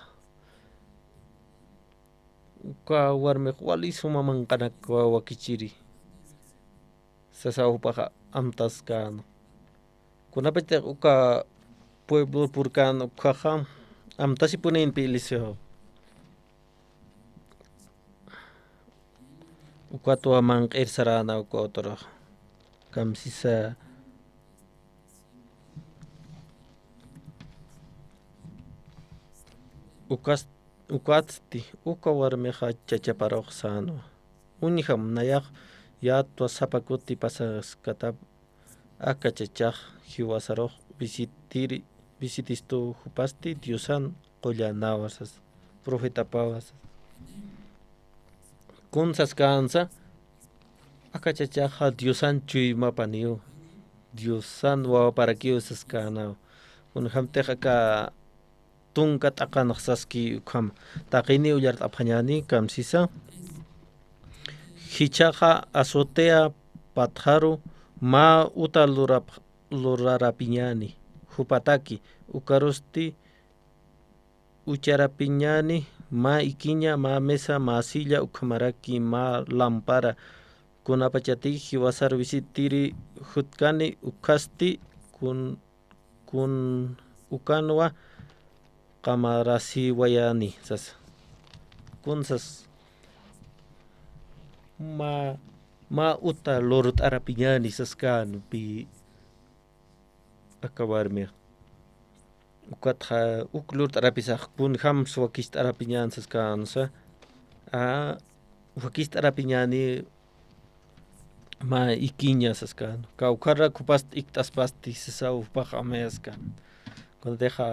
Uka warmix wali suma manq'anak wakichiri. Sasaw jupaxa amtaskäna. Kunapachatix uka pueblo purkän ukkhaxa, amtasipunïnpï Eliseo. Ukatwa manq'ir saräna uka otro. Kamsisa. Ukas-, ukatsti, uka warmixa chachaparux sänwa. Uñjam nayax yatwa sapa kuti pasaskatap aka chachax jiwasarux visitiri, visitistu jupasti Diosan qullanawasas, profetapawas. Kun saskänsa, aka chachaxa Diosan chuymapaniw, Diosan wawaparakiw saskänaw. Kunjamtix aka tunka t'aqanax saski ukham. Taqini ullart'apxañäni, kamsisa. Jichhaxa azotea patxaru mä uta lurap-, lurarapiñäni, jupataki, ukarusti ucharapiñäni, mä ikiña, mä mesa, mä silla, ukhamaraki mä lampara, kunapachatix jiwasar visitiri jutkani, ukhasti kun-, kun ukanwa qamarasiwayäni, sasa. Kun sas, mä, mä uta lurt'arapiñäni saskänpï aka warmix. Ukatxa uk lurt'arapisax kunjams wakicht'arapiñän saskänsa. A, wakicht'arapiñäni mä ikiña saskän. Kawkharak jupast ikt'aspasti sasaw jupax amuyaskan. Kunatixa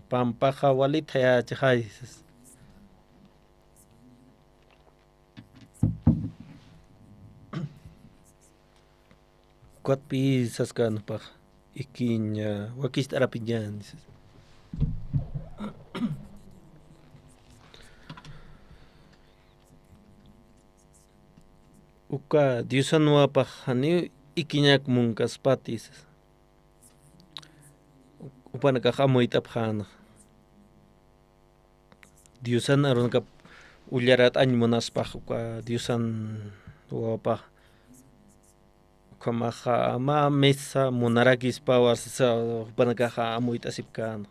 pampaxa wali thayächixay sas. Ukatpï saskän jupax ikiña, wakicht'arapiñäni sas. Uka Diosan wawapax janiw ikiñak munkaspati sas. Jupanakax amuyt'apxänxa. Diosan arunakap ullarat'añ munaspax, uka Diosan wawapax. Ukhamaxa mä mesa munarakispawa sasa, jupanakaxa amuyt'asipkänxa.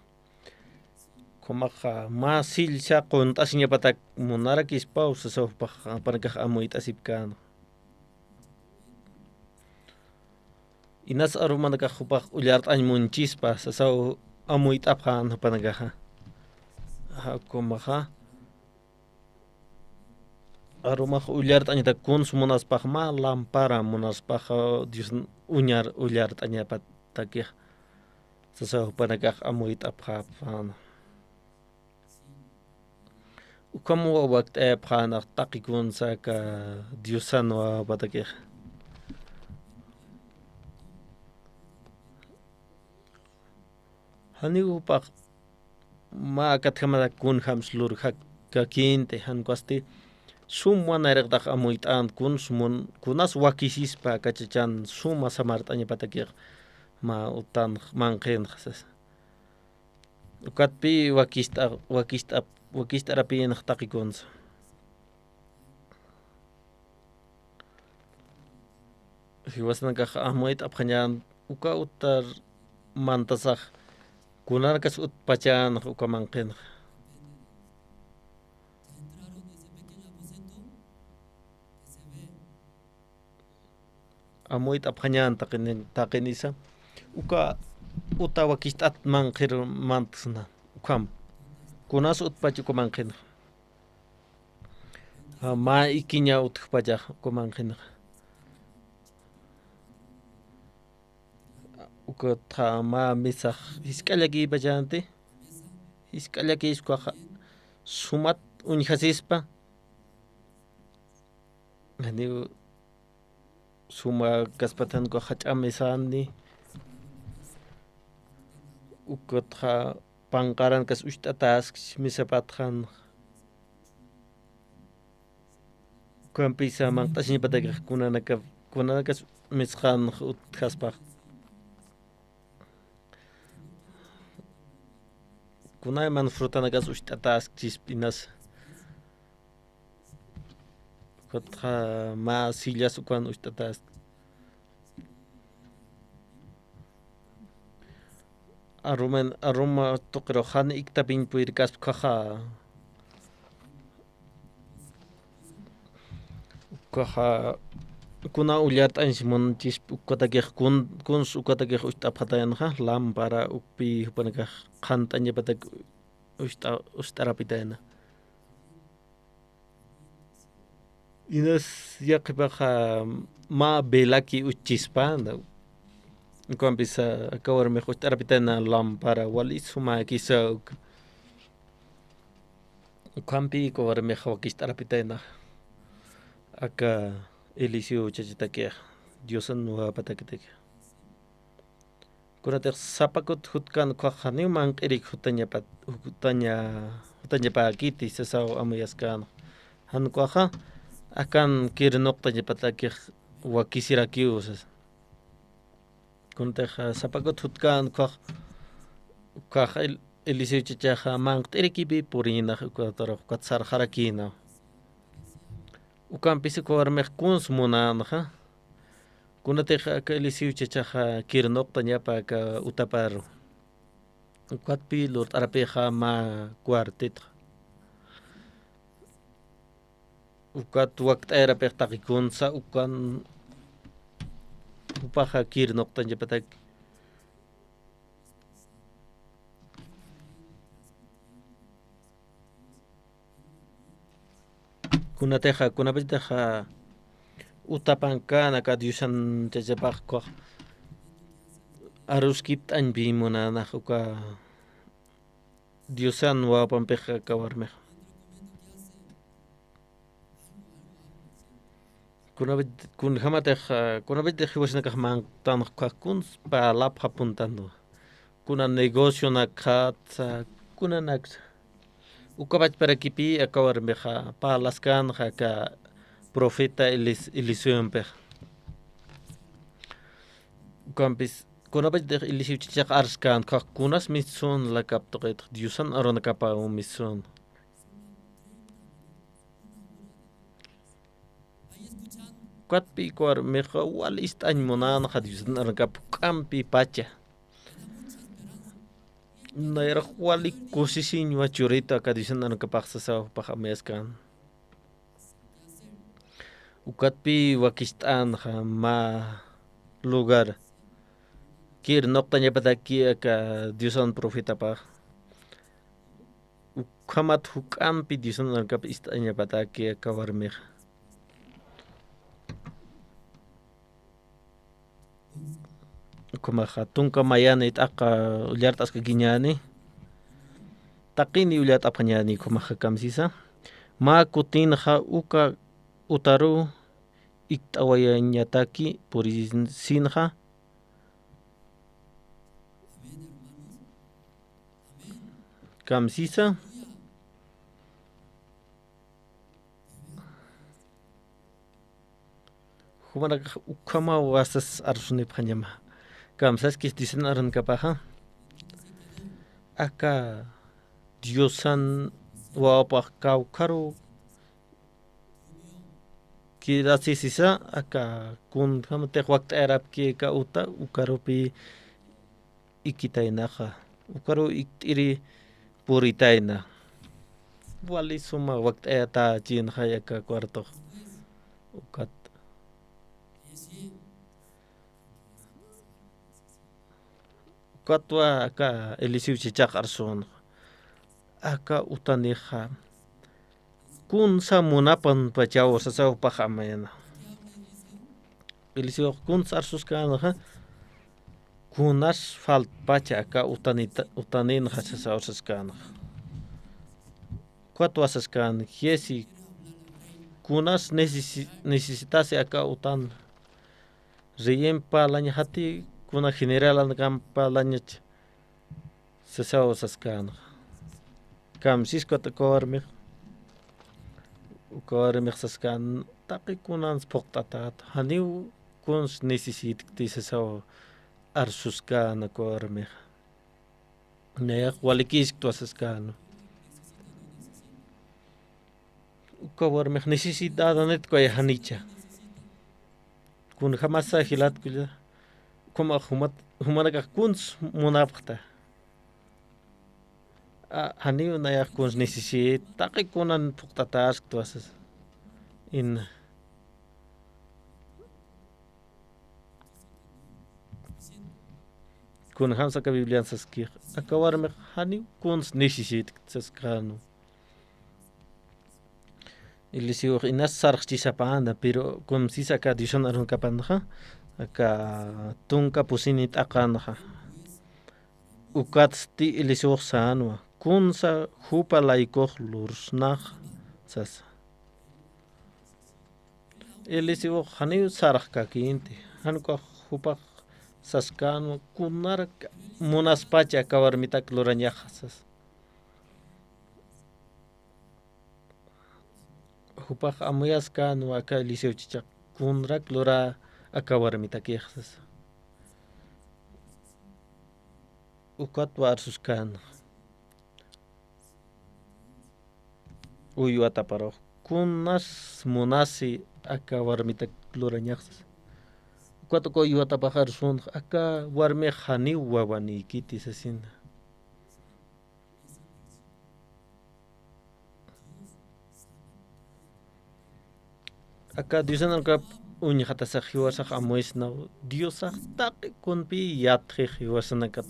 Ukhamaxa mä sillsa qunt'asiñapatak munarakispaw sasa, jupax, jupanakax amuyt'asipkänxa. Inas arumanakax jupax ullart'añ munchispa sasaw amuyt'apxän jupanakaxa. Axa, ukhamaxa. Arumax ullart'añatak kuns munaspax mä lampara munaspaxa Dios uñar ullart'añapatakix. Sasaw jupanakax amuyt'apxapxäna. Ukham wawakt'ayapxänax taqi kunsa aka Diosan wawapatakix. Janiw jupax mä akatjamatak kunjams lurjak kakinti, jan ukasti suma nayraqtax amuyt'än kuns mun, kunas wakisispa aka chachan suma samart'añapatakix mä utan manqhinxa sasa. Ukatpï wakist'a-, wakist'a-, wakist'arapïnx taqi kunsa. Jiwasanakax amuyt'apxañän uka utar mantasax kunanakas utpachänx uka manqhinxa. Amuyt'apxañän taqini-, taqinisa. Uka uta wakicht'at manqhir mantsna. Ukham. Kunas utpach uka manqhinax. Mä ikiña utjpachax uka manqhinax. Ukatxa mä misax jisk'a llakipachanti. Jisk'a llakispaxa sumat uñjasispa. Janiw suma kaspatan uka jach'a misani. Ukatxa panqarankas ucht'ataskch misapatxan. Ukampisa manq't'asiñapatakix kunanaka, kunanakas misxanx utjaspax. Kunayman frutanakas ucht'ataskchisp inas. Ukatxa mä sillas ukan ucht'atask. Arumen, aruma tuqirux jan iktapiñ puyrkaspa ukaxa. Ukaxa kuna ullart'añs munchisp ukatakix kun, kuns ukatakix ucht'apxataynaxa, lámpara ukpi jupanakax qhant'añapatak ucht'a, ucht'arapitayna. Inas yaqhipaxa mä velaki uchchispa, ¿no? Ukampisa aka warmix ucht'arapitayna lámpara, wali sumäkisa uk. Ukampi uka warmix wakicht'arapitayna. Aka Eliseo chachatakixa, Diosan wawapatakitaki. Kunatix sapakut jutkan ukaxa janiw manq'irik jutañapat, jutaña, jutañapäkiti sasaw amuyaskan. Jan ukaxa akan kirnuqtañapatakix wakisirakiw sasa. Kunatix sapakut jutkan ukax, ukax El, Eliseo chachaxa manq't'irikipi purïnax ukatarux ukat sarxarakïna. Ukampis uka warmix kuns munänxa. Kunatix aka Eliseo chachaxa kirnuqtañapa aka utaparu. Ukatpi lurt'arapixa mä cuartitxa. Ukat wakt'ayarapix taqi kunsa ukan jupaxa kirnuqtañapatak. Kunatixa, kunapachatixa utapankän aka Diosan chachapax ukax aruskipt'añpi munänax uka Diosan wawapampixa aka warmix. Kunapach, kunjamatix, kunapachatix jiwasanakax manq'tanxa ukax kuns parlapxapuntanwa. Kuna negocionakxat, kunanaksa. Ukapachparakipi aka warmixa parlaskänxa aka profeta Elis, Eliseompix. Ukampis, kunapachatix Eliseo chachax arskän ukax kunas misun lakap tuqitx Diosan arunakapaw misun. Ukatpi uka warmixa wali ist'añ munänxa Diosan arunakap juk'ampipacha. Nayrux wali kusisiñwa churitu aka Diosan arunakapax sasaw jupax amuyaskan. Ukatpi wakicht'änxa mä lugar kirnuqtañapataki aka Diosan profetapax. Ukhamat juk'ampi Diosan arunakap ist'añapataki aka warmixa. Ukhamaxa tunka mayani t'aqa ullart'askakiñäni. Taqini ullart'apxañäni ukhamaxa kamsisa. Mä kutinxa uka utaru ikt'awayañataki purisinxa. Kamsisa. Jumanakax ukhamaw wasas arsunipxañama. Kamsaskis Diosan arunakapaxa. Aka Diosan wawapax kawkharu kirasisisa, aka kunjamatix wakt'ayarapki aka uta, ukarupi ikitaynaxa, ukaru ikt'iri puritayna. Wali suma wakt'ayatächinxay aka cuartox. Ukat. Ukatwa aka Eliseo chachax arsunxa. aka utanixa kunsa munapanpachaw sasaw jupax amayana. Eliseox kunsa arsuskänxa, kunas faltpacha aka utanita, utaninxa sasaw saskänxa. Ukat wasaskän, Giesi, kunas necesi-, necesitasi aka utan, reyinpalañjati, kuna generalanakampa lañach, sasaw saskänxa. Kamsiskat uka warmix, uka warmix saskän, taqi kunans phuqt'atat, janiw kuns necesitkti sasaw arsuskän uka warmix. Nayax walikisktwa saskän. Uka warmix necesitädanit kuya janicha. Kunjamasa jilat kulla. Ukhamax jumat, jumanakax kuns munapxta. A, janiw nayax kuns necesit, taqi kunan phuqt'atasktwa sas. In. Kunjamsa aka Biblian saskix, aka warmix janiw kuns necesitkt saskänwa. Eliseox inas sarxchisapäna, pero kunsa aka Diosan arunakapanxa, aka tunka pusini t'aqanxa. Ukatsti Eliseox sänwa, kunsa jupa laykux lursnax sasa. Eliseox janiw sarxkakinti, jan ukax jupax saskänwa, kunarak munaspacha aka warmitak lurañaxa sasa. Jupax amuyaskänwa aka Eliseo chichaq, kunrak lurä aka warmitakix sasa. Ukatwa arsuskän. Uywataparux, kunas munasi aka warmitak lurañax sasa. Ukat uka uywatapax arsunx, aka warmix janiw wawanïkiti sasina. Aka Diosan arunakap uñjatasax jiwasax amuysnaw, Diosax taqi kunpï yatxix jiwasanakat.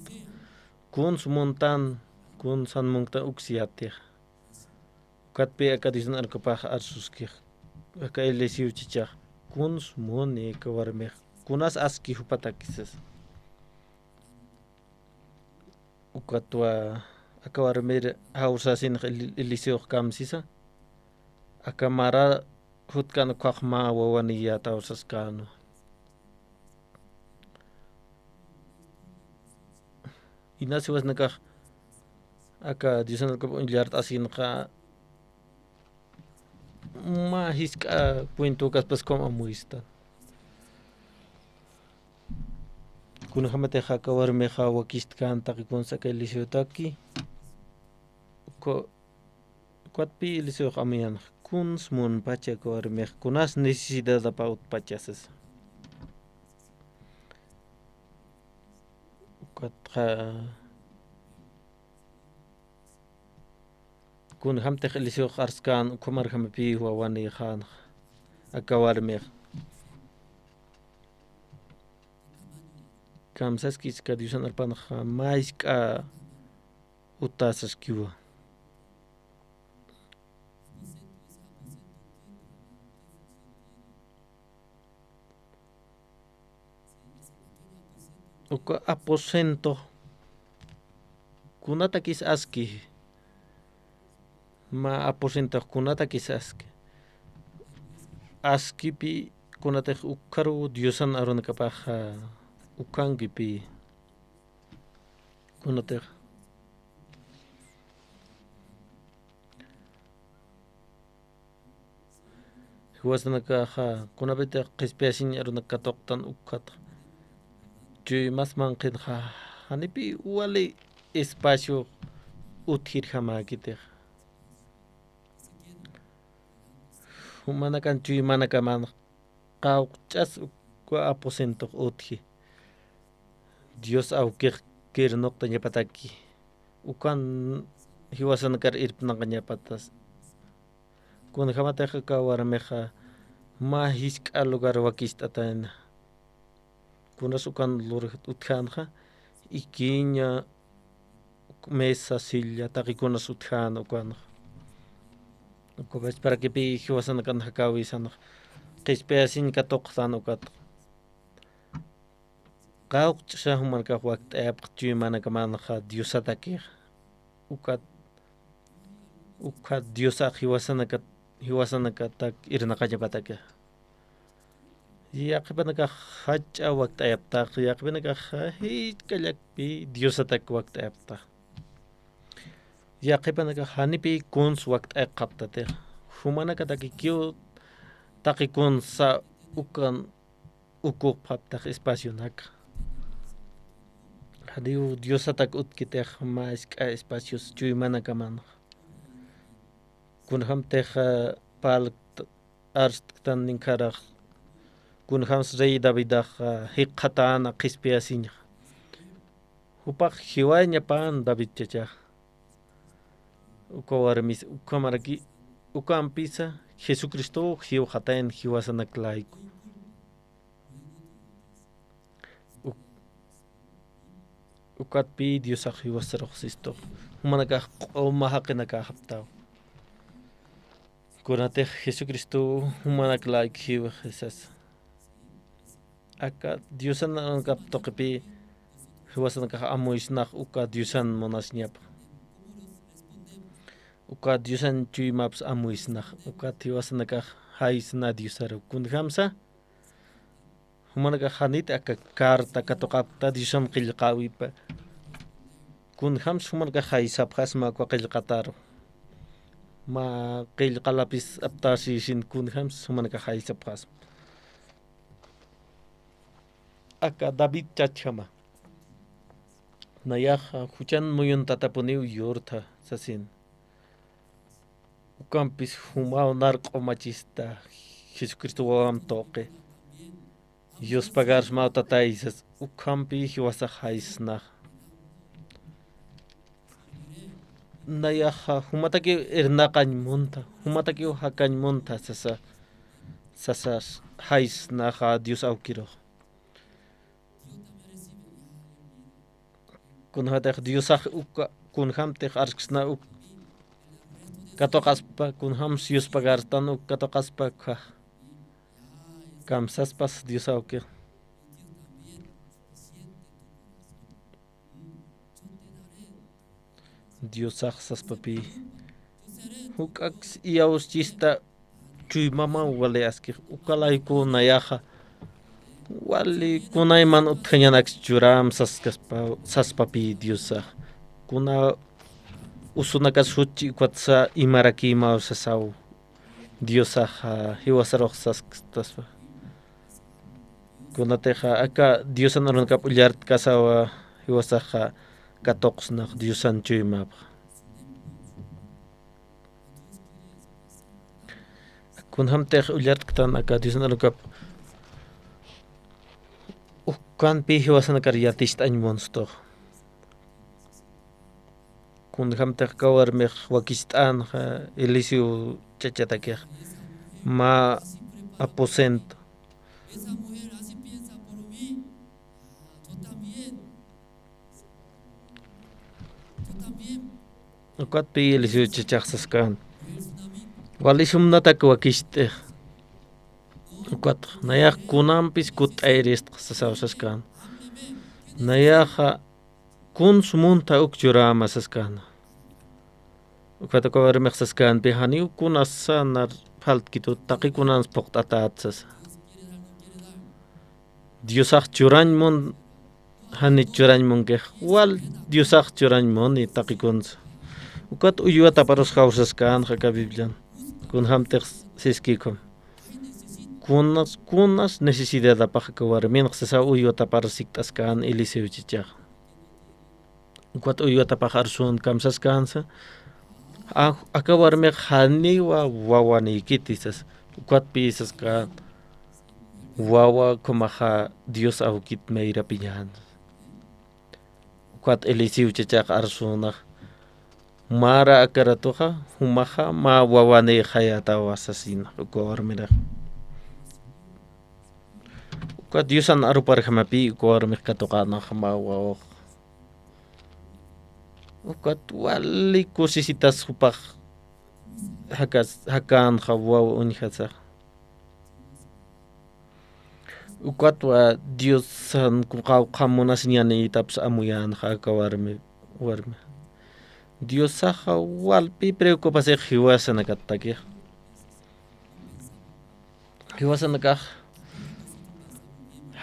Kuns muntan, kunsan munktan uks yatix. Ukatpï aka Diosan arunapax arsuskix. Aka Eliseo chichax, kuns muni aka warmix. Kunas aski jupatakis sasa. Ukatwa aka warmir jawsasinx Eli-, Eliseox kamsisa. Aka mara jutkan ukkhax mä wawanïyätaw saskänwa. Inas jiwasanakax aka Diosan arunakap uñllart'asinxa mä jisk'a cuentokaspas ukham amuystan. Kunjamatix aka warmixa wakistkan taqi kunsa aka Eliseotaki. Uka, ukatpï Eliseox amuyänxa, kuns munpacha aka warmix, kunas necesidadapa utpacha sasa. Ukatxa, kunjamtix Eliseox arskän, ukhamarjamapï wawanïxänxa aka warmix. Kamsaskis aka Diosan arunakapanxa mä jisk'a utasaskiwa. Uka aposento kunatakis aski. Mä aposento kunatakis aski. Askipï kunatix ukkharuw Diosan arunakapaxa ukankipï. Kunatix jiwasanakaxa, kunapïtix qhispiyasiñ arunak katuqtan ukkhat. Chuymas manqhinxa, janipï wali espacio utjirjamäkitix. Jumanakan chuymanakaman qawqch'as uka aposentox utji. Dios awkix kirnuqtañapataki. Ukan jiwasanakar irpnaqañapatas. Kunjamatix aka warmixa mä jisk'a lugar wakicht'atayna. Kunas ukan lur utjänxa, ikiña, uk-, mesa, silla, taqikunas utjän ukanxa. Uka pachparakipï jiwasanakan jakäwisanxa qhispiyasiñ katuqtan ukat. Qawqch'sa jumanakax wakt'ayapxta chuymanakamanxa diosatakixa. Ukat, ukat diosax jiwasanakat, jiwasanakatak irnaqañapatakixa. Yaqhipanakax jach'a wakt'ayaptax, yaqhipanakax jichhkallakpï diosatak wakt'ayaptax. Yaqhipanakax janipï kuns wakt'ayapxaptatix. Jumanakatakikiw taqi kunsa ukan ukupxaptax espacionaka. Janiw diosatak utkitix mä jisk'a espacios chuymanakamanxa. Kunjamtix parlkt arst'ktan ninkharax, kunjams rey Davidax jikxatäna qhispiyasiñxa. Jupax jiwayañapan David chachax. Uka warmis ukhamaraki, ukampisa Jesucristow jiwxatayan jiwasanak layku. Uk-, ukatpï diosax jiwasarux sistux. Jumanakax q'uma jaqinakäxaptaw. Kunatix Jesucristow jumanak layku jiwxi sasa. Aka diosan arunkap tuqipï jiwasanakax amuysnax uka diosan munasiñapxa. Uka diosan chuymaps amuysnax ukat jiwasanakax jaysna diosaru kunjamsa. Jumanakax janit aka carta katuqapkta diosan qillqäwipa. Kunjams jumanakax jaysapxasma uka qillqataru. Mä qillqalapis aptasïsin kunjams jumanakax jaysapxasma. Aka David chachjama. Nayaxa juchan muyuntatapuniw yurtha sasin. Ukampis jumaw nar q'umachista Jesucristo wawam tuqi. Yuspagarsmaw tatay sas ukhampi jiwasax jaysnax. Nayaxa jumatakiw irnaqañ munta, jumatakiw jakañ munta sasa, sasa jaysnaxa Dios awkirux. Kunjatix diosax uka, kunjamtix arksna uk katuqaspa, kunjams yuspagarstan uk katuqaspa ukhax. Kamsaspas Dios awkix. Diosax saspapï. Juk'aks iyawschista chuymamaw wali askix ukalayku nayaxa. Wali kunayman utjañanaks churam saskaspa, saspapï Diosax. Kuna usunakas juchi ukwatsa imarakïmaw sasaw. Diosaxa jiwasarux saskastaspa. Kunatixa aka Diosan arunakap ullartkasawa jiwasaxa katuqsnax Diosan chuymapxa. Kunjamtix ullartktan aka Diosan arunakap ukanpï jiwasanakar yaticht'añ munstux. Kunjamtix aka warmix wakicht'änxa Eliseo chachatakix mä aposento. Ukatpï Eliseo chachax saskän. Wali sumnatak wakicht'ix. Ukat nayax kunampis kutt'ayristx sasaw saskän. Nayaxa kuns munta uk churäma saskän. Ukat uka warmix saskänpï janiw kunasa nar faltkitu taqi kunans phuqt'atät sasa. Diosax churañ mun, janich churañ munkix, wal Diosax churañ muni taqi kunsa. Ukat uywataparus jawsaskänxa aka Biblian. Kunjamtix siskikum. Kunas, kunas necesidadapax aka warminx sasa uywataparus sikt'askän Eliseo chachax. Ukat uywatapax arsun kamsaskänsa. A-, aka warmix janiwa wawanïkiti sas. Ukatpï saskän. Wawa kumaxa Dios awkit mayrapiñän. Ukat Eliseo chachax arsunax. Mara aka ratuxa, jumaxa mä wawanïxayätawa sasina, uka warmirax. Ukat Diosan aruparjamapï, uka warmix katuqänax mä wawax. Ukat wali kusisitas jupax jakas jakänxa wawa uñjasax. Ukatwa Diosan qawqha munasiñanïtapsa amuyänxa aka warmi warmi. Diosaxa walpi preocupasix jiwasanakattakix. Jiwasanakax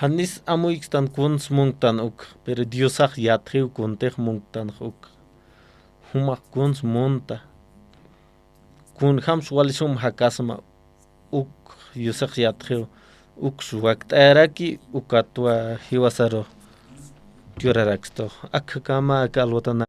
janis amuyktan kuns munktan uk, pero Diosax yatxiw kuntix munktanx uk. Jumax kuns munta. Kunjams wali sum jakasma uk, Diosax yatxiw uks wakt'ayaraki ukatwa jiwasaru. Yurarakstux akakama aka alwatan